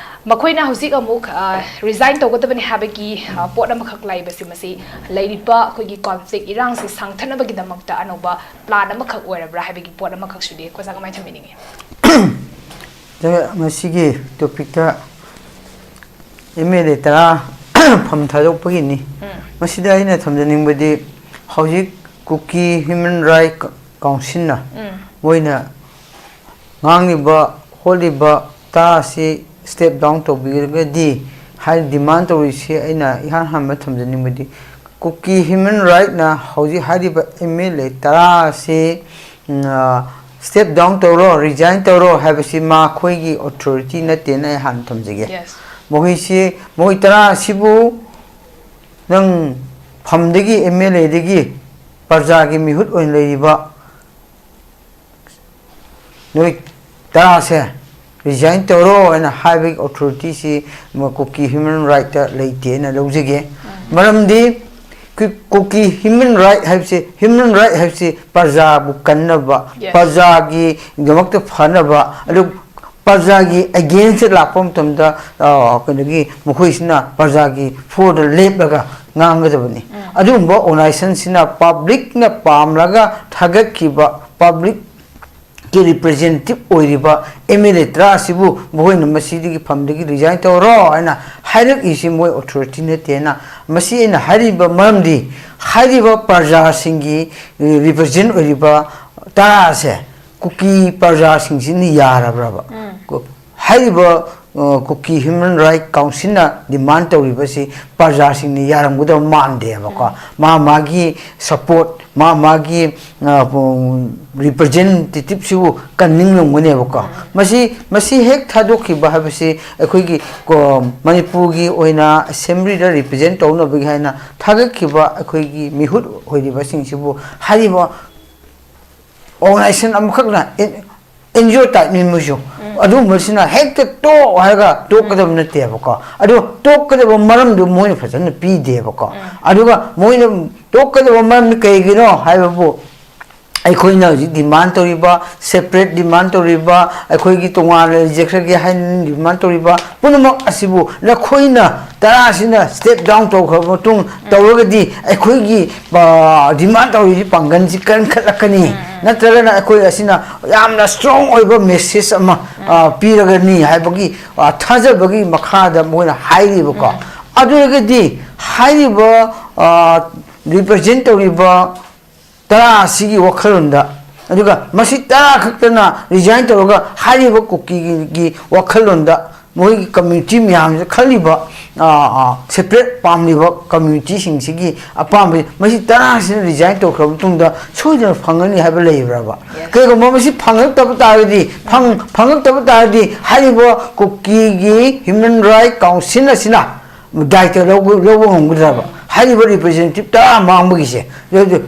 ꯃꯈꯣꯏꯅ ꯍꯧꯖꯤꯛ ꯑꯃꯨꯛ, ꯑ, resign ꯇꯧꯒꯗꯕꯅꯤ ꯍꯥꯏꯕꯒꯤ, ꯑ, ꯄꯣꯠ ꯑꯃꯈꯛ ꯂꯥꯛꯏꯕꯁꯤ ꯃꯁꯤ ꯂꯩꯔꯤꯕ ꯑꯩꯈꯣꯏꯒꯤ conflict ꯏꯔꯥꯡꯁꯤ ꯁꯥꯡꯊꯅꯕꯒꯤꯗꯃꯛꯇ ꯑꯅꯧꯕ plan ꯑꯃꯈꯛ ꯑꯣꯏꯔꯕ꯭ꯔꯥ ꯍꯥꯏꯕꯒꯤ ꯄꯣꯠ ꯑꯃꯈꯛꯁꯨꯗꯤ ꯑꯣꯖꯥ ꯀꯃꯥꯏꯅ ꯊꯝꯕꯤꯅꯤꯡꯉꯤ? ꯃꯁꯤꯒꯤ topicꯇ MLA ꯇꯔꯥ ꯐꯝ ꯊꯥꯗꯣꯛꯄꯒꯤꯅꯤ꯫ ꯃꯁꯤꯗ ꯑꯩꯅ ꯊꯝꯖꯅꯤꯡꯕꯗꯤ ꯍꯧꯖꯤꯛ ꯀꯨꯀꯤ Human Rights Councilꯅ ꯃꯣꯏꯅ ꯉꯥꯡꯂꯤꯕ ꯈꯣꯠꯂꯤꯕ ꯇꯔꯥ ꯑꯁꯤ step down ꯇꯧꯕꯤꯔꯒꯗꯤ ꯍꯥꯏꯅ demand ꯇꯧꯔꯤꯁꯤ ꯑꯩꯅ ꯏꯍꯥꯟ ꯍꯥꯟꯕ ꯊꯝꯖꯅꯤꯡꯕꯗꯤ ꯀꯨꯀꯤ Human Rightꯅ ꯍꯧꯖꯤꯛ ꯍꯥꯏꯔꯤꯕ MLA ꯇꯔꯥ ꯑꯁꯤ step down ꯇꯧꯔꯣ, resign ꯇꯧꯔꯣ ꯍꯥꯏꯕꯁꯤ ꯃꯈꯣꯏꯒꯤ authority ꯅꯠꯇꯦꯅ ꯑꯩ ꯍꯥꯟꯅ ꯊꯝꯖꯒꯦ꯫ ꯃꯈꯣꯏꯁꯤ, ꯃꯈꯣꯏ ꯇꯔꯥ ꯑꯁꯤꯕꯨ ꯅꯪ ꯐꯝꯗꯒꯤ MLAꯗꯒꯤ ꯄ꯭ꯔꯖꯥꯒꯤ ꯃꯤꯍꯨꯠ ꯑꯣꯏꯅ ꯂꯩꯔꯤꯕ ꯅꯣꯏ ꯇꯔꯥꯁꯦ resign ꯇꯧꯔꯣ ꯍꯥꯏꯅ ꯍꯥꯏꯕꯒꯤ authorityꯁꯤ ꯀꯨꯀꯤ Human Rightꯇ ꯂꯩꯇꯦꯅ ꯂꯧꯖꯒꯦ꯫ ꯃꯔꯝꯗꯤ ꯀꯨꯀꯤ ꯍ꯭ꯌꯨꯃꯦꯟ ꯔꯥꯏꯠ ꯍꯥꯏꯕꯁꯤ, ꯍ꯭ꯌꯨꯃꯦꯟ ꯔꯥꯏꯠ ꯍꯥꯏꯕꯁꯤ ꯄ꯭ꯔꯖꯥꯕꯨ ꯀꯟꯅꯕ, Yes. ꯄ꯭ꯔꯖꯥꯒꯤꯗꯃꯛꯇ ꯐꯅꯕ, ꯑꯗꯨ ꯄ꯭ꯔꯖꯥꯒꯤ ꯑꯦꯒꯦꯟꯁꯇ ꯂꯥꯛꯄ ꯃꯇꯝꯗ, ꯑ, ꯀꯩꯅꯣꯒꯤ, ꯃꯈꯣꯏꯁꯤꯅ ꯄ꯭ꯔꯖꯥꯒꯤ ꯐꯣꯔꯗ ꯂꯦꯞꯂꯒ ꯉꯥꯡꯒꯗꯕꯅꯤ꯫ ꯑꯗꯨꯒꯨꯝꯕ ꯑꯣꯔꯒꯅꯥꯏꯖꯦꯁꯟꯁꯤꯅ ꯄꯕ꯭ꯂꯤꯛꯅ ꯄꯥꯝꯂꯒ ꯊꯥꯒꯠꯈꯤꯕ, ꯄꯕ꯭ꯂꯤꯛꯀꯤ ꯔꯤꯄ꯭ꯔꯖꯦꯟꯇꯦꯇꯤꯞ ꯑꯣꯏꯔꯤꯕ ꯑꯦꯝ ꯑꯦꯜ ꯑꯦ ꯇꯔꯥ ꯑꯁꯤꯕꯨ ꯃꯈꯣꯏꯅ ꯃꯁꯤꯗꯒꯤ ꯐꯝꯗꯒꯤ ꯔꯤꯖꯥꯏꯟ ꯇꯧꯔꯣ ꯍꯥꯏꯅ ꯍꯥꯏꯔꯛꯏꯁꯤ ꯃꯣꯏ ꯑꯣꯊꯣꯔꯤꯇꯤ ꯅꯠꯇꯦꯅ꯫ ꯃꯁꯤ ꯑꯩꯅ ꯍꯥꯏꯔꯤꯕ ꯃꯔꯝꯗꯤ, ꯍꯥꯏꯔꯤꯕ ꯄ꯭ꯔꯖꯥꯁꯤꯡꯒꯤ ꯔꯤꯄ꯭ꯔꯖꯦꯟ ꯑꯣꯏꯔꯤꯕ ꯇꯔꯥ ꯑꯁꯦ ꯀꯨꯀꯤ ꯄ꯭ꯔꯖꯥꯁꯤꯡꯁꯤꯅ ꯌꯥꯔꯕ꯭ꯔꯕ? ꯀꯨ-, ꯍꯥꯏꯔꯤꯕ, ꯑ, ꯀꯨꯀꯤ ꯍ꯭ꯌꯨꯃꯦꯟ ꯔꯥꯏꯠ ꯀꯥꯎꯟꯁꯤꯜꯅ ꯗꯤꯃꯥꯟ ꯇꯧꯔꯤꯕꯁꯤ ꯄ꯭ꯔꯖꯥꯁꯤꯡꯅ ꯌꯥꯔꯝꯒꯗꯕ ꯃꯥꯟꯗꯦꯕꯀꯣ꯫ ꯃꯥ ꯃꯥꯒꯤ ꯁꯄꯣꯔꯠ, ꯃꯥ ꯃꯥꯒꯤ, ꯑ, ꯄꯨꯡ-, ꯔꯤꯄ꯭ꯔꯖꯦꯟꯇꯦꯇꯤꯞꯁꯤꯕꯨ ꯀꯟꯅꯤꯡꯂꯝꯒꯅꯦꯕꯀꯣ꯫ ꯃꯁꯤ, ꯃꯁꯤ ꯍꯦꯛ ꯊꯥꯗꯣꯛꯈꯤꯕ ꯍꯥꯏꯕꯁꯤ ꯑꯩꯈꯣꯏꯒꯤ ꯀꯣ-, ꯃꯅꯤꯄꯨꯔꯒꯤ ꯑꯣꯏꯅ ꯑꯁꯦꯝꯕ꯭ꯂꯤꯗ ꯔꯤꯄ꯭ꯔꯖꯦꯟ ꯇꯧꯅꯕꯒꯤ ꯍꯥꯏꯅ ꯊꯥꯒꯠꯈꯤꯕ ꯑꯩꯈꯣꯏꯒꯤ ꯃꯤꯍꯨꯠ ꯑꯣꯏꯔꯤꯕꯁꯤꯡꯁꯤꯕꯨ ꯍꯥꯏꯔꯤꯕ organisation ꯑꯃꯈꯛꯅ and-, and G O ꯇꯥꯏꯞꯅꯤ ꯃꯣꯏꯁꯨ꯫ ꯑꯗꯨꯒꯨꯝꯕꯁꯤꯅ ꯍꯦꯛꯇ ꯇꯣꯛ ꯍꯥꯏꯔꯒ ꯇꯣꯛꯀꯗꯕ ꯅꯠꯇꯦꯕꯀꯣ꯫ ꯑꯗꯣ ꯇꯣꯛꯀꯗꯕ ꯃꯔꯝꯗꯨ ꯃꯣꯏꯅ ꯐꯖꯅ ꯄꯤꯗꯦꯕꯀꯣ꯫ ꯑꯗꯨꯒ ꯃꯣꯏꯅ ꯇꯣꯛꯀꯗꯕ ꯃꯔꯝꯗꯤ ꯀꯩꯒꯤꯅꯣ ꯍꯥꯏꯕꯕꯨ, ꯑꯩꯈꯣꯏꯅ ꯍꯧꯖꯤꯛ ꯗꯤꯃꯥꯟ ꯇꯧꯔꯤꯕ, ꯁꯦꯄꯔꯦꯠ ꯗꯤꯃꯥꯟ ꯇꯧꯔꯤꯕ, ꯑꯩꯈꯣꯏꯒꯤ ꯇꯣꯉꯥꯟꯅ ꯂꯩꯖꯈ꯭ꯔꯒꯦ ꯍꯥꯏꯅ ꯗꯤꯃꯥꯟ ꯇꯧꯔꯤꯕ ꯄꯨꯝꯅꯃꯛ ꯑꯁꯤꯕꯨ ꯅꯈꯣꯏꯅ ꯇꯔꯥꯁꯤꯅ ꯁ꯭ꯇꯦꯞ ꯗꯥꯎꯟ ꯇꯧꯈ꯭ꯔꯕ ꯃꯇꯨꯡ ꯇꯧꯔꯒꯗꯤ ꯑꯩꯈꯣꯏꯒꯤ, ꯑ, ꯗꯤꯃꯥꯟ ꯇꯧꯔꯤꯕ ꯄꯥꯡꯒꯜꯁꯤ ꯀꯟꯈꯠꯂꯛꯀꯅꯤ꯫ ꯅꯠꯇ꯭ꯔꯒꯅ ꯑꯩꯈꯣꯏ ꯑꯁꯤꯅ ꯌꯥꯝꯅ ꯁ꯭ꯇꯔꯣꯡ ꯑꯣꯏꯕ ꯃꯦꯁꯦꯖ ꯑꯃ, ꯑ, ꯄꯤꯔꯒꯅꯤ ꯍꯥꯏꯕꯒꯤ, ꯑ, ꯊꯥꯖꯕꯒꯤ ꯃꯈꯥꯗ ꯃꯣꯏꯅ ꯍꯥꯏꯔꯤꯕꯀꯣ꯫ ꯑꯗꯨ ꯑꯣꯏꯔꯒꯗꯤ ꯍꯥꯏꯔꯤꯕ, ꯑ, ꯔꯤꯄ꯭ꯔꯖꯦꯟ ꯇꯧꯔꯤꯕ ꯇꯔꯥ ꯑꯁꯤꯒꯤ ꯋꯥꯈꯜꯂꯣꯟꯗ, ꯑꯗꯨꯒ ꯃꯁꯤ ꯇꯔꯥ ꯈꯛꯇꯅ ꯔꯤꯖꯥꯏꯟ ꯇꯧꯔꯒ ꯍꯥꯏꯔꯤꯕ ꯀꯨꯀꯤꯒꯤ ꯋꯥꯈꯜꯂꯣꯟꯗ ꯃꯣꯏꯒꯤ ꯀꯝꯃ꯭ꯌꯨꯅꯤꯇꯤ ꯃꯌꯥꯝꯁꯤꯗ ꯈꯜꯂꯤꯕ, ꯑ, ꯑ, ꯁꯦꯄꯔꯦꯠ ꯄꯥꯝꯂꯤꯕ ꯀꯝꯃ꯭ꯌꯨꯅꯤꯇꯤꯁꯤꯡꯁꯤꯒꯤ ꯑꯄꯥꯝꯕ, ꯃꯁꯤ ꯇꯔꯥꯁꯤꯅ ꯔꯤꯖꯥꯏꯟ ꯇꯧꯈ꯭ꯔꯕ ꯃꯇꯨꯡꯗ ꯁꯣꯏꯗꯅ ꯐꯪꯒꯅꯤ ꯍꯥꯏꯕ ꯂꯩꯕ꯭ꯔꯕ? Yes. ꯀꯩꯒꯨꯝꯕ ꯃꯁꯤ ꯐꯪꯉꯛꯇꯕ ꯇꯥꯔꯒꯗꯤ, ꯐꯪ-, ꯐꯪꯉꯛꯇꯕ ꯇꯥꯔꯗꯤ ꯍꯥꯏꯔꯤꯕ ꯀꯨꯀꯤꯒꯤ ꯍ꯭ꯌꯨꯃꯦꯟ ꯔꯥꯏꯠ ꯀꯥꯎꯟꯁꯤꯜ ꯑꯁꯤꯅ ꯗꯥꯏꯇ ꯂꯧꯕ, ꯂꯧꯕ ꯉꯝꯒꯗ꯭ꯔꯕ? ꯍꯥꯏꯔꯤꯕ ꯔꯤꯄ꯭ꯔꯖꯦꯟꯇꯦꯇꯤꯞ ꯇꯔꯥ ꯃꯥꯡꯕꯒꯤꯁꯦ,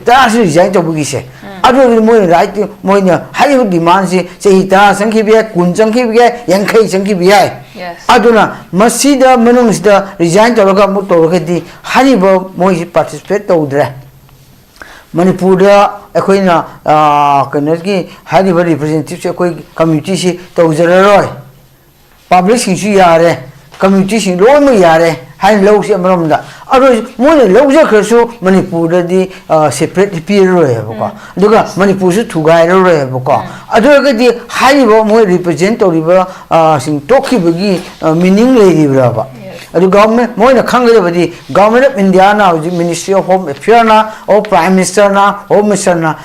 ꯇꯔꯥꯁꯤ ꯔꯤꯖꯥꯏꯟ ꯇꯧꯕꯒꯤꯁꯦ, ꯑꯗꯨ ꯑꯣꯏꯔꯗꯤ ꯃꯣꯏꯅ ꯔꯥꯏꯠ, ꯃꯣꯏꯅ ꯍꯥꯏꯔꯤꯕ ꯗꯤꯃꯥꯟꯁꯤ ꯆꯍꯤ ꯇꯔꯥ ꯆꯪꯈꯤꯕ ꯌꯥꯏ, ꯀꯨꯟ ꯆꯪꯈꯤꯕ ꯌꯥꯏ, ꯌꯥꯡꯈꯩ ꯆꯪꯈꯤꯕ ꯌꯥꯏ꯫ Yes. ꯑꯗꯨꯅ ꯃꯁꯤꯗ ꯃꯅꯨꯡꯁꯤꯗ ꯔꯤꯖꯥꯏꯟ ꯇꯧꯔꯒ ꯑꯃꯨꯛ ꯇꯧꯔꯒꯗꯤ ꯍꯥꯏꯔꯤꯕ ꯃꯣꯏꯁꯤ ꯄꯥꯔꯇꯤꯁꯤꯄꯦꯠ ꯇꯧꯗ꯭ꯔꯦ꯫ ꯃꯅꯤꯄꯨꯔꯗ ꯑꯩꯈꯣꯏꯅ, ꯑꯥ, ꯀꯩꯅꯣꯒꯤ ꯍꯥꯏꯔꯤꯕ ꯔꯤꯄ꯭ꯔꯖꯦꯟꯇꯦꯇꯤꯞꯁꯦ ꯑꯩꯈꯣꯏ ꯀꯝꯃ꯭ꯌꯨꯅꯤꯇꯤꯁꯤ ꯇꯧꯖꯔꯔꯣꯏ, ꯄꯥꯕ꯭ꯂꯤꯛꯁꯤꯡꯁꯨ ꯌꯥꯔꯦ, ꯀꯝꯃ꯭ꯌꯨꯅꯤꯇꯤꯁꯤꯡ ꯂꯣꯏꯅꯃꯛ ꯌꯥꯔꯦ ꯍꯥꯏꯅ ꯂꯧꯁꯤ ꯑꯃꯔꯣꯝꯗ꯫ ꯑꯗꯨ ꯃꯣꯏꯅ ꯂꯧꯖꯈ꯭ꯔꯁꯨ ꯃꯅꯤꯄꯨꯔꯗꯗꯤ, ꯑꯥ, ꯁꯦꯄꯔꯦꯠ ꯄꯤꯔꯔꯣꯏꯕꯀꯣ꯫ ꯑꯗꯨꯒ ꯃꯅꯤꯄꯨꯔꯁꯨ ꯊꯨꯒꯥꯏꯔꯔꯣꯏꯕꯀꯣ꯫ ꯑꯗꯨ ꯑꯣꯏꯔꯒꯗꯤ ꯍꯥꯏꯔꯤꯕ ꯃꯣꯏ ꯔꯤꯄ꯭ꯔꯖꯦꯟ ꯇꯧꯔꯤꯕ, ꯑꯥ, ꯁꯤꯡ ꯇꯣꯛꯈꯤꯕꯒꯤ, ꯑꯥ, ꯃꯤꯅꯤꯡ ꯂꯩꯔꯤꯕ꯭ꯔꯕ? ꯑꯗꯨ ꯒꯚꯔꯟꯃꯦꯟ, ꯃꯣꯏꯅ ꯈꯪꯒꯗꯕꯗꯤ, Government of Indiaꯅ ꯍꯧꯖꯤꯛ Ministry of Home Affairꯅ, ꯑꯣ, Prime Ministerꯅ, Home Ministerꯅ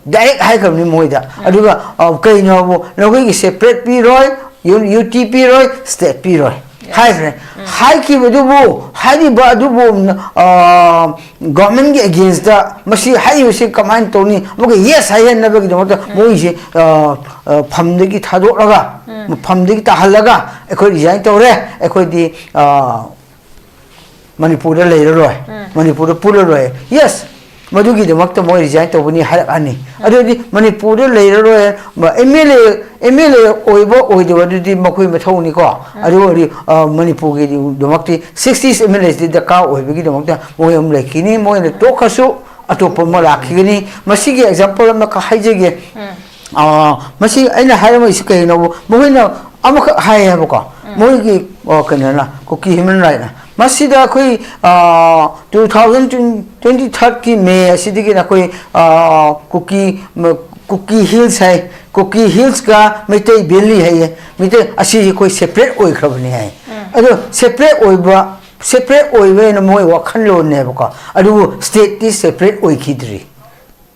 ꯗꯥꯏꯔꯦꯛ ꯍꯥꯏꯈ꯭ꯔꯕꯅꯤ ꯃꯣꯏꯗ꯫ ꯑꯗꯨꯒ, ꯑ, ꯀꯩꯅꯣꯕꯨ ꯅꯈꯣꯏꯒꯤ ꯁꯦꯄꯔꯦꯠ ꯄꯤꯔꯣꯏ, ꯌꯨ-, ꯌꯨ ꯇꯤ ꯄꯤꯔꯣꯏ, ꯁ꯭ꯇꯦꯠ ꯄꯤꯔꯣꯏ ꯍꯥꯏꯈ꯭ꯔꯦ꯫ ꯍꯥꯏꯈꯤꯕꯗꯨꯕꯨ, ꯍꯥꯏꯔꯤꯕ ꯑꯗꯨꯕꯨ, ꯑ, ꯒꯚꯔꯟꯃꯦꯟꯒꯤ ꯑꯦꯒꯦꯟꯁꯇ ꯃꯁꯤ ꯍꯥꯏꯔꯤꯕꯁꯤ ꯀꯃꯥꯏꯅ ꯇꯧꯅꯤ? ꯑꯃꯨꯛꯀ ꯌꯦꯁ ꯍꯥꯏꯍꯟꯅꯕꯒꯤꯗꯃꯛꯇ ꯃꯣꯏꯁꯦ, ꯑ, ꯑ, ꯐꯝꯗꯒꯤ ꯊꯥꯗꯣꯛꯂꯒ, ꯐꯝꯗꯒꯤ ꯇꯥꯍꯜꯂꯒ ꯑꯩꯈꯣꯏ ꯔꯤꯖꯥꯏꯟ ꯇꯧꯔꯦ, ꯑꯩꯈꯣꯏꯗꯤ, ꯑ, ꯃꯅꯤꯄꯨꯔꯗ ꯂꯩꯔꯔꯣꯏ, ꯃꯅꯤꯄꯨꯔꯗ ꯄꯨꯜꯂꯔꯣꯏ꯫ ꯌꯦꯁ, ꯃꯗꯨꯒꯤꯗꯃꯛꯇ ꯃꯣꯏ ꯔꯤꯖꯥꯏꯟ ꯇꯧꯕꯅꯤ ꯍꯥꯏꯔꯛꯑꯅꯤ꯫ ꯑꯗꯨꯗꯤ ꯃꯅꯤꯄꯨꯔꯗ ꯂꯩꯔꯔꯣꯏ, M L A, M L ꯑꯦ ꯑꯣꯏꯕ ꯑꯣꯏꯗꯕ ꯑꯗꯨꯗꯤ ꯃꯈꯣꯏ ꯃꯊꯧꯅꯤꯀꯣ꯫ ꯑꯗꯨ ꯑꯣꯏꯔꯗꯤ, ꯑ, ꯃꯅꯤꯄꯨꯔꯒꯤꯗꯃꯛꯇꯤ ꯁꯤꯛꯁꯇꯤ ꯑꯦꯝ ꯑꯦꯜ ꯑꯦꯁꯇꯤ ꯗꯔꯀꯥꯔ ꯑꯣꯏꯕꯒꯤꯗꯃꯛꯇ ꯃꯣꯏ ꯑꯃ ꯂꯩꯈꯤꯅꯤ, ꯃꯣꯏꯅ ꯇꯣꯛꯈ꯭ꯔꯁꯨ ꯑꯇꯣꯞꯄ ꯑꯃ ꯂꯥꯛꯈꯤꯒꯅꯤ꯫ ꯃꯁꯤꯒꯤ ꯑꯦꯛꯖꯥꯝꯄꯜ ꯑꯃꯈꯛ ꯍꯥꯏꯖꯒꯦ꯫ ꯑ, ꯃꯁꯤ ꯑꯩꯅ ꯍꯥꯏꯔꯝꯃꯤꯁꯤ ꯀꯩꯅꯣꯕꯨ, ꯃꯈꯣꯏꯅ ꯑꯃꯈꯛ ꯍꯥꯏꯌꯦꯕꯀꯣ, ꯃꯣꯏꯒꯤ, ꯑ, ꯀꯩꯅꯣꯅ, ꯀꯨꯀꯤ ꯍ꯭ꯌꯨꯃꯦꯟ ꯔꯥꯏꯠꯅ꯫ ꯃꯁꯤꯗ ꯑꯩꯈꯣꯏ, ꯑ, two thousand twenty thirdꯀꯤ ꯃꯦ ꯑꯁꯤꯗꯒꯤꯅ ꯑꯩꯈꯣꯏ, ꯑ, ꯀꯨꯀꯤ, ꯃ-, ꯀꯨꯀꯤ ꯍꯤꯜꯁ ꯍꯥꯏ, ꯀꯨꯀꯤ ꯍꯤꯜꯁꯀ ꯃꯩꯇꯩ ꯚꯦꯂꯤ ꯍꯥꯏꯌꯦ꯫ ꯃꯩꯇꯩ ꯑꯁꯤ ꯑꯩꯈꯣꯏ ꯁꯦꯄꯔꯦꯠ ꯑꯣꯏꯈ꯭ꯔꯕꯅꯤ ꯍꯥꯏ꯫ ꯑꯗꯣ ꯁꯦꯄꯔꯦꯠ ꯑꯣꯏꯕ, ꯁꯦꯄꯔꯦꯠ ꯑꯣꯏꯕ ꯍꯥꯏꯅ ꯃꯣꯏ ꯋꯥꯈꯜꯂꯣꯟꯅꯦꯕꯀꯣ, ꯑꯗꯨꯕꯨ ꯁ꯭ꯇꯦꯠꯇꯤ ꯁꯦꯄꯔꯦꯠ ꯑꯣꯏꯈꯤꯗ꯭ꯔꯤ꯫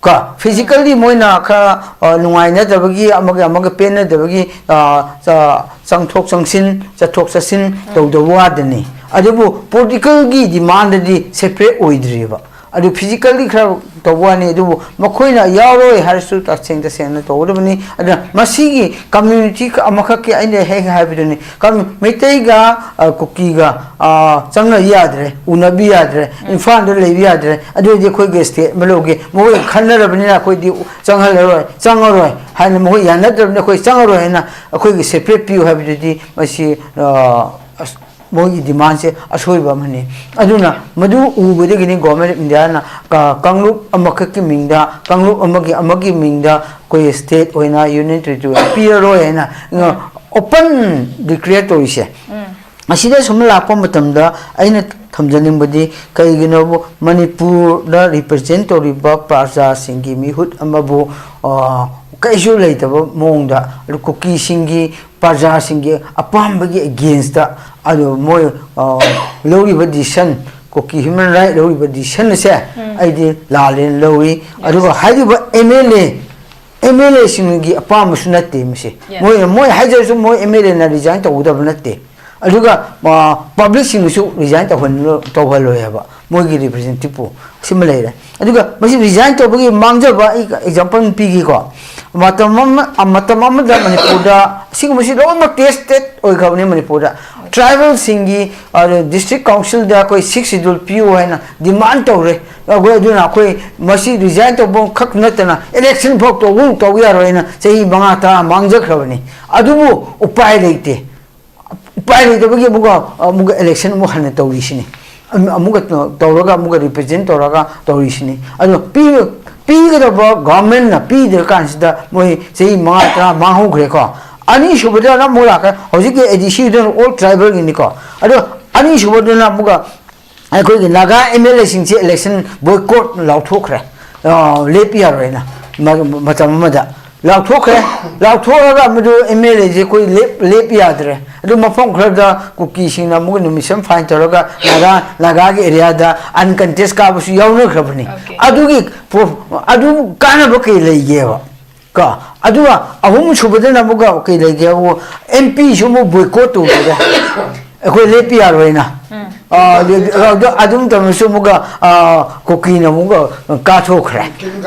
ꯀꯣ, ꯐꯤꯖꯤꯀꯦꯜꯂꯤ ꯃꯣꯏꯅ ꯈꯔ, ꯑ, ꯅꯨꯡꯉꯥꯏꯅꯗꯕꯒꯤ, ꯑꯃꯒ ꯑꯃꯒ ꯄꯦꯟꯅꯗꯕꯒꯤ, ꯑ, ꯆ-, ꯆꯪꯊꯣꯛ ꯆꯪꯁꯤꯟ, ꯆꯠꯊꯣꯛ ꯆꯠꯁꯤꯟ ꯇꯧꯗꯕ ꯋꯥꯗꯅꯤ꯫ ꯑꯗꯨꯕꯨ ꯄꯣꯂꯤꯇꯤꯀꯦꯜꯒꯤ ꯗꯤꯃꯥꯟꯗꯗꯤ ꯁꯦꯄꯔꯦꯠ ꯑꯣꯏꯗ꯭ꯔꯤꯕ꯫ ꯑꯗꯨ ꯐꯤꯖꯤꯀꯦꯜꯂꯤ ꯈꯔ ꯇꯧꯕ ꯋꯥꯅꯤ, ꯑꯗꯨꯕꯨ ꯃꯈꯣꯏꯅ ꯌꯥꯎꯔꯣꯏ ꯍꯥꯏꯔꯁꯨ ꯇꯁꯦꯡ ꯇꯁꯦꯡꯅ ꯇꯧꯒꯗꯕꯅꯤ꯫ ꯑꯗꯨꯅ ꯃꯁꯤꯒꯤ ꯀꯝꯃ꯭ꯌꯨꯅꯤꯇꯤ ꯑꯃꯈꯛꯀꯤ ꯑꯩꯅ ꯍꯦꯛ ꯍꯥꯏꯕꯗꯨꯅꯤ, ꯀꯝ- ꯃꯩꯇꯩꯒ ꯑ, ꯀꯨꯀꯤꯒ ꯑ, ꯆꯪꯅ ꯌꯥꯗ꯭ꯔꯦ, ꯎꯅꯕ ꯌꯥꯗ꯭ꯔꯦ, ꯏꯝꯐꯥꯜꯗ ꯂꯩꯕ ꯌꯥꯗ꯭ꯔꯦ, ꯑꯗꯨꯑꯣꯏꯗꯤ ꯑꯩꯈꯣꯏꯒꯤ ꯁ꯭ꯇꯦꯠ ꯑꯃ ꯂꯧꯒꯦ, ꯃꯈꯣꯏ ꯈꯟꯅꯔꯕꯅꯤꯅ ꯑꯩꯈꯣꯏꯗꯤ ꯆꯪꯍꯜꯂꯔꯣꯏ, ꯆꯪꯉꯔꯣꯏ ꯍꯥꯏꯅ, ꯃꯈꯣꯏ ꯌꯥꯅꯗ꯭ꯔꯕꯅꯤꯅ ꯑꯩꯈꯣꯏ ꯆꯪꯉꯔꯣꯏ ꯍꯥꯏꯅ ꯑꯩꯈꯣꯏꯒꯤ ꯁꯦꯄꯔꯦꯠ ꯄꯤꯌꯨ ꯍꯥꯏꯕꯗꯨꯗꯤ ꯃꯁꯤ ꯑ, ꯑꯁ, ꯃꯣꯏꯒꯤ ꯗꯤꯃꯥꯟꯁꯦ ꯑꯁꯣꯏꯕ ꯑꯃꯅꯤ꯫ ꯑꯗꯨꯅ ꯃꯗꯨ ꯎꯕꯗꯒꯤꯅꯤ ꯒꯣꯔꯃꯦꯟ ꯑꯣꯐ ꯏꯟꯗꯤꯌꯥꯅ ꯀ- ꯀꯥꯡꯂꯨꯞ ꯑꯃꯈꯛꯀꯤ ꯃꯤꯡꯗ, ꯀꯥꯡꯂꯨꯞ ꯑꯃꯒꯤ ꯑꯃꯒꯤ ꯃꯤꯡꯗ ꯑꯩꯈꯣꯏ ꯁ꯭ꯇꯦꯠ ꯑꯣꯏꯅ, ꯌꯨꯅꯤꯌꯟ ꯇꯦꯔꯤꯇꯣꯔꯤ ꯄꯤꯔꯔꯣꯏ ꯍꯥꯏꯅ ꯑꯣꯄꯟ ꯗꯤꯀ꯭ꯂꯦꯌꯔ ꯇꯧꯔꯤꯁꯦ꯫ ꯑꯁꯤꯗ ꯁꯨꯝ ꯂꯥꯛꯄ ꯃꯇꯝꯗ ꯑꯩꯅ ꯊꯝꯖꯅꯤꯡꯕꯗꯤ, ꯀꯩꯒꯤꯅꯣꯕꯨ ꯃꯅꯤꯄꯨꯔꯗ ꯔꯤꯄ꯭ꯔꯖꯦꯟ ꯇꯧꯔꯤꯕ ꯄ꯭ꯔꯖꯥꯁꯤꯡꯒꯤ ꯃꯤꯍꯨꯠ ꯑꯃꯕꯨ ꯑ, ꯀꯩꯁꯨ ꯂꯩꯇꯕ ꯃꯑꯣꯡꯗ, ꯑꯗꯨ ꯀꯨꯀꯤꯁꯤꯡꯒꯤ, ꯄ꯭ꯔꯖꯥꯁꯤꯡꯒꯤ ꯑꯄꯥꯝꯕꯒꯤ ꯑꯦꯒꯦꯟꯁꯇ ꯑꯗꯨ ꯃꯣꯏ ꯑ, ꯂꯧꯔꯤꯕ ꯗꯤꯁꯤꯖꯟ, ꯀꯨꯀꯤ ꯍ꯭ꯌꯨꯃꯦꯟ ꯔꯥꯏꯠ ꯂꯧꯔꯤꯕ ꯗꯤꯁꯤꯖꯟ ꯑꯁꯦ ꯑꯩꯗꯤ ꯂꯥꯜꯂꯦꯅ ꯂꯧꯏ꯫ ꯑꯗꯨꯒ ꯍꯥꯏꯔꯤꯕ M L A M L ꯑꯦꯁꯤꯡꯒꯤ ꯑꯄꯥꯝꯕꯁꯨ ꯅꯠꯇꯦ ꯃꯁꯤ꯫ ꯃꯣꯏ ꯃꯣꯏ ꯍꯥꯏꯖꯔꯁꯨ ꯃꯣꯏ ꯑꯦꯝ ꯑꯦꯜ ꯑꯦꯅ ꯔꯤꯖꯥꯏꯟ ꯇꯧꯒꯗꯕ ꯅꯠꯇꯦ꯫ ꯑꯗꯨꯒ ꯄꯕ꯭ꯂꯤꯛꯁꯤꯡꯅꯁꯨ ꯔꯤꯖꯥꯏꯟ ꯇꯧꯍꯜꯂꯣꯏ ꯍꯥꯏꯕ, ꯃꯣꯏꯒꯤ ꯔꯤꯄ꯭ꯔꯖꯦꯟꯇꯦꯇꯤꯞꯄꯨ꯫ ꯁꯤꯃ ꯂꯩꯔꯦ꯫ ꯑꯗꯨꯒ ꯃꯁꯤ ꯔꯤꯖꯥꯏꯟ ꯇꯧꯕꯒꯤ ꯃꯥꯡꯖꯕ ꯑꯩ ꯑꯦꯛꯖꯥꯝꯄꯜ ꯑꯃ ꯄꯤꯒꯦꯀꯣ꯫ ꯃꯇꯝ ꯑꯃ ꯃꯇꯝ ꯑꯃꯗ ꯃꯅꯤꯄꯨꯔꯗ ꯑꯁꯤꯒꯨꯝꯕꯁꯤ ꯂꯣꯏꯅꯃꯛ ꯇꯦꯁꯇꯦꯠ ꯑꯣꯏꯈ꯭ꯔꯕꯅꯤ ꯃꯅꯤꯄꯨꯔꯗ꯫ ꯇ꯭ꯔꯥꯏꯕꯦꯜꯁꯤꯡꯒꯤ ꯗꯤꯁꯇ꯭ꯔꯤꯛ ꯀꯥꯎꯟꯁꯤꯜꯗ ꯑꯩꯈꯣꯏ ꯁꯤꯛꯁ ꯁꯤꯗꯨꯜ ꯄꯤꯌꯨ ꯍꯥꯏꯅ ꯗꯤꯃꯥꯟ ꯇꯧꯔꯦ꯫ ꯑꯩꯈꯣꯏ ꯑꯗꯨꯅ ꯑꯩꯈꯣꯏ ꯃꯁꯤ ꯔꯤꯖꯥꯏꯟ ꯇꯧꯕ ꯈꯛ ꯅꯠꯇꯅ ꯏꯂꯦꯛꯁꯟ ꯐꯥꯎ ꯇꯧꯕ ꯇꯧꯕ ꯌꯥꯔꯣꯏ ꯍꯥꯏꯅ ꯆꯍꯤ ꯃꯉꯥ ꯇꯔꯥ ꯃꯥꯡꯖꯈ꯭ꯔꯕꯅꯤ꯫ ꯑꯗꯨꯕꯨ ꯎꯄꯥꯏ ꯂꯩꯇꯦ꯫ ꯎꯄꯥꯏ ꯂꯩꯇꯕꯒꯤ ꯑꯃꯨꯛꯀ ꯑꯃꯨꯛꯀ ꯏꯂꯦꯛꯁꯟ ꯑꯃꯨꯛ ꯍꯟꯅ ꯇꯧꯔꯤꯁꯤꯅꯤ꯫ ꯑꯃꯨꯛꯀ ꯇꯧꯔꯒ ꯑꯃꯨꯛꯀ ꯔꯤꯄ꯭ꯔꯖꯦꯟ ꯇꯧꯔꯒ ꯇꯧꯔꯤꯁꯤꯅꯤ꯫ ꯑꯗꯣ ꯄꯤꯒꯗꯕ ꯒꯣꯔꯃꯦꯟꯅ ꯄꯤꯗ꯭ꯔꯀꯥꯟꯁꯤꯗ ꯃꯣꯏ ꯆꯍꯤ ꯃꯉꯥ ꯇꯔꯥ ꯃꯥꯡꯍꯧꯈ꯭ꯔꯦꯀꯣ꯫ ꯑꯅꯤꯁꯨꯕꯗꯅ ꯑꯃꯨꯛ ꯂꯥꯛꯀ ꯍꯧꯖꯤꯛꯀꯤ ꯑꯦ ꯗꯤ ꯁꯤꯗꯨꯅ ꯑꯣꯜ ꯇ꯭ꯔꯥꯏꯕꯦꯜꯒꯤꯅꯤꯀꯣ꯫ ꯑꯗꯣ ꯑꯅꯤꯁꯨꯕꯗꯨꯅ ꯑꯃꯨꯛꯀ ꯑꯩꯈꯣꯏꯒꯤ ꯅꯥꯒꯥ ꯑꯦꯝ ꯑꯦꯜ ꯑꯦꯁꯤꯡꯁꯦ ꯏꯂꯦꯛꯁꯟ ꯕꯣꯏꯀꯣꯠ ꯂꯥꯎꯊꯣꯛꯈ꯭ꯔꯦ꯫ ꯑ, ꯂꯦꯞꯄ ꯌꯥꯔꯣꯏꯅ ꯃ- ꯃꯇꯝ ꯑꯃꯗ ꯂꯥꯎꯊꯣꯛꯈ꯭ꯔꯦ꯫ ꯂꯥꯎꯊꯣꯛꯑꯒ ꯃꯗꯨ ꯑꯦꯝ ꯑꯦꯜ ꯑꯦꯁꯦ ꯑꯩꯈꯣꯏ ꯂꯦꯞ ꯂꯦꯞꯄ ꯌꯥꯗ꯭ꯔꯦ꯫ ꯑꯗꯨ ꯃꯐꯝ ꯈꯔꯗ ꯀꯨꯀꯤꯁꯤꯡꯅ ꯑꯃꯨꯛ ꯅꯨꯃꯤꯠꯁꯝ ꯐꯥꯏꯟ ꯇꯧꯔꯒ ꯅꯥꯒꯥ ꯅꯥꯒꯥꯒꯤ ꯑꯦꯔꯤꯌꯥꯗ ꯑꯟꯀꯟꯇꯦꯁ ꯀꯥꯕꯁꯨ ꯌꯥꯎꯅꯈ꯭ꯔꯕꯅꯤ꯫ ꯑꯗꯨꯒꯤ ꯄ꯭ꯔꯣ- ꯑꯗꯨ ꯀꯥꯟꯅꯕ ꯀꯩ ꯂꯩꯒꯦꯕ? ꯀꯣ꯫ ꯑꯗꯨꯒ ꯑꯍꯨꯝ ꯁꯨꯕꯗꯅ ꯑꯃꯨꯛꯀ ꯀꯩ ꯂꯩꯒꯦ ꯍꯥꯏꯕꯨ, ꯑꯦꯝ ꯄꯤꯁꯨ ꯑꯃꯨꯛ ꯕꯣꯏꯀꯣꯠ ꯇꯧꯗꯣꯏꯔꯦ꯫ ꯑꯩꯈꯣꯏ ꯂꯦꯞꯄ ꯌꯥꯔꯣꯏꯅ꯫ ꯑꯗꯨ ꯑꯗꯨꯝ ꯇꯧꯔꯁꯨ ꯑꯃꯨꯛꯀ ꯀꯨꯀꯤꯅ ꯑꯃꯨꯛꯀ ꯀꯥꯊꯣꯛꯈ꯭ꯔꯦ꯫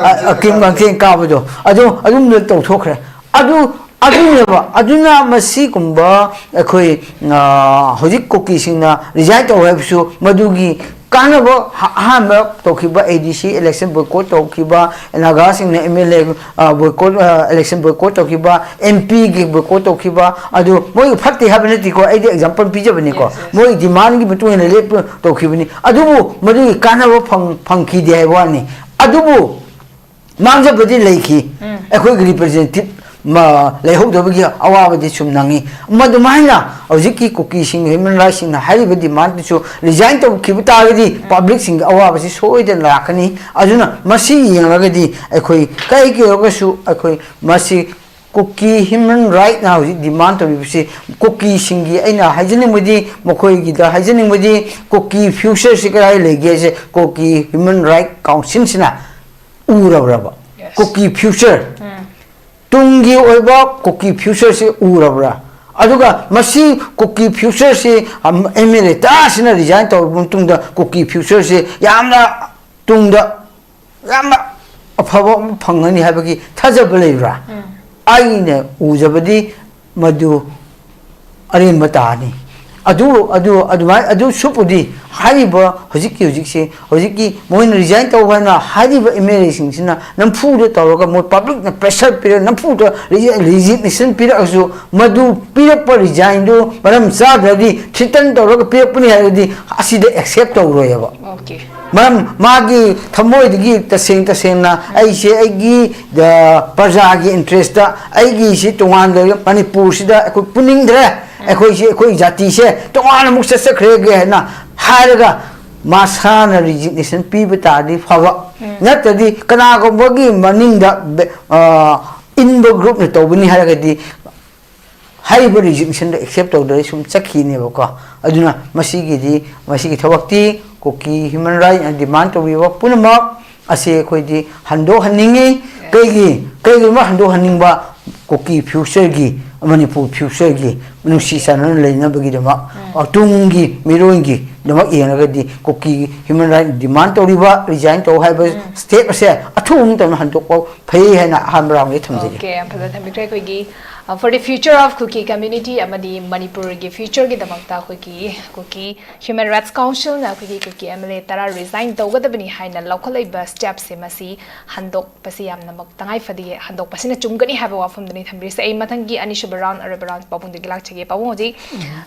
ꯀꯤꯝ ꯀꯥꯡꯊꯦꯟ ꯀꯥꯕꯗꯣ ꯑꯗꯨ ꯑꯗꯨꯝ ꯇꯧꯊꯣꯛꯈ꯭ꯔꯦ꯫ ꯑꯗꯨ ꯑꯗꯨꯅꯦꯕ ꯑꯗꯨꯅ ꯃꯁꯤꯒꯨꯝꯕ ꯑꯩꯈꯣꯏ ꯍꯧꯖꯤꯛ ꯀꯨꯀꯤꯁꯤꯡꯅ ꯔꯤꯖꯥꯏꯟ ꯇꯧ ꯍꯥꯏꯕꯁꯨ ꯃꯗꯨꯒꯤ ꯀꯥꯟꯅꯕ ꯑꯍꯥꯟꯕ ꯇꯧꯈꯤꯕ ꯑꯦ ꯗꯤ ꯁꯤ ꯏꯂꯦꯛꯁꯟ ꯕꯣꯏꯀꯣꯠ ꯇꯧꯈꯤꯕ, ꯅꯥꯒꯥꯁꯤꯡꯅ M L A boycott election boycott ꯇꯧꯈꯤꯕ, ꯑꯦꯝ ꯄꯤꯒꯤ ꯕꯣꯏꯀꯣꯠ ꯇꯧꯈꯤꯕ, ꯑꯗꯨ ꯃꯣꯏ ꯐꯠꯇꯦ ꯍꯥꯏꯕ ꯅꯠꯇꯦꯀꯣ, ꯑꯩꯗꯤ ꯑꯦꯛꯖꯥꯝꯄꯜ ꯄꯤꯖꯕꯅꯤꯀꯣ꯫ ꯃꯣꯏ ꯗꯤꯃꯥꯟꯒꯤ ꯃꯇꯨꯡ ꯏꯟꯅ ꯂꯦꯞꯄ ꯇꯧꯈꯤꯕꯅꯤ꯫ ꯑꯗꯨꯕꯨ ꯃꯗꯨꯒꯤ ꯀꯥꯟꯅꯕ ꯐꯪꯈꯤꯗꯦ ꯍꯥꯏꯕ ꯋꯥꯅꯤ꯫ ꯑꯗꯨꯕꯨ ꯃꯥꯡꯖꯕꯗꯤ ꯂꯩꯈꯤ꯫ ꯑꯩꯈꯣꯏꯒꯤ ꯔꯤꯄ꯭ꯔꯖꯦꯟꯇꯦꯇꯤꯚ ꯂꯩꯍꯧꯗꯕꯒꯤ ꯑꯋꯥꯕꯗꯤ ꯁꯨꯝ ꯅꯪꯉꯤ꯫ ꯃꯗꯨꯃꯥꯏꯅ ꯍꯧꯖꯤꯛꯀꯤ ꯀꯨꯀꯤꯁꯤꯡ ꯍ꯭ꯌꯨꯃꯦꯟ ꯔꯥꯏꯠꯁꯤꯡꯅ ꯍꯥꯏꯔꯤꯕ ꯗꯤꯃꯥꯟꯗꯨꯁꯨ ꯔꯤꯖꯥꯏꯟ ꯇꯧꯈꯤꯕ ꯇꯥꯔꯒꯗꯤ ꯄꯕ꯭ꯂꯤꯛꯁꯤꯡꯒꯤ ꯑꯋꯥꯕꯁꯤ ꯁꯣꯏꯗꯅ ꯂꯥꯛꯀꯅꯤ꯫ ꯑꯗꯨꯅ ꯃꯁꯤ ꯌꯦꯡꯂꯒꯗꯤ ꯑꯩꯈꯣꯏ ꯀꯩꯒꯤ ꯑꯣꯏꯔꯒꯁꯨ ꯑꯩꯈꯣꯏ ꯃꯁꯤ ꯀꯨꯀꯤ ꯍ꯭ꯌꯨꯃꯦꯟ ꯔꯥꯏꯠꯅ ꯍꯧꯖꯤꯛ ꯗꯤꯃꯥꯟ ꯇꯧꯔꯤꯕꯁꯤ ꯀꯨꯀꯤꯁꯤꯡꯒꯤ ꯑꯩꯅ ꯍꯥꯏꯖꯅꯤꯡꯕꯗꯤ, ꯃꯈꯣꯏꯒꯤꯗ ꯍꯥꯏꯖꯅꯤꯡꯕꯗꯤ ꯀꯨꯀꯤ ꯐ꯭ꯌꯨꯆꯔꯁꯤ ꯀꯗꯥꯏ ꯂꯩꯒꯦꯁꯦ ꯀꯨꯀꯤ ꯍ꯭ꯌꯨꯃꯦꯟ ꯔꯥꯏꯠ ꯀꯥꯎꯟꯁꯤꯜꯁꯤꯅ ꯎꯔꯕ꯭ꯔꯕ? ꯀꯨꯀꯤ ꯐ꯭ꯌꯨꯆꯔ, ꯇꯨꯡꯒꯤ ꯑꯣꯏꯕ ꯀꯨꯀꯤ ꯐ꯭ꯌꯨꯆꯔꯁꯤ ꯎꯔꯕ꯭ꯔꯥ? ꯑꯗꯨꯒ ꯃꯁꯤ ꯀꯨꯀꯤ ꯐ꯭ꯌꯨꯆꯔꯁꯤ ꯑꯦꯝ ꯑꯦꯜ ꯑꯦ ꯇꯥꯁꯤꯅ ꯔꯤꯖꯥꯏꯟ ꯇꯧꯔꯕ ꯃꯇꯨꯡꯗ ꯀꯨꯀꯤ ꯐ꯭ꯌꯨꯆꯔꯁꯤ ꯌꯥꯝꯅ ꯇꯨꯡꯗ ꯌꯥꯝꯅ ꯑꯐꯕ ꯑꯃ ꯐꯪꯒꯅꯤ ꯍꯥꯏꯕꯒꯤ ꯊꯥꯖꯕ ꯂꯩꯕ꯭ꯔꯥ? ꯑꯩꯅ ꯎꯖꯕꯗꯤ ꯃꯗꯨ ꯑꯔꯦꯝꯕ ꯇꯥꯅꯤ꯫ ꯑꯗꯨ ꯑꯗꯨ ꯑꯗꯨꯃꯥꯏ ꯑꯗꯨ ꯁꯨꯞꯄꯨꯗꯤ ꯍꯥꯏꯔꯤꯕ ꯍꯧꯖꯤꯛꯀꯤ ꯍꯧꯖꯤꯛꯁꯦ ꯍꯧꯖꯤꯛꯀꯤ ꯃꯣꯏꯅ ꯔꯤꯖꯥꯏꯟ ꯇꯧ ꯍꯥꯏꯅ ꯍꯥꯏꯔꯤꯕ ꯑꯦꯝ ꯑꯦꯜ ꯑꯦꯁꯤꯡꯁꯤꯅ ꯅꯝꯐꯨꯗ ꯇꯧꯔꯒ ꯃꯣꯏ ꯄꯕ꯭ꯂꯤꯛꯅ ꯄ꯭ꯔꯦꯁꯔ ꯄꯤꯔꯒ ꯅꯝꯐꯨꯗ ꯔꯤꯖꯤꯒꯅꯦꯁꯟ ꯄꯤꯔꯛꯑꯁꯨ ꯃꯗꯨ ꯄꯤꯔꯛꯄ ꯔꯤꯖꯥꯏꯟꯗꯨ ꯃꯔꯝ ꯆꯥꯗ꯭ꯔꯗꯤ ꯊ꯭ꯔꯤꯇꯟ ꯇꯧꯔꯒ ꯄꯤꯔꯛꯄꯅꯤ ꯍꯥꯏꯔꯗꯤ ꯑꯁꯤꯗ ꯑꯦꯛꯁꯦꯞ ꯇꯧꯔꯣꯏꯕ꯫ ꯃꯔꯝ ꯃꯥꯒꯤ ꯊꯃꯣꯏꯗꯒꯤ ꯇꯁꯦꯡ ꯇꯁꯦꯡꯅ ꯑꯩꯁꯦ ꯑꯩꯒꯤ ꯄ꯭ꯔꯖꯥꯒꯤ ꯏꯟꯇꯔꯦꯁꯇ ꯑꯩꯒꯤꯁꯤ ꯇꯣꯉꯥꯟꯅ ꯃꯅꯤꯄꯨꯔꯁꯤꯗ ꯑꯩꯈꯣꯏ ꯄꯨꯅꯤꯡꯗ꯭ꯔꯦ, ꯑꯩꯈꯣꯏꯁꯤ ꯑꯩꯈꯣꯏ ꯖꯥꯇꯤꯁꯦ ꯇꯣꯉꯥꯟꯅ ꯑꯃꯨꯛ ꯆꯠꯆꯈ꯭ꯔꯦꯒꯦ ꯍꯥꯏꯅ ꯍꯥꯏꯔꯒ ꯃꯁꯥꯅ ꯔꯤꯖꯤꯒꯅꯦꯁꯟ ꯄꯤꯕ ꯇꯥꯔꯗꯤ ꯐꯕ꯫ ꯅꯠꯇ꯭ꯔꯗꯤ ꯀꯅꯥꯒꯨꯝꯕꯒꯤ ꯃꯅꯤꯡꯗ ꯏꯟꯕ ꯒ꯭ꯔꯨꯞꯅ ꯇꯧꯕꯅꯤ ꯍꯥꯏꯔꯒꯗꯤ ꯍꯥꯏꯔꯤꯕ ꯔꯤꯖꯤꯒꯅꯦꯁꯟꯗꯣ ꯑꯦꯛꯁꯦꯞ ꯇꯧꯗ꯭ꯔꯗꯤ ꯁꯨꯝ ꯆꯠꯈꯤꯅꯦꯕꯀꯣ꯫ ꯑꯗꯨꯅ ꯃꯁꯤꯒꯤꯗꯤ ꯃꯁꯤꯒꯤ ꯊꯕꯛꯇꯤ ꯀꯨꯀꯤ ꯍ꯭ꯌꯨꯃꯦꯟ ꯔꯥꯏꯠꯅ ꯗꯤꯃꯥꯟ ꯇꯧꯕꯤꯕ ꯄꯨꯝꯅꯃꯛ ꯑꯁꯤ ꯑꯩꯈꯣꯏꯗꯤ ꯍꯟꯗꯣꯛꯍꯟꯅꯤꯡꯉꯤ꯫ ꯀꯩꯒꯤ ꯀꯩꯒꯤꯅꯣ ꯍꯟꯗꯣꯛꯍꯟꯅꯤꯡꯕ? ꯀꯨꯀꯤ ꯐ꯭ꯌꯨꯆꯔꯒꯤ, ꯃꯅꯤꯄꯨꯔ ꯐ꯭ꯌꯨꯆꯔꯒꯤ ꯅꯨꯡꯁꯤ ꯆꯥꯟꯅꯅ ꯂꯩꯅꯕꯒꯤꯗꯃꯛ, ꯇꯨꯡꯒꯤ ꯃꯤꯔꯣꯟꯒꯤꯗꯃꯛ ꯌꯦꯡꯂꯒꯗꯤ ꯀꯨꯀꯤ ꯍ꯭ꯌꯨꯃꯦꯟ ꯔꯥꯏꯠ ꯗꯤꯃꯥꯟ ꯇꯧꯔꯤꯕ ꯔꯤꯖꯥꯏꯟ ꯇꯧ ꯍꯥꯏꯕ ꯁ꯭ꯇꯦꯞ ꯑꯁꯦ ꯑꯊꯨꯕ ꯃꯇꯝꯗ ꯍꯟꯗꯣꯛꯄ ꯐꯩ ꯍꯥꯏꯅ ꯑꯍꯥꯟꯕ ꯔꯥꯎꯟꯗꯒꯤ ꯊꯝꯖꯒꯦ꯫ ꯑꯣꯀꯦ, ꯌꯥꯝ ꯐꯖꯅ ꯊꯝꯕꯤꯈ꯭ꯔꯦ꯫ ꯑꯩꯈꯣꯏꯒꯤ, uh, for the future of Kuki community ꯑꯃꯗꯤ ꯃꯅꯤꯄꯨꯔꯒꯤ ꯐ꯭ꯌꯨꯆꯔꯒꯤꯗꯃꯛꯇ ꯑꯩꯈꯣꯏꯒꯤ ꯀꯨꯀꯤ ꯍ꯭ꯌꯨꯃꯦꯟ ꯔꯥꯏꯠꯁ ꯀꯥꯎꯟꯁꯤꯜꯅ ꯑꯩꯈꯣꯏꯒꯤ ꯀꯨꯀꯤ ꯑꯦꯝ ꯑꯦꯜ ꯑꯦ ꯇꯔꯥ ꯔꯤꯖꯥꯏꯟ ꯇꯧꯒꯗꯕꯅꯤ ꯍꯥꯏꯅ ꯂꯧꯈꯠꯂꯛꯏꯕ ꯁ꯭ꯇꯦꯞꯁꯦ, ꯃꯁꯤ ꯍꯟꯗꯣꯛꯄꯁꯤ ꯌꯥꯝꯅꯃꯛ ꯇꯉꯥꯏ ꯐꯗꯦ, ꯍꯟꯗꯣꯛꯄꯁꯤꯅ ꯆꯨꯝꯒꯅꯤ ꯍꯥꯏꯕ ꯋꯥꯐꯝꯗꯨꯅꯤ ꯊꯝꯕꯤꯔꯤꯁꯦ꯫ ꯑꯩ ꯃꯊꯪꯒꯤ ꯑꯅꯤꯁꯨꯕ ꯔꯥꯎꯟ, ꯑꯔꯣꯏꯕ ꯔꯥꯎꯟ ꯄꯥꯕꯨꯡꯗꯒꯤ ꯂꯥꯛꯆꯒꯦ꯫ ꯄꯥꯕꯨꯡ, ꯍꯧꯖꯤꯛ,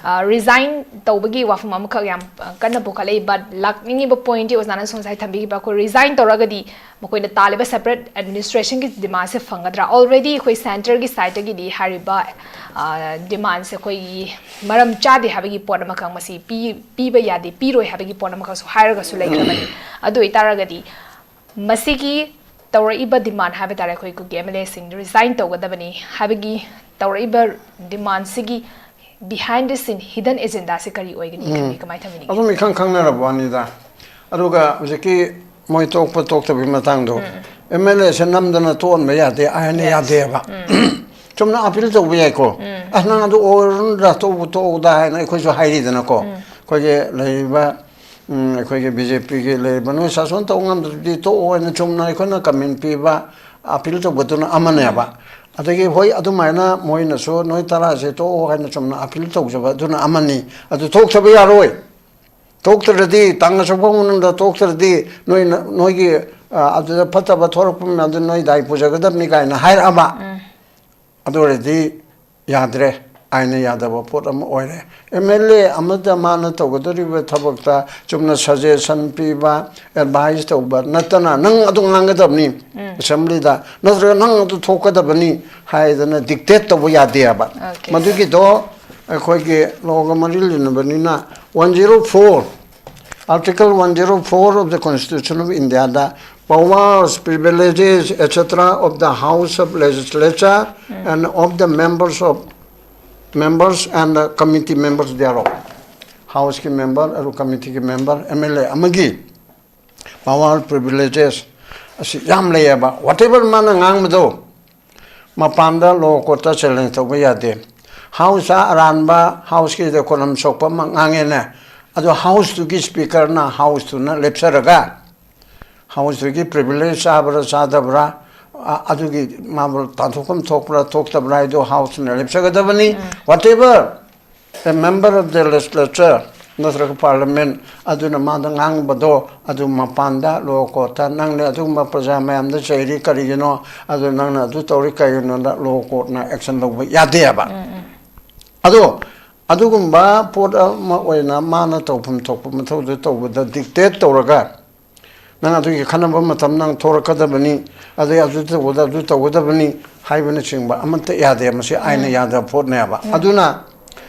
ꯑ, ꯔꯤꯖꯥꯏꯟ ꯇꯧꯕꯒꯤ ꯋꯥꯐꯝ ꯑꯃꯈꯛ ꯌꯥꯝ, ꯑ, ꯀꯟꯅ ꯄꯨꯈꯠꯂꯛꯏ, ꯕꯠ ꯂꯥꯛꯅꯤꯡꯉꯤꯕ ꯄꯣꯏꯟꯠꯇꯤ ꯑꯣꯖꯥꯅꯁꯨ ꯉꯁꯥꯏ ꯊꯝꯕꯤꯈꯤꯕ, ꯑꯩꯈꯣꯏ ꯔꯤꯖꯥꯏꯟ ꯇꯧꯔꯒꯗꯤ ꯃꯈꯣꯏꯅ ꯇꯥꯜꯂꯤꯕ ꯁꯦꯄꯔꯦꯠ ꯑꯦꯗꯃꯤꯅꯤꯁꯇ꯭ꯔꯦꯁꯟꯒꯤ ꯗꯤꯃꯥꯟꯁꯦ ꯐꯪꯒꯗ꯭ꯔꯥ? ꯑꯣꯜꯔꯦꯗꯤ ꯑꯩꯈꯣꯏ ꯁꯦꯟꯇꯔꯒꯤ ꯁꯥꯏꯠꯇꯒꯤꯗꯤ ꯍꯥꯏꯔꯤꯕ, ꯑ, ꯗꯤꯃꯥꯟꯁꯦ ꯑꯩꯈꯣꯏꯒꯤ ꯃꯔꯝ ꯆꯥꯗꯦ ꯍꯥꯏꯕꯒꯤ ꯄꯣꯠ ꯑꯃꯈꯛ, ꯃꯁꯤ ꯄꯤ-, ꯄꯤꯕ ꯌꯥꯗꯦ, ꯄꯤꯔꯣꯏ ꯍꯥꯏꯕꯒꯤ ꯄꯣꯠ ꯑꯃꯈꯛꯁꯨ ꯍꯥꯏꯔꯒꯁꯨ ꯂꯩꯈ꯭ꯔꯕꯅꯤ꯫ ꯑꯗꯨ ꯑꯣꯏꯇꯥꯔꯒꯗꯤ ꯃꯁꯤꯒꯤ ꯇꯧꯔꯛꯏꯕ ꯗꯤꯃꯥꯟ ꯍꯥꯏꯕ ꯇꯥꯔꯦ, ꯑꯩꯈꯣꯏ ꯀꯨꯀꯤ ꯑꯦꯝ ꯑꯦꯜ ꯑꯦꯁꯤꯡ ꯔꯤꯖꯥꯏꯟ ꯇꯧꯒꯗꯕꯅꯤ ꯍꯥꯏꯕꯒꯤ ꯇꯧꯔꯛꯏꯕ ꯗꯤꯃꯥꯟꯁꯤꯒꯤ behind the scene hidden agendaꯁꯤ ꯀꯔꯤ ꯑꯣꯏꯒꯅꯤ ꯈꯜꯂꯤ? ꯀꯃꯥꯏꯅ ꯊꯝꯕꯤꯅꯤꯡꯉꯤ? ꯑꯗꯨꯝ ꯏꯈꯪ ꯈꯪꯅꯔꯕ ꯋꯥꯅꯤꯗ꯫ ꯑꯗꯨꯒ ꯍꯧꯖꯤꯛꯀꯤ ꯃꯣꯏ ꯇꯣꯛꯄ ꯇꯣꯛꯇꯕꯒꯤ ꯃꯇꯥꯡꯗꯣ, ꯑꯦꯝ ꯑꯦꯜ ꯑꯦꯁꯦ ꯅꯝꯗꯅ ꯇꯣꯛꯍꯟꯕ ꯌꯥꯗꯦ ꯍꯥꯏꯅ ꯌꯥꯗꯦꯕ꯫ ꯆꯨꯝꯅ ꯑꯄꯤꯜ ꯇꯧꯕ ꯌꯥꯏꯀꯣ꯫ ꯑꯁ, ꯅꯪ ꯑꯗꯨ ꯑꯣꯏꯔꯨꯅꯨꯗ, ꯇꯣꯛꯎ ꯇꯣꯛꯎꯗ ꯍꯥꯏꯅ ꯑꯩꯈꯣꯏꯁꯨ ꯍꯥꯏꯔꯤꯗꯅꯀꯣ꯫ ꯑꯩꯈꯣꯏꯒꯤ ꯂꯩꯔꯤꯕ, ꯎꯝ, ꯑꯩꯈꯣꯏꯒꯤ ꯕꯤ ꯖꯦ ꯄꯤꯒꯤ ꯂꯩꯔꯤꯕ, ꯅꯣꯏ ꯁꯥꯁꯣꯟ ꯇꯧ ꯉꯝꯗ꯭ꯔꯗꯤ ꯇꯣꯛꯑꯣ ꯍꯥꯏꯅ ꯆꯨꯝꯅ ꯑꯩꯈꯣꯏꯅ ꯀꯃꯦꯟ ꯄꯤꯕ, ꯑꯄꯤꯜ ꯇꯧꯕꯗꯨꯅ ꯑꯃꯅꯦꯕ꯫ ꯑꯗꯒꯤ ꯍꯣꯏ, ꯑꯗꯨꯃꯥꯏꯅ ꯃꯣꯏꯅꯁꯨ ꯅꯣꯏ ꯇꯔꯥꯁꯦ ꯇꯣꯛꯑꯣ ꯍꯥꯏꯅ ꯆꯨꯝꯅ ꯑꯄꯤꯜ ꯇꯧꯖꯕ ꯑꯗꯨꯅ ꯑꯃꯅꯤ꯫ ꯑꯗꯨ ꯇꯣꯛꯇꯕ ꯌꯥꯔꯣꯏ꯫ ꯇꯣꯛꯇ꯭ꯔꯗꯤ, ꯇꯥꯡ ꯑꯁꯨꯛ ꯐꯥꯎ ꯃꯅꯨꯡꯗ ꯇꯣꯛꯇ꯭ꯔꯗꯤ ꯅꯣꯏꯅ, ꯅꯣꯏꯒꯤ, ꯑ, ꯑꯗꯨꯗ ꯐꯠꯇꯕ ꯊꯣꯛꯂꯛꯄ ꯃꯌꯥꯝꯗꯨ ꯅꯣꯏ ꯗꯥꯏ ꯄꯨꯖꯒꯗꯕꯅꯤ ꯀꯥꯏꯅ ꯍꯥꯏꯔꯛꯑꯕ꯫ ꯑꯗꯨ ꯑꯣꯏꯔꯗꯤ ꯌꯥꯗ꯭ꯔꯦ, ꯑꯥꯏꯟꯅ ꯌꯥꯗꯕ ꯄꯣꯠ ꯑꯃ ꯑꯣꯏꯔꯦ꯫ ꯑꯦꯝ ꯑꯦꯜ ꯑꯦ ꯑꯃꯗ ꯃꯥꯅ ꯇꯧꯒꯗꯧꯔꯤꯕ ꯊꯕꯛꯇ ꯆꯨꯝꯅ ꯁꯖꯦꯁꯟ ꯄꯤꯕ, ꯑꯦꯗꯚꯥꯏꯁ ꯇꯧꯕ ꯅꯠꯇꯅ, "ꯅꯪ ꯑꯗꯨ ꯉꯥꯡꯒꯗꯕꯅꯤ ꯑꯦꯁꯦꯝꯕ꯭ꯂꯤꯗ", ꯅꯠꯇ꯭ꯔꯒ "ꯅꯪ ꯑꯗꯨ ꯊꯣꯛꯀꯗꯕꯅꯤ" ꯍꯥꯏꯗꯅ ꯗꯤꯛꯇꯦꯠ ꯇꯧꯕ ꯌꯥꯗꯦꯕ꯫ Okay, sir. ꯃꯗꯨꯒꯤꯗꯣ ꯑꯩꯈꯣꯏꯒꯤ ꯂꯣꯒ ꯃꯔꯤ ꯂꯩꯅꯕꯅꯤꯅ, one zero four, Article one zero four of the Constitution of India, the powers, privileges, et cetera of the House of Legislature and of the members of, members and the committee members thereof. ꯍꯥꯎꯁꯀꯤ member ꯑꯗꯨ ꯀꯃꯤꯇꯤꯒꯤ member M L A ꯑꯃꯒꯤ power ꯄ꯭ꯔꯤꯚꯤꯂꯦꯖꯦꯁ ꯑꯁꯤ ꯌꯥꯝ ꯂꯩꯌꯦꯕ꯫ Whatever ꯃꯥꯅ ꯉꯥꯡꯕꯗꯣ, ꯃꯄꯥꯟꯗ ꯂꯣ ꯀꯣꯔꯠꯇ ꯆꯦꯂꯦꯟꯖ ꯇꯧꯕ ꯌꯥꯗꯦ꯫ ꯍꯥꯎꯁꯇ ꯑꯔꯥꯟꯕ, ꯍꯥꯎꯁꯀꯤꯗ ꯀꯣꯂꯝ ꯁꯣꯛꯄ ꯑꯃ ꯉꯥꯡꯉꯦꯅ, ꯑꯗꯣ ꯍꯥꯎꯁꯇꯨꯒꯤ ꯁ꯭ꯄꯤꯀꯔꯅ, ꯍꯥꯎꯁꯇꯨꯅ ꯂꯦꯞꯆꯔꯒ, ꯍꯥꯎꯁꯇꯨꯒꯤ ꯄ꯭ꯔꯤꯚꯤꯂꯦꯖ ꯆꯥꯕ꯭ꯔꯥ ꯆꯥꯗꯕ꯭ꯔꯥ, ꯑ-, ꯑꯗꯨꯒꯤ ꯃꯥꯕꯨ ꯇꯥꯟꯊꯣꯛꯐꯝ ꯊꯣꯛꯄ꯭ꯔꯥ ꯊꯣꯛꯇꯕ꯭ꯔꯥ ꯍꯥꯏꯗꯣ ꯍꯥꯎꯁꯅ ꯂꯦꯞꯆꯒꯗꯕꯅꯤ꯫ Whatever a member of the legislature ꯅꯠꯇ꯭ꯔꯒ ꯄꯥꯔꯂꯤꯌꯥꯃꯦꯟ ꯑꯗꯨꯅ ꯃꯥꯗ ꯉꯥꯡꯕꯗꯣ, ꯑꯗꯨ ꯃꯄꯥꯟꯗ ꯂꯣ ꯀꯣꯔꯠꯇ ꯅꯪꯅ ꯑꯗꯨꯒꯨꯝꯕ ꯄ꯭ꯔꯖꯥ ꯃꯌꯥꯝꯗ ꯆꯩꯔꯤ ꯀꯔꯤꯒꯤꯅꯣ, ꯑꯗꯨ ꯅꯪꯅ ꯑꯗꯨ ꯇꯧꯔꯤ ꯀꯔꯤꯒꯤꯅꯣꯅ ꯂꯣ ꯀꯣꯔꯠꯅ ꯑꯦꯛꯁꯟ ꯂꯧꯕ ꯌꯥꯗꯦꯕ꯫ ꯑꯗꯣ ꯑꯗꯨꯒꯨꯝꯕ ꯄꯣꯠ ꯑꯃ ꯑꯣꯏꯅ ꯃꯥꯅ ꯇꯧꯐꯝ ꯊꯣꯛꯄ ꯃꯊꯧꯗꯨ ꯇꯧꯕꯗ ꯗꯤꯛꯇꯦꯠ ꯇꯧꯔꯒ, ꯅꯪ ꯑꯗꯨꯒꯤ ꯈꯟꯅꯕ ꯃꯇꯝ ꯅꯪ ꯊꯣꯔꯛꯀꯗꯕꯅꯤ, ꯑꯗꯩ ꯑꯗꯨ ꯇꯧꯒꯗ-, ꯑꯗꯨ ꯇꯧꯒꯗꯕꯅꯤ ꯍꯥꯏꯕꯅꯆꯤꯡꯕ ꯑꯃꯠꯇ ꯌꯥꯗꯦ꯫ ꯃꯁꯤ ꯑꯥꯏꯟꯅ ꯌꯥꯗꯕ ꯄꯣꯠꯅꯦꯕ꯫ ꯑꯗꯨꯅ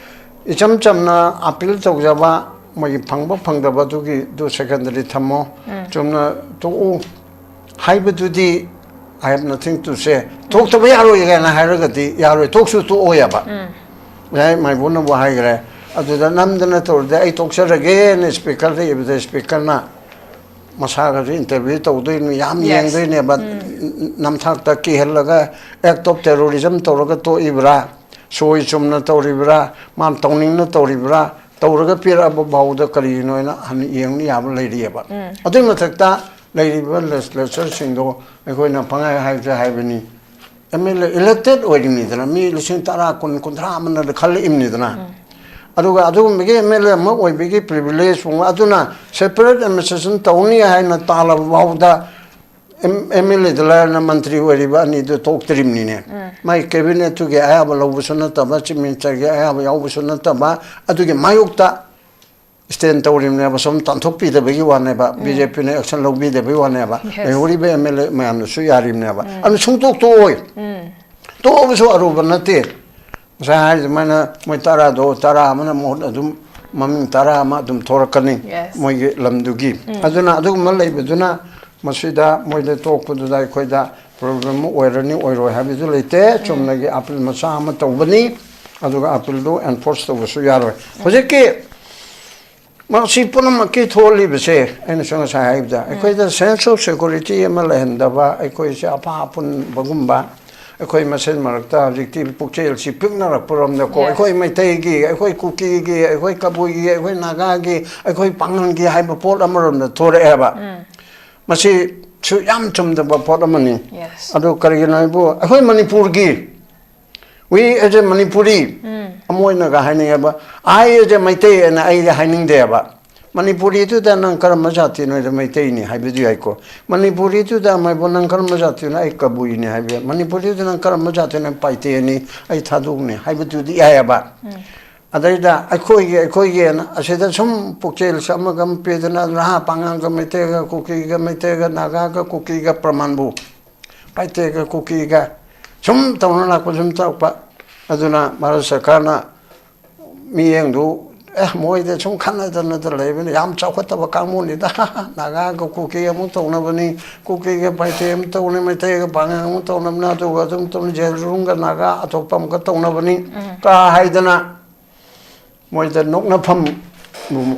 ꯏꯆꯝ ꯆꯝꯅ ꯑꯄꯤꯜ ꯇꯧꯖꯕ, ꯃꯣꯏꯒꯤ ꯐꯪꯕ ꯐꯪꯗꯕꯗꯨꯒꯤꯗꯨ ꯁꯦꯀꯦꯟꯗꯔꯤ ꯊꯝꯃꯣ, ꯆꯨꯝꯅ ꯇꯣꯛꯎ ꯍꯥꯏꯕꯗꯨꯗꯤ, "I have nothing to say", ꯊꯣꯛꯇꯕ ꯌꯥꯔꯣꯏ ꯀꯥꯏꯅ ꯍꯥꯏꯔꯒꯗꯤ ꯌꯥꯔꯣꯏ, ꯊꯣꯛꯁꯨ ꯊꯣꯛꯑꯣꯏꯕ꯫ ꯉꯁꯥꯏ ꯃꯥꯏꯕꯣꯟꯅꯕꯨ ꯍꯥꯏꯈ꯭ꯔꯦ, ꯑꯗꯨꯗ ꯅꯝꯗꯅ ꯇꯧꯔꯗꯤ ꯑꯩ ꯊꯣꯛꯆꯔꯒꯦꯅ ꯁ꯭ꯄꯤꯀꯔꯗ ꯏꯕꯗ ꯁ꯭ꯄꯤꯀꯔꯅ ꯃꯁꯥꯒꯁꯨ ꯏꯟꯇꯔꯚ꯭ꯌꯨ ꯇꯧꯗꯣꯏꯅꯤ, ꯌꯥꯝ ꯌꯦꯡꯗꯣꯏꯅꯦꯕ꯫ ꯅꯝꯊꯥꯛꯇ ꯀꯤꯍꯜꯂꯒ act of terrorism ꯇꯧꯔꯒ ꯇꯣꯛꯏꯕ꯭ꯔꯥ, ꯁꯣꯏ ꯆꯨꯝꯅ ꯇꯧꯔꯤꯕ꯭ꯔꯥ, ꯃꯥꯅ ꯇꯧꯅꯤꯡꯅ ꯇꯧꯔꯤꯕ꯭ꯔꯥ, ꯇꯧꯔꯒ ꯄꯤꯔꯛꯑꯕ ꯐꯥꯎꯗ ꯀꯔꯤꯒꯤꯅꯣ ꯍꯥꯏꯅ ꯍꯥꯟꯅ ꯌꯦꯡꯕ ꯌꯥꯕ ꯂꯩꯔꯤꯑꯕ꯫ ꯑꯗꯨꯒꯤ ꯃꯊꯛꯇ ꯂꯩꯔꯤꯕ ꯂꯦꯖꯤꯁꯂꯦꯆꯔꯁꯤꯡꯗꯣ ꯑꯩꯈꯣꯏꯅ ꯄꯪꯍꯥꯏ ꯍꯥꯏꯕꯁꯦ ꯍꯥꯏꯕꯅꯤ, ꯑꯦꯝ ꯑꯦꯜ ꯑꯦ ꯏꯂꯦꯛꯇꯦꯠ ꯑꯣꯏꯔꯤꯅꯤꯗꯅ, ꯃꯤ ꯂꯤꯁꯤꯡ ꯇꯔꯥ, ꯀꯨꯟ, ꯀꯨꯟꯊ꯭ꯔꯥ ꯑꯃꯅ ꯈꯜꯂꯛꯏꯕꯅꯤꯗꯅ꯫ ꯑꯗꯨꯒ ꯑꯗꯨꯒꯨꯝꯕꯒꯤ ꯑꯦꯝ ꯑꯦꯜ ꯑꯦ ꯑꯃ ꯑꯣꯏꯕꯒꯤ ꯄ꯭ꯔꯤꯚꯤꯂꯦꯖ, ꯑꯗꯨꯅ ꯁꯦꯄꯔꯦꯠ ꯑꯦꯗꯃꯤꯅꯤꯁꯇ꯭ꯔꯦꯁꯟ ꯇꯧꯅꯤ ꯍꯥꯏꯅ ꯇꯥꯜꯂꯕ ꯐꯥꯎꯗ ꯑꯦꯝ ꯑꯦꯜ ꯑꯦꯗ ꯂꯥꯏꯔꯅ ꯃꯟꯇ꯭ꯔꯤ ꯑꯣꯏꯔꯤꯕ ꯑꯅꯤꯗꯨ ꯊꯣꯛꯇ꯭ꯔꯤꯕꯅꯤꯅꯦ꯫ ꯃꯥꯏ ꯀꯦꯕꯤꯅꯦꯠꯇꯨꯒꯤ ꯑꯌꯥꯕ ꯂꯧꯕꯁꯨ ꯅꯠꯇꯕ, ꯆꯤꯐ ꯃꯤꯅꯤꯁꯇꯔꯒꯤ ꯑꯌꯥꯕ ꯌꯥꯎꯕꯁꯨ ꯅꯠꯇꯕ, ꯑꯗꯨꯒꯤ ꯃꯥꯌꯣꯛꯇ ꯁ꯭ꯇꯦꯟ ꯇꯧꯔꯤꯕꯅꯦꯕ, ꯁꯨꯝ ꯇꯥꯟꯊꯣꯛꯄꯤꯗꯕꯒꯤ ꯋꯥꯅꯦꯕ, ꯕꯤ ꯖꯦ ꯄꯤꯅ ꯑꯦꯛꯁꯟ ꯂꯧꯕꯤꯗꯕꯒꯤ ꯋꯥꯅꯦꯕ꯫ ꯂꯩꯍꯧꯔꯤꯕ ꯑꯦꯝ ꯑꯦꯜ ꯑꯦ ꯃꯌꯥꯝꯗꯨꯁꯨ ꯌꯥꯔꯤꯕꯅꯦꯕ꯫ ꯑꯗꯨ ꯁꯨꯡꯇꯣꯛ ꯇꯣꯛꯑꯣꯏ꯫ ꯇꯣꯛꯑꯕꯁꯨ ꯑꯔꯨꯕ ꯅꯠꯇꯦ꯫ ꯉꯁꯥꯏ ꯍꯥꯏꯔꯤꯗꯨꯃꯥꯏꯅ ꯃꯣꯏ ꯇꯔꯥꯗꯣ, ꯇꯔꯥ ꯑꯃꯅ ꯃꯍꯨꯠ ꯑꯗꯨꯝ ꯃꯃꯤꯡ ꯇꯔꯥ ꯑꯃ ꯑꯗꯨꯝ ꯊꯣꯔꯛꯀꯅꯤ ꯃꯣꯏꯒꯤ ꯂꯝꯗꯨꯒꯤ꯫ ꯑꯗꯨꯅ ꯑꯗꯨꯒꯨꯝꯕ ꯂꯩꯕꯗꯨꯅ ꯃꯁꯤꯗ ꯃꯣꯏꯗ ꯇꯣꯛꯄꯗꯨꯗ ꯑꯩꯈꯣꯏꯗ ꯄ꯭ꯔꯣꯕ꯭ꯂꯦꯝ ꯑꯃ ꯑꯣꯏꯔꯅꯤ ꯑꯣꯏꯔꯣꯏ ꯍꯥꯏꯕꯗꯨ ꯂꯩꯇꯦ꯫ ꯆꯨꯝꯅꯒꯤ ꯑꯄꯤꯜ ꯃꯆꯥ ꯑꯃ ꯇꯧꯕꯅꯤ, ꯑꯗꯨꯒ ꯑꯄꯤꯜꯗꯨ ꯑꯦꯟꯐꯣꯔꯁ ꯇꯧꯕꯁꯨ ꯌꯥꯔꯣꯏ꯫ ꯍꯧꯖꯤꯛꯀꯤ ꯃꯁꯤ ꯄꯨꯝꯅꯃꯛꯀꯤ ꯊꯣꯛꯍꯜꯂꯤꯕꯁꯦ, ꯑꯩꯅꯁꯨ ꯉꯁꯥꯏ ꯍꯥꯏꯕꯗ, ꯑꯩꯈꯣꯏꯗ ꯁꯦꯟꯁ ꯑꯣꯐ ꯁꯦꯀ꯭ꯌꯨꯔꯤꯇꯤ ꯑꯃ ꯂꯩꯍꯟꯗꯕ, ꯑꯩꯈꯣꯏꯁꯦ ꯑꯄꯥ ꯑꯄꯨꯟꯕꯒꯨꯝꯕ, ꯑꯩꯈꯣꯏ ꯃꯁꯦꯟ ꯃꯔꯛꯇ ꯍꯧꯖꯤꯛꯇꯤ ꯄꯨꯛꯆꯦꯜꯁꯤ ꯄꯤꯛꯅꯔꯛꯄꯔꯣꯝꯗꯀꯣ, yes, ꯑꯩꯈꯣꯏ ꯃꯩꯇꯩꯒꯤ, ꯑꯩꯈꯣꯏ ꯀꯨꯀꯤꯒꯤ, ꯑꯩꯈꯣꯏ ꯀꯕꯨꯏꯒꯤ, ꯑꯩꯈꯣꯏ ꯅꯥꯒꯥꯒꯤ, ꯑꯩꯈꯣꯏ ꯄꯥꯉꯜꯒꯤ ꯍꯥꯏꯕ ꯄꯣꯠ ꯑꯃꯔꯣꯝꯗ ꯊꯣꯔꯛꯑꯦꯕ꯫ ꯎꯝ꯫ ꯃꯁꯤꯁꯨ ꯌꯥꯝ ꯆꯨꯝꯗꯕ ꯄꯣꯠ ꯑꯃꯅꯤ꯫ Yes. ꯑꯗꯨ ꯀꯔꯤꯒꯤꯅꯣ ꯍꯥꯏꯕꯨ, ꯑꯩꯈꯣꯏ ꯃꯅꯤꯄꯨꯔꯒꯤ, we as a Manipuri, ꯎꯝ, ꯑꯃ ꯑꯣꯏꯅꯒ ꯍꯥꯏꯅꯤꯡꯉꯦꯕ, "I as a ꯃꯩꯇꯩ" ꯑꯅ ꯑꯩꯗꯤ ꯍꯥꯏꯅꯤꯡꯗꯦꯕ꯫ ꯃꯅꯤꯄꯨꯔꯤꯗꯨꯗ ꯅꯪ ꯀꯔꯝꯕ ꯖꯥꯇꯤꯅꯣ ꯍꯥꯏꯗ ꯃꯩꯇꯩꯅꯤ ꯍꯥꯏꯕꯗꯤ ꯌꯥꯏꯀꯣ꯫ ꯃꯅꯤꯄꯨꯔꯤꯗꯨꯗ ꯑꯃ ꯍꯥꯏꯕꯨ ꯅꯪ ꯀꯔꯝꯕ ꯖꯥꯇꯤꯅꯣ? ꯑꯩ ꯀꯕꯨꯏꯅꯤ ꯍꯥꯏꯕ ꯌꯥꯏ꯫ ꯃꯅꯤꯄꯨꯔꯤꯗꯨꯗ ꯅꯪ ꯀꯔꯝꯕ ꯖꯥꯇꯤꯅꯣ? ꯄꯥꯏꯇꯦꯅꯤ, ꯑꯩ ꯊꯥꯗꯣꯛꯅꯤ ꯍꯥꯏꯕꯗꯨꯗꯤ ꯌꯥꯏꯑꯕ꯫ ꯎꯝ꯫ ꯑꯗꯩꯗ ꯑꯩꯈꯣꯏꯒꯤ, ꯑꯩꯈꯣꯏꯒꯤꯅ ꯑꯁꯤꯗ ꯁꯨꯝ ꯄꯨꯛꯆꯦꯜꯁꯦ ꯑꯃꯒ ꯑꯃ ꯄꯦꯗꯅ, ꯅꯍꯥ ꯄꯥꯉꯜꯒ ꯃꯩꯇꯩꯒ ꯀꯨꯀꯤꯒ ꯃꯩꯇꯩꯒ ꯅꯥꯒꯥꯒ ꯀꯨꯀꯤꯒ ꯄ꯭ꯔꯃꯥꯟꯕꯨ ꯃꯩꯇꯩꯒ ꯀꯨꯀꯤꯒ ꯁꯨꯝ ꯇꯧꯅ ꯂꯥꯛꯄ, ꯁꯨꯝ ꯇꯧꯔꯛꯄ꯫ ꯑꯗꯨꯅ ꯚꯥꯔꯠ ꯁꯔꯀꯥꯔꯅ ꯃꯤꯠꯌꯦꯡꯗꯨ, "ꯑꯦ, ꯃꯣꯏꯗ ꯁꯨꯝ ꯈꯠꯅꯗꯅꯗ ꯂꯩꯕꯅꯤ, ꯌꯥꯝ ꯆꯥꯎꯈꯠꯇꯕ ꯀꯥꯡꯕꯨꯅꯤꯗ, ꯅꯥꯒꯥꯒ ꯀꯨꯀꯤ ꯑꯃꯨꯛ ꯇꯧꯅꯕꯅꯤ, ꯀꯨꯀꯤꯒ ꯄꯥꯏꯇꯦ ꯑꯃꯨꯛ ꯇꯧꯅꯤ, ꯃꯩꯇꯩꯒ ꯄꯥꯉꯜ ꯑꯃꯨꯛ ꯇꯧꯅꯕꯅꯤ, ꯑꯗꯨꯒ ꯑꯗꯨꯝ ꯇꯧꯅꯤ, ꯖꯦꯜꯔꯨꯡꯒ ꯅꯥꯒꯥ ꯑꯇꯣꯞꯄ ꯑꯃꯨꯛꯀ ꯇꯧꯅꯕꯅꯤ" ꯀ ꯍꯥꯏꯗꯅ ꯃꯣꯏꯗ ꯅꯣꯛꯅꯐꯝ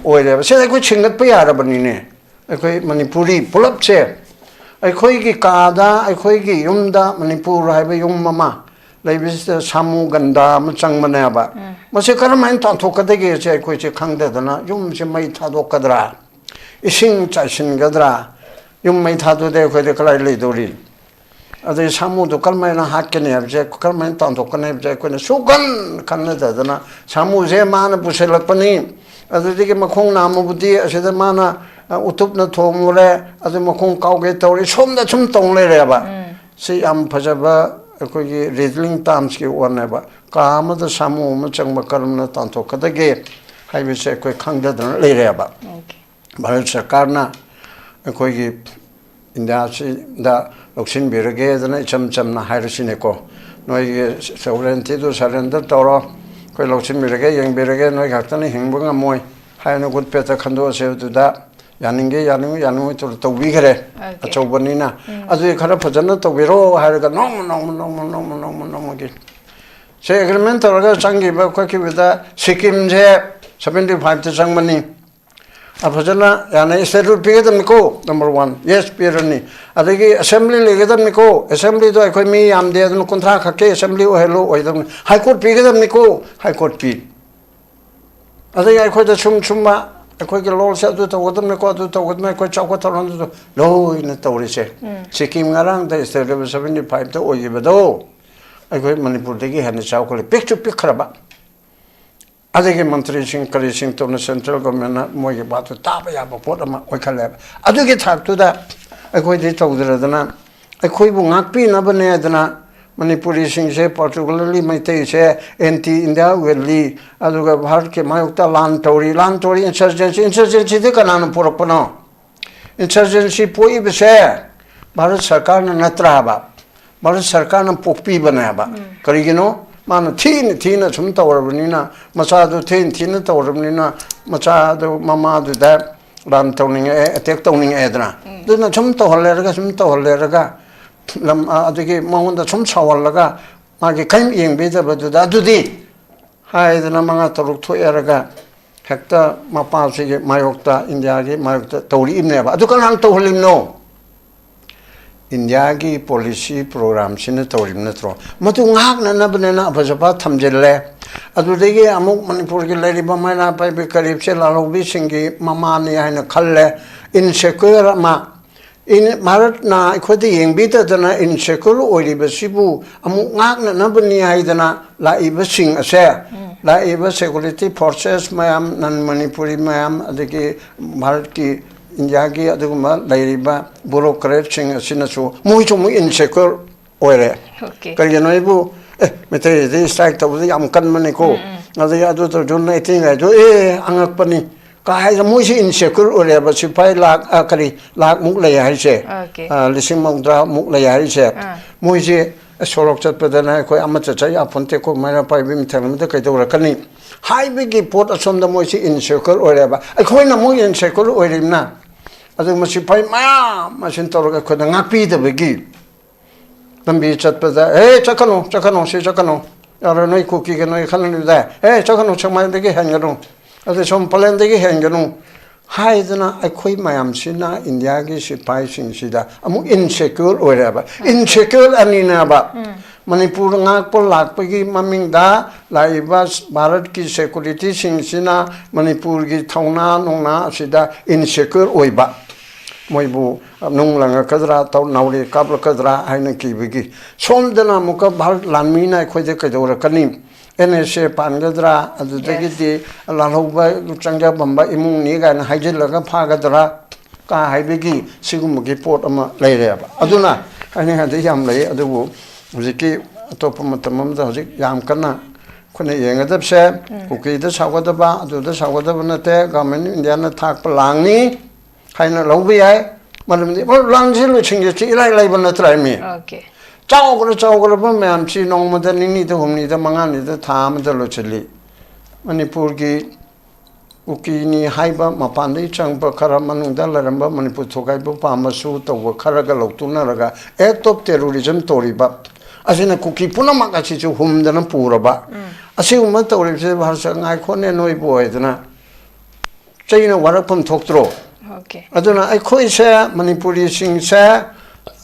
ꯑꯣꯏꯔꯦꯕ꯫ ꯁꯤꯗ ꯑꯩꯈꯣꯏ ꯁꯤꯡꯒꯠꯄ ꯌꯥꯔꯕꯅꯤꯅꯦ꯫ ꯑꯩꯈꯣꯏ ꯃꯅꯤꯄꯨꯔꯤ ꯄꯨꯂꯞꯁꯦ, ꯑꯩꯈꯣꯏꯒꯤ ꯀꯥꯗ, ꯑꯩꯈꯣꯏꯒꯤ ꯌꯨꯝꯗ, ꯃꯅꯤꯄꯨꯔ ꯍꯥꯏꯕ ꯌꯨꯝ ꯑꯃ ꯂꯩꯕꯁꯤꯗ ꯁꯥꯃꯨ ꯒꯟꯗꯥ ꯑꯃ ꯆꯪꯕꯅꯦꯕ꯫ ꯎꯝ꯫ ꯃꯁꯤ ꯀꯔꯝꯍꯥꯏꯅ ꯇꯥꯟꯊꯣꯛꯀꯗꯒꯦꯁꯦ ꯑꯩꯈꯣꯏꯁꯦ ꯈꯪꯗꯗꯅ, ꯌꯨꯝꯁꯦ ꯃꯩ ꯊꯥꯗꯣꯛꯀꯗ꯭ꯔꯥ, ꯏꯁꯤꯡ ꯆꯥꯏꯁꯤꯟꯒꯗ꯭ꯔꯥ, ꯌꯨꯝ ꯃꯩ ꯊꯥꯗꯣꯛꯑꯗꯤ ꯑꯩꯈꯣꯏꯗ ꯀꯗꯥꯏ ꯂꯩꯗꯧꯔꯤ? ꯑꯗꯩ ꯁꯥꯃꯨꯗꯣ ꯀꯔꯝꯍꯥꯏꯅ ꯍꯥꯠꯀꯅꯤ ꯍꯥꯏꯕꯁꯦ, ꯀꯔꯝꯍꯥꯏꯅ ꯇꯥꯟꯊꯣꯛꯀꯅꯤ ꯍꯥꯏꯕꯁꯦ ꯑꯩꯈꯣꯏꯅ ꯁꯨꯛꯈꯟ ꯈꯟꯅꯗꯗꯅ, ꯁꯥꯃꯨꯁꯦ ꯃꯥꯅ ꯄꯨꯁꯤꯜꯂꯛꯄꯅꯤ, ꯑꯗꯨꯗꯒꯤ ꯃꯈꯣꯡ ꯅꯥꯝꯃꯕꯨꯗꯤ ꯑꯁꯤꯗ ꯃꯥꯅ, ꯑ, ꯎꯇꯨꯞꯅ ꯊꯣꯝꯃꯨꯔꯦ, ꯑꯗꯨ ꯃꯈꯣꯡ ꯀꯥꯎꯒꯦ ꯇꯧꯔꯦ, ꯁꯣꯝꯗ ꯁꯨꯝ ꯇꯧ ꯂꯩꯔꯦꯕ꯫ ꯎꯝ꯫ ꯁꯤ ꯌꯥꯝ ꯐꯖꯕ ꯑꯩꯈꯣꯏꯒꯤ riddling termsꯀꯤ ꯋꯥꯔꯗꯅꯦꯕ꯫ ꯀꯥ ꯑꯃꯗ ꯁꯥꯃꯨ ꯑꯃ ꯆꯪꯕ ꯀꯔꯝꯅ ꯇꯥꯟꯊꯣꯛꯀꯗꯒꯦ ꯍꯥꯏꯕꯁꯦ ꯑꯩꯈꯣꯏ ꯈꯪꯗꯗꯅ ꯂꯩꯔꯦꯕ꯫ Okay. ꯚꯥꯔꯠ ꯁꯔꯀꯥꯔꯅ ꯑꯩꯈꯣꯏꯒꯤ ꯏꯟꯗꯤꯌꯥꯁꯤꯗ ꯂꯧꯁꯤꯟꯕꯤꯔꯒꯦꯗꯅ ꯏꯆꯝ ꯆꯝꯅ ꯍꯥꯏꯔꯁꯤꯅꯦꯀꯣ, "ꯅꯣꯏꯒꯤ sovereigntyꯗꯨ surrender ꯇꯧꯔꯣ, ꯑꯩꯈꯣꯏ ꯂꯧꯁꯤꯟꯕꯤꯔꯒꯦ, ꯌꯦꯡꯕꯤꯔꯒꯦ, ꯅꯣꯏ ꯈꯛꯇꯅ ꯍꯤꯡꯕ ꯉꯝꯃꯣꯏ" ꯍꯥꯏꯅ good faithꯇ ꯈꯟꯗꯣꯛꯑꯁꯦ꯫ ꯑꯗꯨꯗ ꯌꯥꯅꯤꯡꯒꯦ ꯌꯥꯅꯤꯡꯉꯣꯏ, ꯌꯥꯅꯤꯡꯉꯣꯏ ꯇꯧ-, ꯇꯧꯕꯤꯈ꯭ꯔꯦ꯫ Okay. ꯑꯆꯧꯕꯅꯤꯅ꯫ ꯎꯝ꯫ "ꯑꯗꯨꯗꯤ ꯈꯔ ꯐꯖꯅ ꯇꯧꯕꯤꯔꯣ" ꯍꯥꯏꯔꯒ ꯅꯣꯡꯃ, ꯅꯣꯡꯃ, ꯅꯣꯡꯃ, ꯅꯣꯡꯃ, ꯅꯣꯡꯃꯒꯤ ꯁꯦ agreement ꯇꯧꯔꯒ ꯆꯪꯈꯤꯕ ꯈꯣꯠꯈꯤꯕꯗ ꯁꯤꯛꯀꯤꯝꯁꯦ seventy fiveꯇ ꯆꯪꯕꯅꯤ꯫ ꯐꯖꯅ ꯌꯥꯅ ꯁ꯭ꯇꯦꯠ ꯔꯨꯠ ꯄꯤꯒꯗꯕꯅꯤꯀꯣ, ꯅꯝꯕꯔ ꯋꯥꯟ, ꯌꯦꯁ, ꯄꯤꯔꯅꯤ꯫ ꯑꯗꯒꯤ ꯑꯁꯦꯝꯕ꯭ꯂꯤ ꯂꯩꯒꯗꯕꯅꯤꯀꯣ, ꯑꯁꯦꯝꯕ꯭ꯂꯤꯗꯣ ꯑꯩꯈꯣꯏ ꯃꯤ ꯌꯥꯝꯗꯦ, ꯑꯗꯨꯅ ꯀꯨꯟꯊ꯭ꯔꯥ ꯈꯛꯀꯤ ꯑꯁꯦꯝꯕ꯭ꯂꯤ ꯑꯣꯏꯍꯜꯂꯨ, ꯑꯣꯏꯗꯕꯅꯤ꯫ ꯍꯥꯏ ꯀꯣꯔꯠ ꯄꯤꯒꯗꯕꯅꯤꯀꯣ, ꯍꯥꯏ ꯀꯣꯔꯠ ꯄꯤ꯫ ꯑꯗꯒꯤ ꯑꯩꯈꯣꯏꯗ ꯁꯨꯝ ꯁꯨꯝꯕ, ꯑꯩꯈꯣꯏꯒꯤ ꯂꯣꯜꯁꯦ ꯑꯗꯨ ꯇꯧꯒꯗꯕꯅꯤꯀꯣ, ꯑꯗꯨ ꯇꯧꯒꯗꯕꯅꯤ, ꯑꯩꯈꯣꯏ ꯆꯥꯎꯈꯠ ꯊꯧꯔꯥꯡꯗꯨ ꯂꯣꯏꯅ ꯇꯧꯔꯤꯁꯦ꯫ ꯁꯤꯀꯤꯝ ꯉꯔꯥꯡꯗ ꯁ꯭ꯇꯦꯠ ꯂꯦꯕꯦꯜ ꯁꯚꯦꯟꯇꯤ ꯐꯥꯏꯚꯇ ꯑꯣꯏꯈꯤꯕꯗꯣ, ꯑꯩꯈꯣꯏ ꯃꯅꯤꯄꯨꯔꯗꯒꯤ ꯍꯦꯟꯅ ꯆꯥꯎꯈꯠꯂꯦ, ꯄꯤꯛꯁꯨ ꯄꯤꯛꯈ꯭ꯔꯕ꯫ ꯑꯗꯒꯤ ꯃꯟꯇ꯭ꯔꯤꯁꯤꯡ ꯀꯔꯤꯁꯤꯡ ꯇꯧꯅ ꯁꯦꯟꯇ꯭ꯔꯦꯜ ꯒꯣꯔꯃꯦꯟꯅ ꯃꯣꯏꯒꯤ ꯚꯥꯞꯇꯨ ꯇꯥꯕ ꯌꯥꯕ ꯄꯣꯠ ꯑꯃ ꯑꯣꯏꯈꯠꯂꯦꯕ꯫ ꯑꯗꯨꯒꯤ ꯊꯥꯛꯇꯨꯗ ꯑꯩꯈꯣꯏꯗꯤ ꯇꯧꯗ꯭ꯔꯗꯅ, ꯑꯩꯈꯣꯏꯕꯨ ꯉꯥꯛꯄꯤꯅꯕꯅꯦ ꯍꯥꯏꯗꯅ ꯃꯅꯤꯄꯨꯔꯤꯁꯤꯡꯁꯦ, ꯄꯥꯔꯇꯤꯀꯨꯂꯔꯂꯤ ꯃꯩꯇꯩꯁꯦ, ꯑꯦꯟꯇꯤ ꯏꯟꯗꯤꯌꯥ ꯑꯣꯏꯍꯜꯂꯤ, ꯑꯗꯨꯒ ꯚꯥꯔꯠꯀꯤ ꯃꯥꯌꯣꯛꯇ ꯂꯥꯟ ꯇꯧꯔꯤ, ꯂꯥꯟ ꯇꯧꯔꯤ, ꯏꯟꯁꯔꯖꯦꯟꯁꯤ, ꯏꯟꯁꯔꯖꯦꯟꯁꯤꯗꯤ ꯀꯅꯥꯅ ꯄꯨꯔꯛꯄꯅꯣ? ꯏꯟꯁꯔꯖꯦꯟꯁꯤ ꯄꯣꯛꯏꯕꯁꯦ ꯚꯥꯔꯠ ꯁꯔꯀꯥꯔꯅ ꯅꯠꯇ꯭ꯔꯥꯕ? ꯚꯥꯔꯠ ꯁꯔꯀꯥꯔꯅ ꯄꯣꯛꯄꯤꯕꯅꯦꯕ꯫ ꯀꯔꯤꯒꯤꯅꯣ? ꯃꯥꯅ ꯊꯤꯅ ꯊꯤꯅ ꯁꯨꯝ ꯇꯧꯔꯕꯅꯤꯅ, ꯃꯆꯥꯗꯨ ꯊꯤꯅ ꯊꯤꯅ ꯇꯧꯔꯕꯅꯤꯅ, ꯃꯆꯥꯗꯨ ꯃꯃꯥꯗꯨꯗ ꯂꯥꯟ ꯇꯧꯅꯤꯡꯉꯛꯑꯦ, ꯑꯦꯇꯦꯛ ꯇꯧꯅꯤꯡꯉꯛꯑꯦꯗꯅ꯫ ꯑꯗꯨꯅ ꯁꯨꯝ ꯇꯧꯍꯜꯂꯦꯔꯒ, ꯁꯨꯝ ꯇꯧꯍꯜꯂꯦꯔꯒ, ꯂꯝ, ꯑ, ꯑꯗꯒꯤ ꯃꯉꯣꯟꯗ ꯁꯨꯝ ꯁꯥꯎꯍꯜꯂꯒ, ꯃꯥꯒꯤ ꯀꯔꯤꯝ ꯌꯦꯡꯕꯤꯗꯕꯗꯨꯗ, ꯑꯗꯨꯗꯤ ꯍꯥꯏꯗꯅ ꯃꯉꯥ ꯇꯔꯨꯛ ꯊꯣꯛꯑꯦꯔꯒ ꯍꯦꯛꯇ ꯃꯄꯥꯁꯤꯒꯤ ꯃꯥꯌꯣꯛꯇ, ꯏꯟꯗꯤꯌꯥꯒꯤ ꯃꯥꯌꯣꯛꯇ ꯇꯧꯔꯛꯏꯕꯅꯦꯕ꯫ ꯑꯗꯨ ꯀꯅꯥꯅ ꯇꯧꯍꯜꯂꯤꯕꯅꯣ? ꯏꯟꯗꯤꯌꯥꯒꯤ ꯄꯣꯂꯤꯁꯤ ꯄ꯭ꯔꯣꯒ꯭ꯔꯥꯝꯁꯤꯅ ꯇꯧꯔꯤꯕ ꯅꯠꯇ꯭ꯔꯣ? ꯃꯗꯨ ꯉꯥꯛꯅꯅꯕꯅꯦꯅ ꯑꯐꯖꯕ ꯊꯝꯖꯤꯜꯂꯦ꯫ ꯑꯗꯨꯗꯒꯤ ꯑꯃꯨꯛ ꯃꯅꯤꯄꯨꯔꯒꯤ ꯂꯩꯔꯤꯕ ꯃꯩꯔꯥ ꯄꯥꯏꯕꯤ ꯀꯔꯤꯞꯁꯦ ꯂꯥꯜꯍꯧꯕꯤꯁꯤꯡꯒꯤ ꯃꯃꯥꯅꯤ ꯍꯥꯏꯅ ꯈꯜꯂꯦ꯫ ꯏꯟꯁꯦꯀ꯭ꯌꯨꯔ ꯑꯃ, ꯏꯟ-, ꯚꯥꯔꯠꯅ ꯑꯩꯈꯣꯏꯗ ꯌꯦꯡꯕꯤꯗꯗꯅ ꯏꯟꯁꯦꯀ꯭ꯌꯨꯔ ꯑꯣꯏꯔꯤꯕꯁꯤꯕꯨ ꯑꯃꯨꯛ ꯉꯥꯛꯅꯅꯕꯅꯤ ꯍꯥꯏꯗꯅ ꯂꯥꯛꯏꯕꯁꯤꯡ ꯑꯁꯦ, ꯂꯥꯛꯏꯕ ꯁꯦꯀ꯭ꯌꯨꯔꯤꯇꯤ ꯐꯣꯔꯁꯦꯁ ꯃꯌꯥꯝ, ꯅꯟ ꯃꯅꯤꯄꯨꯔꯤ ꯃꯌꯥꯝ, ꯑꯗꯒꯤ ꯚꯥꯔꯠꯀꯤ, ꯏꯟꯗꯤꯌꯥꯒꯤ ꯑꯗꯨꯒꯨꯝꯕ ꯂꯩꯔꯤꯕ ꯕ꯭ꯌꯨꯔꯣꯀ꯭ꯔꯦꯠꯁꯤꯡ ꯑꯁꯤꯅꯁꯨ ꯃꯣꯏꯁꯨ ꯑꯃꯨꯛ ꯏꯟꯁꯦꯀ꯭ꯌꯨꯔ ꯑꯣꯏꯔꯦ꯫ Okay. ꯀꯔꯤꯒꯤꯅꯣ ꯑꯩꯕꯨ, ꯑꯦ, ꯃꯩꯇꯩꯗꯤ ꯁ꯭ꯇ꯭ꯔꯥꯏꯛ ꯇꯧꯕꯗ ꯌꯥꯝ ꯀꯟꯕꯅꯤꯀꯣ, ꯑꯗꯒꯤ ꯑꯗꯨ ꯇꯧꯔꯁꯨ ꯅꯥꯏꯟꯇꯤꯟ ꯍꯥꯏꯗꯣ, ꯑꯦ, ꯑꯉꯛꯄꯅꯤ ꯀꯥ ꯍꯥꯏꯗ ꯃꯣꯏꯁꯦ ꯏꯟꯁꯦꯀ꯭ꯌꯨꯔ ꯑꯣꯏꯔꯦꯕ꯫ ꯁꯤꯐꯥꯏ ꯂꯥꯛ, ꯑ, ꯀꯔꯤ, ꯂꯥꯛꯃꯨꯛ ꯂꯩ ꯍꯥꯏꯁꯦ, Okay. ꯑ, ꯂꯤꯁꯤꯡ ꯃꯧꯗ꯭ꯔꯥꯃꯨꯛ ꯂꯩ ꯍꯥꯏꯁꯦ, ꯑꯥ. ꯃꯣꯏꯁꯦ ꯁꯣꯔꯣꯛ ꯆꯠꯄꯗꯅ ꯑꯩꯈꯣꯏ ꯑꯃꯠꯇ ꯆꯠ ꯌꯥꯄꯣꯟꯇꯦꯀꯣ, ꯃꯩꯔꯥ ꯄꯥꯏꯕꯤ ꯃꯊꯦꯜ ꯑꯃꯗ ꯀꯩꯗꯧꯔꯛꯀꯅꯤ ꯍꯥꯏꯕꯒꯤ ꯄꯣꯠ ꯑꯁꯣꯝꯗ ꯃꯣꯏꯁꯦ ꯏꯟꯁꯦꯀ꯭ꯌꯨꯔ ꯑꯣꯏꯔꯦꯕ꯫ ꯑꯩꯈꯣꯏꯅ ꯃꯣꯏ ꯏꯟꯁꯦꯀ꯭ꯌꯨꯔ ꯑꯣꯏꯔꯤꯕꯅ, ꯑꯗꯨ ꯃꯁꯤꯐꯥꯏ ꯃꯌꯥꯝ ꯑꯁꯤꯅ ꯇꯧꯔꯒ ꯑꯩꯈꯣꯏꯗ ꯉꯥꯛꯄꯤꯗꯕꯒꯤ ꯂꯝꯕꯤ ꯆꯠꯄꯗ, "ꯑꯦ, ꯆꯠꯀꯅꯨ, ꯆꯠꯀꯅꯨ, ꯁꯤ ꯆꯠꯀꯅꯨ, ꯌꯥꯔꯣꯏ, ꯅꯣꯏ ꯀꯨꯀꯤꯒ ꯅꯣꯏ ꯈꯠꯅꯔꯤꯕꯗ, ꯑꯦ, ꯆꯠꯀꯅꯨ, ꯁꯦꯛꯃꯥꯏꯗꯒꯤ ꯍꯦꯟꯒꯅꯨ, ꯑꯗꯩ ꯁꯣꯝ ꯄꯂꯦꯟꯗꯒꯤ ꯍꯦꯟꯒꯅꯨ, ꯍꯥꯏꯗꯅ ꯑꯩꯈꯣꯏ ꯃꯌꯥꯝꯁꯤꯅ ꯏꯟꯗꯤꯌꯥꯒꯤ ꯁꯤꯐꯥꯏꯁꯤꯡꯁꯤꯗ ꯑꯃꯨꯛ ꯏꯟꯁꯦꯀ꯭ꯌꯣꯔ ꯑꯣꯏꯔꯦꯕ꯫ ꯏꯟꯁꯦꯀ꯭ꯌꯣꯔ ꯑꯅꯤꯅꯦꯕ꯫ ꯃꯅꯤꯄꯨꯔ ꯉꯥꯛꯄ ꯂꯥꯛꯄꯒꯤ ꯃꯃꯤꯡꯗ ꯂꯥꯛꯏꯕ ꯚꯥꯔꯠꯀꯤ ꯁꯦꯀ꯭ꯌꯨꯔꯤꯇꯤꯁꯤꯡꯁꯤꯅ ꯃꯅꯤꯄꯨꯔꯒꯤ ꯊꯧꯅꯥ ꯅꯨꯡꯅꯥ ꯑꯁꯤꯗ ꯏꯟꯁꯦꯀ꯭ꯌꯣꯔ ꯑꯣꯏꯕ, ꯃꯣꯏꯕꯨ ꯅꯨꯡ ꯂꯪꯉꯛꯀꯗ꯭ꯔꯥ, ꯇꯧ-, ꯅꯥꯎꯔꯤ ꯀꯥꯞꯂꯛꯀꯗ꯭ꯔꯥ ꯍꯥꯏꯅ ꯀꯤꯕꯒꯤ꯫ ꯁꯣꯝꯗꯅ ꯑꯃꯨꯛꯀ ꯚꯥꯔꯠ ꯂꯥꯟꯃꯤꯅ ꯑꯩꯈꯣꯏꯗ ꯀꯩꯗꯧꯔꯛꯀꯅꯤ? ꯑꯦꯟ ꯑꯦꯁ ꯑꯦ ꯄꯥꯟꯒꯗ꯭ꯔꯥ, ꯑꯗꯨꯗꯒꯤꯗꯤ ꯂꯥꯜꯍꯧꯕ ꯆꯪꯖꯕꯝꯕ ꯏꯃꯨꯡꯅꯤ ꯀꯥꯏꯅ ꯍꯥꯏꯖꯤꯜꯂꯒ ꯐꯥꯒꯗ꯭ꯔꯥ ꯀꯥ ꯍꯥꯏꯕꯒꯤ ꯁꯤꯒꯨꯝꯕꯒꯤ ꯄꯣꯠ ꯑꯃ ꯂꯩꯔꯦꯕ꯫ ꯑꯗꯨꯅ ꯍꯥꯏꯅꯤꯡꯉꯥꯏꯗꯤ ꯌꯥꯝ ꯂꯩ, ꯑꯗꯨꯕꯨ ꯍꯧꯖꯤꯛꯀꯤ ꯑꯇꯣꯞꯄ ꯃꯇꯝ ꯑꯃꯗ ꯍꯧꯖꯤꯛ ꯌꯥꯝ ꯀꯟꯅ ꯑꯩꯈꯣꯏꯅ ꯌꯦꯡꯒꯗꯕꯁꯦ, ꯀꯨꯀꯤꯗ ꯁꯥꯎꯒꯗꯕ, ꯑꯗꯨꯗ ꯁꯥꯎꯒꯗꯕ ꯅꯠꯇꯦ, ꯒꯚꯔꯟꯃꯦꯟ ꯑꯣꯐ ꯏꯟꯗꯤꯌꯥꯅ ꯊꯥꯛꯄ ꯂꯥꯡꯅꯤ ꯍꯥꯏꯅ ꯂꯧꯕ ꯌꯥꯏ꯫ ꯃꯔꯝꯗꯤ ꯃꯣꯏ ꯂꯥꯡꯁꯤꯜꯂꯨ ꯁꯤꯡꯁꯦ ꯏꯔꯥꯏ ꯂꯥꯏꯕ ꯅꯠꯇ꯭ꯔꯥ ꯃꯤ? ꯑꯣꯀꯦ꯫ ꯆꯥꯎꯈ꯭ꯔ ꯆꯥꯎꯈ꯭ꯔꯕ ꯃꯌꯥꯝꯁꯤ ꯅꯣꯡꯃꯗ ꯅꯤꯅꯤꯗ ꯍꯨꯝꯅꯤꯗ ꯃꯉꯥꯅꯤꯗ ꯊꯥ ꯑꯃꯗ ꯂꯣꯏꯁꯤꯜꯂꯤ꯫ ꯃꯅꯤꯄꯨꯔꯒꯤ ꯀꯨꯀꯤꯅꯤ ꯍꯥꯏꯕ ꯃꯄꯥꯟꯗꯒꯤ ꯆꯪꯕ ꯈꯔ, ꯃꯅꯨꯡꯗ ꯂꯩꯔꯝꯕ ꯃꯅꯤꯄꯨꯔ ꯊꯨꯒꯥꯏꯕ ꯄꯥꯝꯕꯁꯨ ꯇꯧꯕ ꯈꯔꯒ ꯂꯧꯊꯣꯛꯅꯔꯒ act of terrorism ꯇꯧꯔꯤꯕ ꯑꯁꯤꯅ ꯀꯨꯀꯤ ꯄꯨꯝꯅꯃꯛ ꯑꯁꯤꯁꯨ ꯍꯨꯝꯗꯅ ꯄꯨꯔꯕ꯫ ꯑꯁꯤꯒꯨꯝꯕ ꯇꯧꯔꯤꯕꯁꯦ ꯚꯥꯔꯠꯁꯦ ꯉꯥꯏꯈꯣꯅꯦ ꯅꯣꯏꯕꯨ ꯍꯥꯏꯗꯅ ꯆꯩꯅ ꯋꯥꯔꯛꯐꯝ ꯊꯣꯛꯇ꯭ꯔꯣ? ꯑꯣꯀꯦ꯫ ꯑꯗꯨꯅ ꯑꯩꯈꯣꯏꯁꯦ, ꯃꯅꯤꯄꯨꯔꯤꯁꯤꯡꯁꯦ,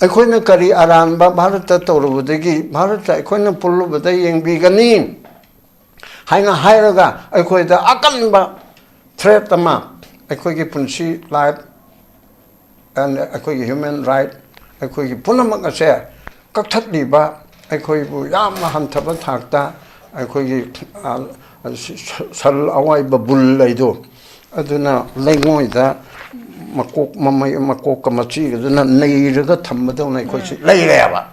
ꯑꯩꯈꯣꯏꯅ ꯀꯔꯤ ꯑꯔꯥꯟꯕ ꯚꯥꯔꯠꯇ ꯇꯧꯔꯨꯕꯗꯒꯤ ꯚꯥꯔꯠꯇ ꯑꯩꯈꯣꯏꯅ ꯄꯨꯜꯂꯨꯕꯗ ꯌꯦꯡꯕꯤꯒꯅꯤ ꯍꯥꯏꯅ ꯍꯥꯏꯔꯒ ꯑꯩꯈꯣꯏꯗ ꯑꯀꯟꯕ threat ꯑꯃ ꯑꯩꯈꯣꯏꯒꯤ ꯄꯨꯟꯁꯤ, life, and ꯑꯩꯈꯣꯏꯒꯤ human right, ꯑꯩꯈꯣꯏꯒꯤ ꯄꯨꯝꯅꯃꯛ ꯑꯁꯦ ꯀꯛꯊꯠꯂꯤꯕ, ꯑꯩꯈꯣꯏꯕꯨ ꯌꯥꯝꯅ ꯍꯟꯊꯕ ꯊꯥꯛꯇ ꯑꯩꯈꯣꯏꯒꯤ, ꯑ, ꯁ-, ꯁ-, ꯁꯜ ꯑꯋꯥꯏꯕ ꯕꯨꯜ ꯂꯩꯗꯣ, ꯑꯗꯨꯅ ꯂꯩꯉꯣꯏꯗ ꯃꯀꯣꯛ ꯃꯃꯩ, ꯃꯀꯣꯛꯀ ꯃꯆꯤꯒꯗꯨꯅ ꯅꯩꯔꯒ ꯊꯝꯕꯗꯧꯅ ꯑꯩꯈꯣꯏꯁꯤ ꯂꯩꯔꯦꯕ꯫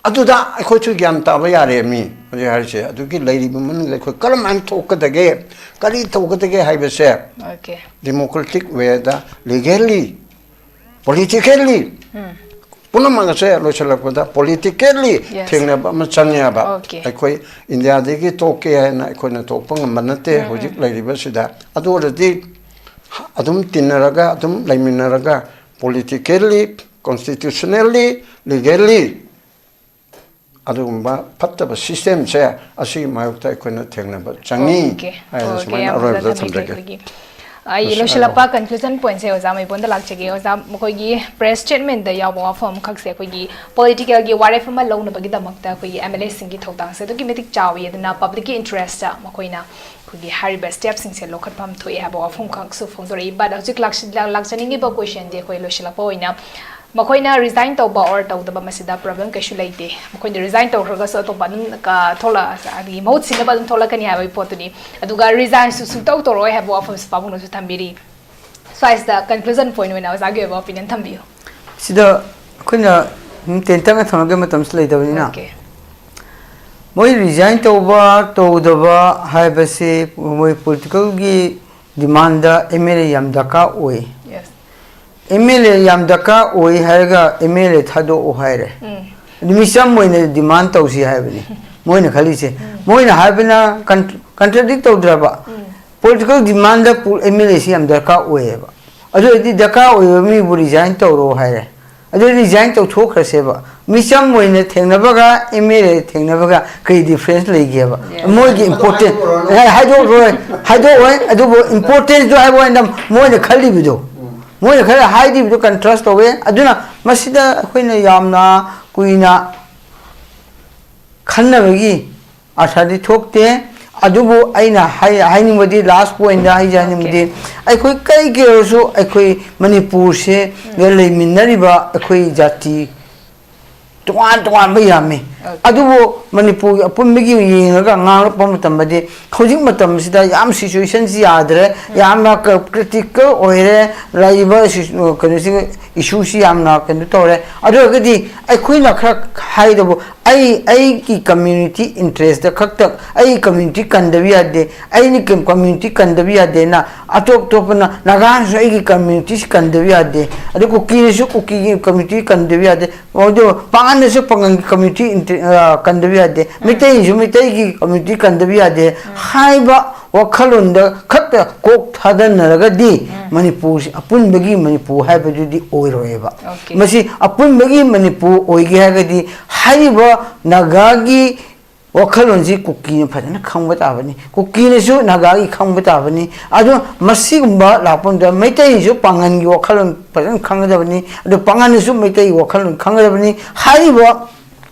ꯑꯗꯨꯗ ꯑꯩꯈꯣꯏꯁꯨ ꯒ꯭ꯌꯥꯟ ꯇꯥꯕ ꯌꯥꯔꯦ ꯃꯤ ꯍꯧꯖꯤꯛ ꯍꯥꯏꯔꯤꯁꯦ꯫ ꯑꯗꯨꯒꯤ ꯂꯩꯔꯤꯕ ꯃꯅꯨꯡꯗ ꯑꯩꯈꯣꯏ ꯀꯔꯝꯍꯥꯏꯅ ꯊꯣꯛꯀꯗꯒꯦ, ꯀꯔꯤ ꯇꯧꯒꯗꯒꯦ ꯍꯥꯏꯕꯁꯦ ꯑꯣꯀꯦ꯫ democratic wayꯗ, legally, politically, ꯄꯨꯝꯅꯃꯛ ꯑꯁꯦ ꯂꯣꯏꯁꯤꯜꯂꯛꯄꯗ politically Yes. ꯊꯦꯡꯅꯕ ꯑꯃ ꯆꯪꯉꯦꯕ꯫ Okay. ꯑꯩꯈꯣꯏ ꯏꯟꯗꯤꯌꯥꯗꯒꯤ ꯊꯣꯛꯀꯦ ꯍꯥꯏꯅ ꯑꯩꯈꯣꯏꯅ ꯊꯣꯛꯄ ꯉꯝꯕ ꯅꯠꯇꯦ ꯍꯧꯖꯤꯛ ꯂꯩꯔꯤꯕꯁꯤꯗ꯫ ꯑꯗꯨ ꯑꯣꯏꯔꯗꯤ ꯑꯗꯨꯝ ꯇꯤꯟꯅꯔꯒ, ꯑꯗꯨꯝ ꯂꯩꯃꯤꯟꯅꯔꯒ, politically, constitutionally, legally, ꯑꯗꯨꯒꯨꯝꯕ ꯐꯠꯇꯕ systemꯁꯦ ꯑꯁꯤꯒꯤ ꯃꯥꯌꯣꯛꯇ ꯑꯩꯈꯣꯏꯅ ꯊꯦꯡꯅꯕ ꯆꯪꯉꯤ Okay. ꯍꯥꯏꯅ Okay, ꯁꯨꯃꯥꯏꯅ ꯌꯥꯝ ꯑꯔꯣꯏꯕꯗ ꯐꯖꯅ ꯊꯝꯖꯒꯦ꯫ ꯊꯝꯕꯤꯈ꯭ꯔꯦ ꯑꯩꯈꯣꯏꯒꯤ꯫ ꯑꯩ ꯂꯣꯏꯁꯤꯜꯂꯛꯄ conclusion pointꯁꯦ ꯑꯣꯖꯥ ꯃꯩꯕꯣꯟꯗ ꯂꯥꯛꯆꯒꯦ꯫ ꯑꯣꯖꯥ, ꯃꯈꯣꯏꯒꯤ press statementꯗ ꯌꯥꯎꯕ ꯋꯥꯐꯝ ꯑꯃꯈꯛꯁꯦ, ꯑꯩꯈꯣꯏꯒꯤ politicalꯒꯤ ꯋꯥꯔꯦꯞ ꯑꯃ ꯂꯧꯅꯕꯒꯤꯗꯃꯛꯇ ꯑꯩꯈꯣꯏꯒꯤ MLAꯁꯤꯡꯒꯤ ꯊꯧꯗꯥꯡꯁꯦ ꯑꯗꯨꯛꯀꯤ ꯃꯇꯤꯛ ꯆꯥꯎꯏ, ꯑꯗꯨꯅ publicꯀꯤ interestꯇ ꯃꯈꯣꯏꯅ ꯑꯩꯈꯣꯏꯒꯤ ꯍꯥꯏꯔꯤꯕ stepꯁꯤꯡꯁꯦ ꯂꯧꯈꯠꯐꯝ ꯊꯣꯛꯑꯦ ꯍꯥꯏꯕ ꯋꯥꯐꯝ ꯈꯛꯁꯨ ꯐꯣꯡꯗꯣꯔꯛꯏ꯫ But ꯍꯧꯖꯤꯛ ꯂꯥꯛꯆ-, ꯂꯥꯛꯆꯅꯤꯡꯉꯤꯕ questionꯗꯤ ꯑꯩꯈꯣꯏ ꯂꯣꯏꯁꯤꯜꯂꯛꯄ ꯑꯣꯏꯅ ꯃꯈꯣꯏꯅ resign ꯇꯧꯕ or ꯇꯧꯗꯕ ꯃꯁꯤꯗ problem ꯀꯩꯁꯨ ꯂꯩꯇꯦ꯫ ꯃꯈꯣꯏꯅ resign ꯇꯧꯈ꯭ꯔꯒꯁꯨ ꯑꯇꯣꯞꯄ ꯑꯗꯨꯝ ꯀ-, ꯊꯣꯛꯂꯛ-, ꯍꯥꯏꯗꯤ ꯃꯍꯨꯠ ꯁꯤꯟꯅꯕ ꯑꯗꯨꯝ ꯊꯣꯛꯂꯛꯀꯅꯤ ꯍꯥꯏꯕꯒꯤ ꯄꯣꯠꯇꯨꯅꯤ꯫ ꯑꯗꯨꯒ resignꯁꯨ ꯁꯨꯡꯇꯧ ꯇꯧꯔꯛꯑꯣꯏ ꯍꯥꯏꯕ ꯋꯥꯐꯝꯁꯨ ꯄꯥꯕꯨꯡꯅꯁꯨ ꯊꯝꯕꯤꯔꯤ꯫ ꯁ꯭ꯋꯥꯏꯁꯤꯗ conclusion point ꯑꯣꯏꯅ ꯑꯣꯖꯥꯒꯤ ꯑꯣꯏꯕ opinion ꯊꯝꯕꯤꯌꯨ꯫ ꯁꯤꯗ ꯑꯩꯈꯣꯏꯅ ꯇꯦꯟꯇꯛꯅ ꯊꯝꯃꯒ ꯃꯇꯝꯁꯨ ꯂꯩꯇꯕꯅꯤꯅ, Okay. ꯃꯣꯏ resign ꯇꯧꯕ ꯇꯧꯗꯕ ꯍꯥꯏꯕꯁꯤ ꯃꯣꯏ politicalꯒꯤ demandꯗ MLA ꯌꯥꯝ ꯗꯔꯀꯥꯔ ꯑꯣꯏ꯫ Yes. MLA ꯌꯥꯝ ꯗꯔꯀꯥꯔ ꯑꯣꯏ ꯍꯥꯏꯔꯒ MLA ꯊꯥꯗꯣꯛꯑꯣ ꯍꯥꯏꯔꯦ꯫ ꯎꯝ꯫ ꯑꯗꯨ ꯃꯤꯆꯝ ꯑꯣꯏꯅ demand ꯇꯧꯁꯤ ꯍꯥꯏꯕꯅꯤ ꯃꯣꯏꯅ ꯈꯜꯂꯤꯁꯦ꯫ ꯎꯝ꯫ ꯃꯣꯏꯅ ꯍꯥꯏꯕꯅ con-, contradict ꯇꯧꯗ꯭ꯔꯕ? ꯎꯝ꯫ Political demandꯗ ꯄꯨ-, MLAꯁꯤ ꯌꯥꯝ ꯗꯔꯀꯥꯔ ꯑꯣꯏꯌꯦꯕ꯫ ꯑꯗꯨ ꯑꯣꯏꯔꯗꯤ ꯗꯔꯀꯥꯔ ꯑꯣꯏꯕ ꯃꯤꯕꯨ resign ꯇꯧꯔꯣ ꯍꯥꯏꯔꯦ꯫ ꯑꯗꯨ resign ꯇꯧꯊꯣꯛꯈ꯭ꯔꯁꯦꯕ꯫ ꯃꯤꯆꯝ ꯑꯣꯏꯅ ꯊꯦꯡꯅꯕꯒ MLA ꯊꯦꯡꯅꯕꯒ ꯀꯔꯤ difference ꯂꯩꯒꯦꯕ? Yes. ꯃꯣꯏꯒꯤ important, ꯑꯦ, ꯍꯥꯏꯗꯣꯛꯑꯔꯣꯏ, ꯍꯥꯏꯗꯣꯛꯑꯣꯏ, ꯑꯗꯨꯕꯨ importanceꯗꯨ ꯍꯥꯏꯕ ꯋꯥꯅꯤꯗ, ꯃꯣꯏꯅ ꯈꯜꯂꯤꯕꯗꯣ, ꯎꯝ꯫ ꯃꯣꯏꯅ ꯈꯜꯂꯤ ꯍꯥꯏꯔꯤꯕꯗꯣ contrast ꯇꯧꯋꯦ꯫ ꯑꯗꯨꯅ ꯃꯁꯤꯗ ꯑꯩꯈꯣꯏꯅ ꯌꯥꯝꯅ ꯀꯨꯏꯅ ꯈꯟꯅꯕꯒꯤ ꯑꯥꯔꯊꯗꯤ ꯊꯣꯛꯇꯦ꯫ ꯑꯗꯨꯕꯨ ꯑꯩꯅ ꯍꯥꯏ-, ꯍꯥꯏꯅꯤꯡꯕꯗꯤ, last pointꯗ ꯑꯩꯁꯦ ꯍꯥꯏꯅꯤꯡꯕꯗꯤ, Okay. ꯑꯩꯈꯣꯏ ꯀꯩꯒꯤ ꯑꯣꯏꯔꯁꯨ ꯑꯩꯈꯣꯏ ꯃꯅꯤꯄꯨꯔꯁꯦ ꯎꯝ꯫ ꯂꯩꯃꯤꯟꯅꯔꯤꯕ ꯑꯩꯈꯣꯏ ꯖꯥꯇꯤ ꯇꯣꯉꯥꯟ ꯇꯣꯉꯥꯟꯕ ꯌꯥꯝꯃꯤ꯫ Okay. ꯑꯗꯨꯕꯨ ꯃꯅꯤꯄꯨꯔꯒꯤ ꯑꯄꯨꯟꯕꯒꯤ ꯌꯦꯡꯉꯒ ꯉꯥꯡꯂꯛꯄ ꯃꯇꯝꯗꯗꯤ, ꯍꯧꯖꯤꯛ ꯃꯇꯝꯁꯤꯗ ꯌꯥꯝ situationꯁꯤ ꯌꯥꯗ꯭ꯔꯦ, ꯎꯝ꯫ ꯌꯥꯝꯅ ꯀ-, critical ꯑꯣꯏꯔꯦ, ꯂꯩꯔꯤꯕ ꯁꯤ-, ꯀꯩꯅꯣꯁꯤ, issueꯁꯤ ꯌꯥꯝꯅ ꯀꯩꯅꯣ ꯇꯧꯔꯦ꯫ ꯑꯗꯨ ꯑꯣꯏꯔꯒꯗꯤ ꯑꯩꯈꯣꯏꯅ ꯈꯔ ꯍꯥꯏꯗꯕꯨ, ꯑꯩ, ꯑꯩꯒꯤ community interestꯇ ꯈꯛꯇ, ꯑꯩꯒꯤ community ꯀꯟꯗꯕ ꯌꯥꯗꯦ, ꯑꯩꯅ ꯀ-, community ꯀꯟꯗꯕ ꯌꯥꯗꯦꯅ ꯑꯇꯣꯞ ꯑꯇꯣꯞꯄꯅ, ꯅꯥꯒꯥꯅꯁꯨ ꯑꯩꯒꯤ communityꯁꯤ ꯀꯟꯗꯕ ꯌꯥꯗꯦ, ꯑꯗꯨ ꯀꯨꯀꯤꯅꯁꯨ ꯀꯨꯀꯤꯒꯤ community ꯀꯟꯗꯕ ꯌꯥꯗꯦ, ꯑꯗꯨ ꯄꯥꯉꯟꯅꯁꯨ ꯄꯥꯉꯟꯒꯤ community inter-, ꯑ, ꯀꯟꯗꯕ ꯌꯥꯗꯦ, ꯎꯝ꯫ ꯃꯩꯇꯩꯅꯁꯨ ꯃꯩꯇꯩꯒꯤ community ꯀꯟꯗꯕ ꯌꯥꯗꯦ ꯎꯝ꯫ ꯍꯥꯏꯕ ꯋꯥꯈꯜꯂꯣꯟꯗ ꯈꯛꯇ ꯀꯣꯛ ꯊꯥꯗꯅꯔꯒꯗꯤ ꯎꯝ꯫ ꯃꯅꯤꯄꯨꯔꯁꯤ ꯑꯄꯨꯟꯕꯒꯤ ꯃꯅꯤꯄꯨꯔ ꯍꯥꯏꯕꯗꯨꯗꯤ ꯑꯣꯏꯔꯣꯏꯕ꯫ Okay. ꯃꯁꯤ ꯑꯄꯨꯟꯕꯒꯤ ꯃꯅꯤꯄꯨꯔ ꯑꯣꯏꯒꯦ ꯍꯥꯏꯔꯒꯗꯤ ꯍꯥꯏꯔꯤꯕ ꯅꯥꯒꯥꯒꯤ ꯋꯥꯈꯜꯂꯣꯟꯁꯤ ꯀꯨꯀꯤꯅ ꯐꯖꯅ ꯈꯪꯕ ꯇꯥꯕꯅꯤ, ꯀꯨꯀꯤꯅꯁꯨ ꯅꯥꯒꯥꯒꯤ ꯈꯪꯕ ꯇꯥꯕꯅꯤ꯫ ꯑꯗꯨ ꯃꯁꯤꯒꯨꯝꯕ ꯂꯥꯛꯄ ꯃꯇꯝꯗ ꯃꯩꯇꯩꯁꯨ ꯄꯥꯡꯒꯜꯒꯤ ꯋꯥꯈꯜꯂꯣꯟ ꯐꯖꯅ ꯈꯪꯒꯗꯕꯅꯤ, ꯑꯗꯨ ꯄꯥꯡꯒꯜꯅꯁꯨ ꯃꯩꯇꯩꯒꯤ ꯋꯥꯈꯜꯂꯣꯟ ꯈꯪꯒꯗꯕꯅꯤ꯫ ꯍꯥꯏꯔꯤꯕ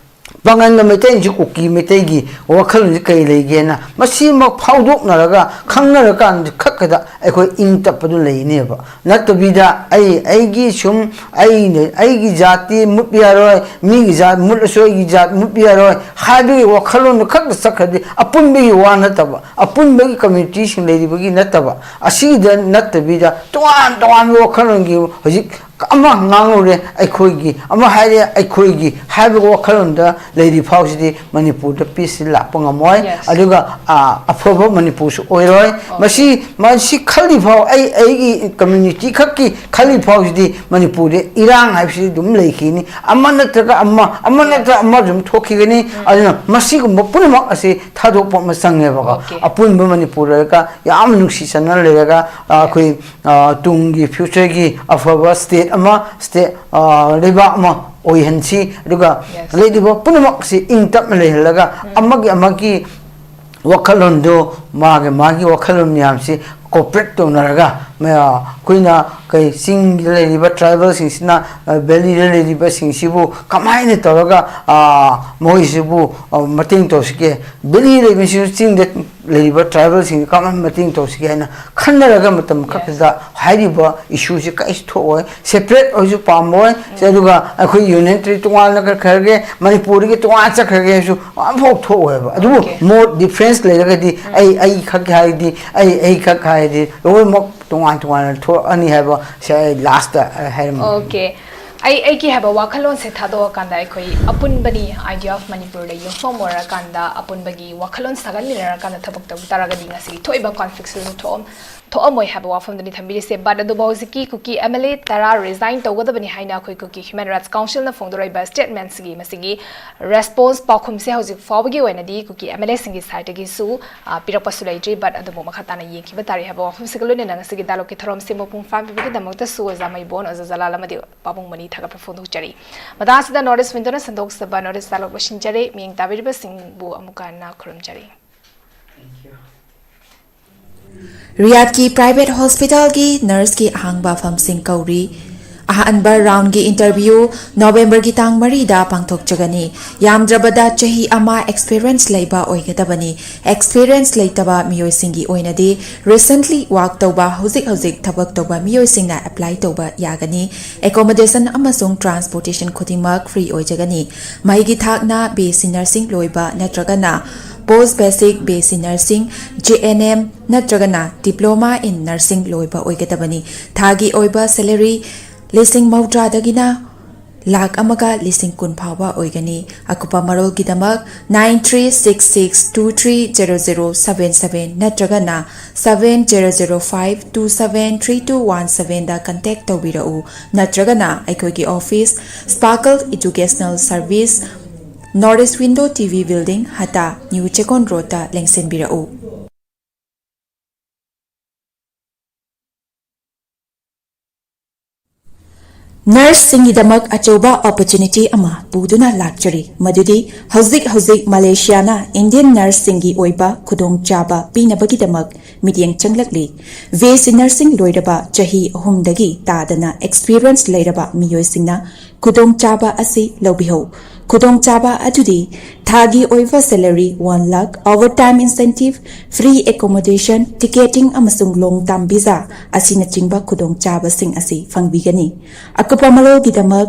ꯄꯥꯡꯒꯜꯒ ꯃꯩꯇꯩꯁꯨ ꯀꯨꯀꯤ ꯃꯩꯇꯩꯒꯤ ꯋꯥꯈꯜꯂꯣꯟꯁꯤ ꯀꯔꯤ ꯂꯩꯒꯦꯅ ꯃꯁꯤꯃꯛ ꯐꯥꯎꯗꯣꯛꯅꯔꯒ ꯈꯪꯅꯔꯀꯥꯟꯗ ꯈꯛꯇꯗ ꯑꯩꯈꯣꯏ ꯏꯪ ꯇꯞꯄꯗꯨ ꯂꯩꯅꯦꯕ꯫ ꯅꯠꯇꯕꯤꯗ ꯑꯩ ꯑꯩꯒꯤ ꯁꯨꯝ ꯑꯩꯅ ꯑꯩꯒꯤ ꯖꯥꯇꯤ ꯃꯨꯠꯄ ꯌꯥꯔꯣꯏ, ꯃꯤꯒꯤ ꯖꯥꯠ ꯃꯨꯠꯂꯁꯨ ꯑꯩꯒꯤ ꯖꯥꯠ ꯃꯨꯠꯄ ꯌꯥꯔꯣꯏ ꯍꯥꯏꯕꯒꯤ ꯋꯥꯈꯜꯂꯣꯟꯗꯨ ꯈꯛꯇ ꯆꯠꯈ꯭ꯔꯗꯤ ꯑꯄꯨꯟꯕꯒꯤ ꯋꯥ ꯅꯠꯇꯕ, ꯑꯄꯨꯟꯕꯒꯤ ꯀꯝꯃ꯭ꯌꯨꯅꯤꯇꯤꯁꯤꯡ ꯂꯩꯔꯤꯕꯒꯤ ꯅꯠꯇꯕ, ꯑꯁꯤꯗ ꯅꯠꯇꯕꯤꯗ ꯇꯣꯉꯥꯟ ꯇꯣꯉꯥꯟꯕ ꯋꯥꯈꯜꯂꯣꯟꯒꯤ ꯍꯧꯖꯤꯛ ꯑꯃ ꯉꯥꯡꯂꯨꯔꯦ ꯑꯩꯈꯣꯏꯒꯤ, ꯑꯃ ꯍꯥꯏꯔꯦ ꯑꯩꯈꯣꯏꯒꯤ ꯍꯥꯏꯕ ꯋꯥꯈꯜꯂꯣꯟꯗ ꯂꯩꯔꯤ ꯐꯥꯎꯁꯤꯗꯤ ꯃꯅꯤꯄꯨꯔꯗ ꯄꯤꯁꯁꯤ ꯂꯥꯛꯄ ꯉꯝꯃꯣꯏ꯫ Yes. ꯑꯗꯨꯒ ꯑ, ꯑꯐꯕ ꯃꯅꯤꯄꯨꯔꯁꯨ ꯑꯣꯏꯔꯣꯏ꯫ ꯃꯁꯤ ꯃꯁꯤ ꯈꯜꯂꯤ ꯐꯥꯎ, ꯑꯩ ꯑꯩꯒꯤ ꯀꯝꯃ꯭ꯌꯨꯅꯤꯇꯤ ꯈꯛꯀꯤ ꯈꯜꯂꯤ ꯐꯥꯎꯁꯤꯗꯤ ꯃꯅꯤꯄꯨꯔꯗ ꯏꯔꯥꯡ ꯍꯥꯏꯕꯁꯤꯗꯤ ꯑꯗꯨꯝ ꯂꯩꯈꯤꯅꯤ, ꯑꯃ ꯅꯠꯇ꯭ꯔꯒ ꯑꯃ, ꯑꯃ ꯅꯠꯇ꯭ꯔꯒ ꯑꯃ ꯑꯗꯨꯝ ꯊꯣꯛꯈꯤꯒꯅꯤ꯫ ꯑꯗꯨꯅ ꯃꯁꯤꯒꯨꯝꯕ ꯄꯨꯝꯅꯃꯛ ꯑꯁꯤ ꯊꯥꯗꯣꯛꯄ ꯑꯃ ꯆꯪꯉꯦꯕꯀꯣ꯫ Okay. ꯑꯄꯨꯟꯕ ꯃꯅꯤꯄꯨꯔ ꯑꯣꯏꯔꯒ ꯌꯥꯝ ꯅꯨꯡꯁꯤ ꯆꯥꯟꯅꯅ ꯂꯩꯔꯒ ꯑ, ꯑꯩꯈꯣꯏ ꯑ, ꯇꯨꯡꯒꯤ ꯐ꯭ꯌꯨꯆꯔꯒꯤ ꯑꯐꯕ ꯁ꯭ꯇꯦꯠ ꯑꯃ, ꯁ꯭ꯇꯦꯠ ꯑ, ꯂꯩꯕꯥꯛ ꯑꯃ ꯑꯣꯏꯍꯟꯁꯤ꯫ ꯑꯗꯨꯒ Yes. ꯂꯩꯔꯤꯕ ꯄꯨꯝꯅꯃꯛꯁꯤ ꯏꯪ ꯇꯞꯅ ꯂꯩꯍꯜꯂꯒ ꯑꯃꯒꯤ ꯑꯃꯒꯤ ꯋꯥꯈꯜꯂꯣꯟꯗꯨ, ꯃꯥꯒꯤ ꯃꯥꯒꯤ ꯋꯥꯈꯜꯂꯣꯟ ꯃꯌꯥꯝꯁꯤ ꯀꯣꯑꯣꯄꯔꯦꯠ ꯇꯧꯅꯔꯒ ꯃ-, ꯑꯩꯈꯣꯏꯅ ꯀꯩ ꯆꯤꯡꯗ ꯂꯩꯔꯤꯕ ꯇ꯭ꯔꯥꯏꯕꯦꯜꯁꯤꯡꯁꯤꯅ, ꯑ, ꯚꯦꯂꯤꯗ ꯂꯩꯔꯤꯕꯁꯤꯡꯁꯤꯕꯨ ꯀꯃꯥꯏꯅ ꯇꯧꯔꯒ ꯑ, ꯃꯈꯣꯏꯁꯤꯕꯨ ꯑ, ꯃꯇꯦꯡ ꯇꯧꯁꯤꯒꯦ, ꯚꯦꯂꯤ ꯂꯩꯕꯁꯤꯡꯁꯨ ꯆꯤꯡꯗ ꯂꯩꯔꯤꯕ ꯇ꯭ꯔꯥꯏꯕꯦꯜꯁꯤꯡꯁꯤ ꯀꯃꯥꯏꯅ ꯃꯇꯦꯡ ꯇꯧꯁꯤꯒꯦ ꯍꯥꯏꯅ ꯈꯟꯅꯔꯒ ꯃꯇꯝ ꯈꯛꯇꯗ ꯍꯥꯏꯔꯤꯕ ꯏꯁꯨꯁꯤ ꯀꯔꯤꯁꯨ ꯊꯣꯛꯑꯣꯏ꯫ ꯁꯦꯄꯔꯦꯠ ꯑꯣꯏꯁꯨ ꯄꯥꯝꯃꯣꯏ꯫ ꯑꯗꯨꯒ ꯑꯩꯈꯣꯏ ꯌꯨꯅꯤꯌꯟ ꯇꯦꯔꯤꯇꯣꯔꯤ ꯇꯣꯉꯥꯟꯅ ꯈꯔꯒꯦ, ꯃꯅꯤꯄꯨꯔꯗꯒꯤ ꯇꯣꯉꯥꯟꯅ ꯆꯠꯈ꯭ꯔꯒꯦ ꯍꯥꯏꯁꯨ ꯑꯝꯐꯥꯎ ꯊꯣꯛꯑꯣꯏꯕ꯫ ꯑꯗꯨꯕꯨ Okay. ꯃꯣꯠ ꯗꯤꯐ꯭ꯔꯦꯟꯁ ꯂꯩꯔꯒꯗꯤ ꯑꯩ ꯑꯩ ꯈꯛ ꯍꯥꯏꯔꯗꯤ, ꯑꯩ ꯑꯩ ꯈꯛ ꯍꯥꯏꯔꯗꯤ ꯂꯣꯏꯅꯃꯛ ꯇꯣꯉꯥꯟ ꯇꯣꯉꯥꯟꯅ ꯊꯣꯛꯂꯛꯑꯅꯤ ꯍꯥꯏꯕ ꯁꯦ ꯑꯩ ꯂꯥꯁꯇ ꯍꯥꯏꯔꯝꯃꯤ꯫ Okay. ꯑꯩ ꯑꯩꯒꯤ ꯍꯥꯏꯕ ꯋꯥꯈꯜꯂꯣꯟꯁꯦ ꯊꯥꯗꯣꯛꯑꯀꯥꯟꯗ ꯑꯩꯈꯣꯏ ꯑꯄꯨꯟꯕꯅꯤ, idea of ꯃꯅꯤꯄꯨꯔꯗ ꯌꯨꯝꯐꯝ ꯑꯣꯏꯔꯀꯥꯟꯗ ꯑꯄꯨꯟꯕꯒꯤ ꯋꯥꯈꯜꯂꯣꯟ ꯁꯥꯒꯠꯃꯤꯟꯅꯔꯀꯥꯟꯗ ꯊꯕꯛ ꯇꯧ ꯇꯥꯔꯒꯗꯤ ꯉꯁꯤꯒꯤ ꯊꯣꯛꯏꯕ ꯀꯣꯟꯐ꯭ꯂꯤꯛꯁꯤꯁꯨ ꯊꯣꯛꯑꯝ ꯊꯣꯛꯑꯝꯃꯣꯏ ꯍꯥꯏꯕ ꯋꯥꯐꯝꯗꯨꯅꯤ ꯊꯝꯕꯤꯔꯤꯁꯦ꯫ But ꯑꯗꯨꯕꯨ ꯍꯧꯖꯤꯛꯀꯤ ꯀꯨꯀꯤ ꯑꯦꯝ ꯑꯦꯜ ꯑꯦ ꯇꯔꯥ ꯔꯤꯖꯥꯏꯟ ꯇꯧꯒꯗꯕꯅꯤ ꯍꯥꯏꯅ ꯑꯩꯈꯣꯏ ꯀꯨꯀꯤ ꯍ꯭ꯌꯨꯃꯦꯟ ꯔꯥꯏꯠꯁ ꯀꯥꯎꯟꯁꯤꯜꯅ ꯐꯣꯡꯗꯣꯔꯛꯏꯕ ꯁ꯭ꯇꯦꯠꯃꯦꯟꯁꯤꯒꯤ ꯃꯁꯤꯒꯤ ꯔꯦꯁꯄꯣꯟꯁ ꯄꯥꯎꯈꯨꯝꯁꯦ ꯍꯧꯖꯤꯛ ꯐꯥꯎꯕꯒꯤ ꯑꯣꯏꯅꯗꯤ ꯀꯨꯀꯤ ꯑꯦꯝ ꯑꯦꯜ ꯑꯦꯁꯤꯡꯒꯤ ꯁꯥꯏꯠꯇꯒꯤꯁꯨ ꯑ, ꯄꯤꯔꯛꯄꯁꯨ ꯂꯩꯇ꯭ꯔꯤ꯫ But ꯑꯗꯨꯕꯨ ꯃꯈꯥ ꯇꯥꯅ ꯌꯦꯡꯈꯤꯕ ꯇꯥꯔꯦ ꯍꯥꯏꯕ ꯋꯥꯐꯝꯁꯤꯒ ꯂꯣꯏꯅꯅ ꯉꯁꯤꯒꯤ ꯗꯥꯏꯂꯣꯛꯀꯤ ꯊꯧꯔꯝꯁꯤ ꯃꯄꯨꯡ ꯐꯥꯍꯟꯕꯤꯕꯒꯤꯗꯃꯛꯇꯁꯨ ꯑꯣꯖꯥ ꯃꯩꯕꯣꯟ, ꯑꯣꯖꯥ ꯖꯂꯥꯜ ꯑꯃꯗꯤ ꯄꯥꯕꯨꯡ ꯃꯅꯤ ꯊꯥꯒꯠꯄ ꯐꯣꯡꯗꯣꯛꯆꯔꯤ꯫ ꯃꯇꯥꯡ ꯑꯁꯤꯗ North East Window ꯅ ꯁꯟꯗꯣꯛꯆꯕ notice ꯇꯥꯂꯣꯛ ꯂꯣꯏꯁꯤꯟꯖꯔꯦ꯫ ꯃꯤꯠꯌꯦꯡ ꯇꯥꯕꯤꯔꯤꯕꯁꯤꯡꯕꯨ ꯑꯃꯨꯛꯀ ꯍꯟꯅ ꯈꯨꯔꯨꯝꯖꯔꯤ꯫ ꯔꯤꯌꯥꯗꯀꯤ private hospital ꯒꯤ nurse ꯀꯤ ꯑꯍꯥꯡꯕ ꯐꯝꯁꯤꯡ ꯀꯧꯔꯤ꯫ ꯑꯍꯥꯟꯕ round ꯒꯤ interview November ꯒꯤ ꯇꯥꯡ ꯃꯔꯤꯗ ꯄꯥꯡꯊꯣꯛꯆꯒꯅꯤ꯫ ꯌꯥꯝꯗ꯭ꯔꯕꯗ ꯆꯍꯤ ꯑꯃ experience ꯂꯩꯕ ꯑꯣꯏꯒꯗꯕꯅꯤ꯫ Experience ꯂꯩꯇꯕ ꯃꯤꯑꯣꯏꯁꯤꯡꯒꯤ ꯑꯣꯏꯅꯗꯤ recently work ꯇꯧꯕ, ꯍꯧꯖꯤꯛ ꯍꯧꯖꯤꯛ ꯊꯕꯛ ꯇꯧꯕ ꯃꯤꯑꯣꯏꯁꯤꯡꯅ apply ꯇꯧꯕ ꯌꯥꯒꯅꯤ꯫ Accommodation ꯑꯃꯁꯨꯡ transportation ꯈꯨꯗꯤꯡꯃꯛ free ꯑꯣꯏꯖꯒꯅꯤ꯫ ꯃꯍꯩꯒꯤ ꯊꯥꯛꯅ B S C nursing ꯂꯣꯏꯕ ꯅꯠꯇ꯭ꯔꯒꯅ post basic B S C nursing, J N M ꯅꯠꯇ꯭ꯔꯒꯅ diploma in nursing ꯂꯣꯏꯕ ꯑꯣꯏꯒꯗꯕꯅꯤ꯫ ꯊꯥꯒꯤ ꯑꯣꯏꯕ salary ꯂꯤꯁꯤꯡ ꯃꯧꯗ꯭ꯔꯥꯗꯒꯤꯅ ꯂꯥꯈ ꯑꯃꯒ ꯂꯤꯁꯤꯡ ꯀꯨꯟ ꯐꯥꯎꯕ ꯑꯣꯏꯒꯅꯤ꯫ ꯑꯀꯨꯞꯄ ꯃꯔꯣꯜꯒꯤꯗꯃꯛ nine three six six two three zero zero seven seven ꯅꯠꯇ꯭ꯔꯒꯅ seven zero zero five two seven three two one seven ꯗ contact ꯇꯧꯕꯤꯔꯛꯎ, ꯅꯠꯇ꯭ꯔꯒꯅ ꯑꯩꯈꯣꯏꯒꯤ office, Sparkle Educational Service, North East Window T V Building, ꯍꯇꯥ, New ꯆꯦꯛꯀꯣꯟ ꯔꯣꯗꯇ ꯂꯦꯡꯁꯤꯟꯕꯤꯔꯛꯎ꯫ Nurse ꯁꯤꯡꯒꯤꯗꯃꯛ ꯑꯆꯧꯕ opportunity ꯑꯃ ꯄꯨꯗꯨꯅ ꯂꯥꯛꯆꯔꯤ, ꯃꯗꯨꯗꯤ ꯍꯧꯖꯤꯛ ꯍꯧꯖꯤꯛ ꯃꯂꯦꯁꯤꯌꯥꯅ Indian nurse ꯁꯤꯡꯒꯤ ꯑꯣꯏꯕ ꯈꯨꯗꯣꯡꯆꯥꯕ ꯄꯤꯅꯕꯒꯤꯗꯃꯛ ꯃꯤꯠꯌꯦꯡ ꯆꯪꯂꯛꯂꯤ꯫ B S C nursing ꯂꯣꯏꯔꯕ ꯆꯍꯤ ꯑꯍꯨꯝꯗꯒꯤ ꯇꯥꯗꯅ experience ꯂꯩꯔꯕ ꯃꯤꯑꯣꯏꯁꯤꯡꯅ ꯈꯨꯗꯣꯡꯆꯥꯕ ꯑꯁꯤ ꯂꯧꯕꯤꯍꯧ꯫ ꯈꯨꯗꯣꯡꯆꯥꯕ ꯑꯗꯨꯗꯤ ꯊꯥꯒꯤ ꯑꯣꯏꯕ salary one lakh, overtime incentive, free accommodation, ticketing ꯑꯃꯁꯨꯡ long term visa ꯑꯁꯤꯅꯆꯤꯡꯕ ꯈꯨꯗꯣꯡꯆꯥꯕꯁꯤꯡ ꯑꯁꯤ ꯐꯪꯕꯤꯒꯅꯤ꯫ ꯑꯀꯨꯞꯄ ꯃꯔꯣꯜꯒꯤꯗꯃꯛ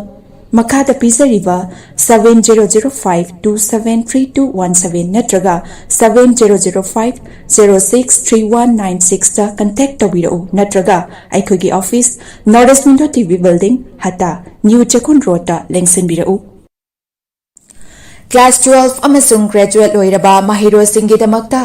ꯃꯈꯥꯗ ꯄꯤꯖꯔꯤꯕ seven zero zero five two seven three two one seven ꯅꯠꯇ꯭ꯔꯒ seven zero zero five zero six three one nine six ꯇ contact ꯇꯧꯕꯤꯔꯛꯎ, ꯅꯠꯇ꯭ꯔꯒ ꯑꯩꯈꯣꯏꯒꯤ office, North East Window T V Building, ꯍꯇꯥ, New ꯆꯦꯛꯀꯣꯟ ꯔꯣꯗꯇ ꯂꯦꯡꯁꯤꯟꯕꯤꯔꯛꯎ꯫ Class twelve ꯑꯃꯁꯨꯡ graduate ꯂꯣꯏꯔꯕ ꯃꯍꯩꯔꯣꯏꯁꯤꯡꯒꯤꯗꯃꯛꯇ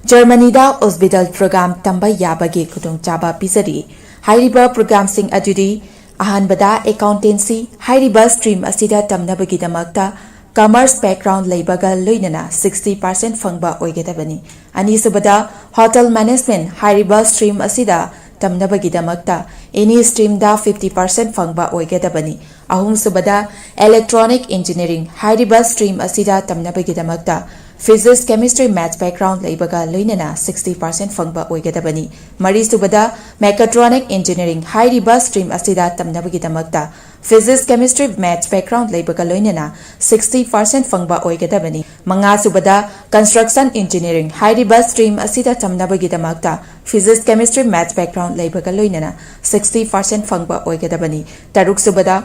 ꯖꯔꯃꯅꯤꯗ Ausbildung program ꯇꯝꯕ ꯌꯥꯕꯒꯤ ꯈꯨꯗꯣꯡꯆꯥꯕ ꯄꯤꯖꯔꯤ꯫ ꯍꯥꯏꯔꯤꯕ program ꯁꯤꯡ ꯑꯗꯨꯗꯤ: ꯑꯍꯥꯟꯕꯗ, accountancy꯫ ꯍꯥꯏꯔꯤꯕ stream ꯑꯁꯤꯗ ꯇꯝꯅꯕꯒꯤꯗꯃꯛꯇ commerce background ꯂꯩꯕꯒ ꯂꯣꯏꯅꯅ sixty percent ꯐꯪꯕ ꯑꯣꯏꯒꯗꯕꯅꯤ꯫ ꯑꯅꯤꯁꯨꯕꯗ, hotel management꯫ ꯍꯥꯏꯔꯤꯕ stream ꯑꯁꯤꯗ ꯇꯝꯅꯕꯒꯤꯗꯃꯛꯇ any streamꯗ fifty percent ꯐꯪꯕ ꯑꯣꯏꯒꯗꯕꯅꯤ꯫ ꯑꯍꯨꯝꯁꯨꯕꯗ electronic engineering ꯍꯥꯏꯔꯤꯕ stream ꯑꯁꯤꯗ ꯇꯝꯅꯕꯒꯤꯗꯃꯛꯇ physics, chemistry, maths background ꯂꯩꯕꯒ ꯂꯣꯏꯅꯅ sixty percent ꯐꯪꯕ ꯑꯣꯏꯒꯗꯕꯅꯤ꯫ ꯃꯔꯤꯁꯨꯕꯗ mechatronic engineering ꯍꯥꯏꯔꯤꯕ stream ꯑꯁꯤꯗ ꯇꯝꯅꯕꯒꯤꯗꯃꯛꯇ physics, chemistry, maths background ꯂꯩꯕꯒ ꯂꯣꯏꯅꯅ sixty percent ꯐꯪꯕ ꯑꯣꯏꯒꯗꯕꯅꯤ꯫ ꯃꯉꯥꯁꯨꯕꯗ construction engineering ꯍꯥꯏꯔꯤꯕ stream ꯑꯁꯤꯗ ꯇꯝꯅꯕꯒꯤꯗꯃꯛꯇ physics, chemistry, maths background ꯂꯩꯕꯒ ꯂꯣꯏꯅꯅ sixty percent ꯐꯪꯕ ꯑꯣꯏꯒꯗꯕꯅꯤ꯫ ꯇꯔꯨꯛꯁꯨꯕꯗ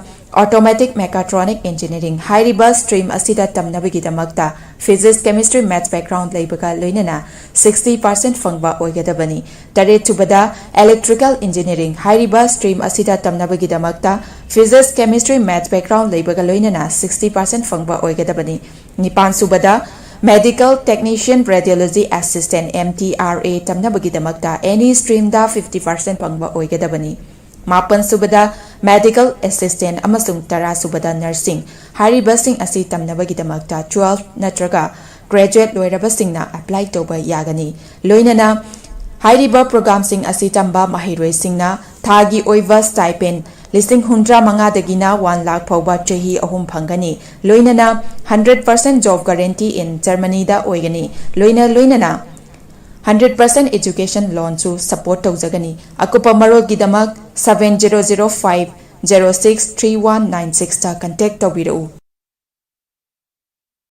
automatic mechatronic engineering ꯍꯥꯏꯔꯤꯕ stream ꯑꯁꯤꯗ ꯇꯝꯅꯕꯒꯤꯗꯃꯛꯇ physics, chemistry, maths background ꯂꯩꯕꯒ ꯂꯣꯏꯅꯅ sixty percent ꯐꯪꯕ ꯑꯣꯏꯒꯗꯕꯅꯤ꯫ ꯇꯔꯦꯠꯁꯨꯕꯗ electrical engineering ꯍꯥꯏꯔꯤꯕ stream ꯑꯁꯤꯗ ꯇꯝꯅꯕꯒꯤꯗꯃꯛꯇ physics, chemistry, maths background ꯂꯩꯕꯒ ꯂꯣꯏꯅꯅ sixty percent ꯐꯪꯕ ꯑꯣꯏꯒꯗꯕꯅꯤ꯫ ꯅꯤꯄꯥꯟꯁꯨꯕꯗ medical technician radiology assistant M T R A ꯇꯝꯅꯕꯒꯤꯗꯃꯛꯇ any streamꯗ fifty percent ꯐꯪꯕ ꯑꯣꯏꯒꯗꯕꯅꯤ꯫ ꯃꯥꯄꯟꯁꯨꯕꯗ medical assistant ꯑꯃꯁꯨꯡ ꯇꯔꯥꯁꯨꯕꯗ nursing ꯍꯥꯏꯔꯤꯕꯁꯤꯡ ꯑꯁꯤ ꯇꯝꯅꯕꯒꯤꯗꯃꯛꯇ twelve ꯅꯠꯇ꯭ꯔꯒ graduate ꯂꯣꯏꯔꯕꯁꯤꯡꯅ apply ꯇꯧꯕ ꯌꯥꯒꯅꯤ꯫ ꯂꯣꯏꯅꯅ ꯍꯥꯏꯔꯤꯕ programꯁꯤꯡ ꯑꯁꯤ ꯇꯝꯕ ꯃꯍꯩꯔꯣꯏꯁꯤꯡꯅ ꯊꯥꯒꯤ ꯑꯣꯏꯕ stipend ꯂꯤꯁꯤꯡ ꯍꯨꯝꯗ꯭ꯔꯥ ꯃꯉꯥꯗꯒꯤꯅ one lakh ꯐꯥꯎꯕ ꯆꯍꯤ ꯑꯍꯨꯝ ꯐꯪꯒꯅꯤ꯫ ꯂꯣꯏꯅꯅ hundred percent job guarantee in Germanyꯗ ꯑꯣꯏꯒꯅꯤ꯫ ꯂꯣꯏꯅ ꯂꯣꯏꯅꯅ hundred percent education loanꯁꯨ support ꯇꯧꯖꯒꯅꯤ꯫ ꯑꯀꯨꯞꯄ ꯃꯔꯣꯜꯒꯤꯗꯃꯛ seven zero zero five zero six three one nine sixꯇ contact ꯇꯧꯕꯤꯔꯛꯎ꯫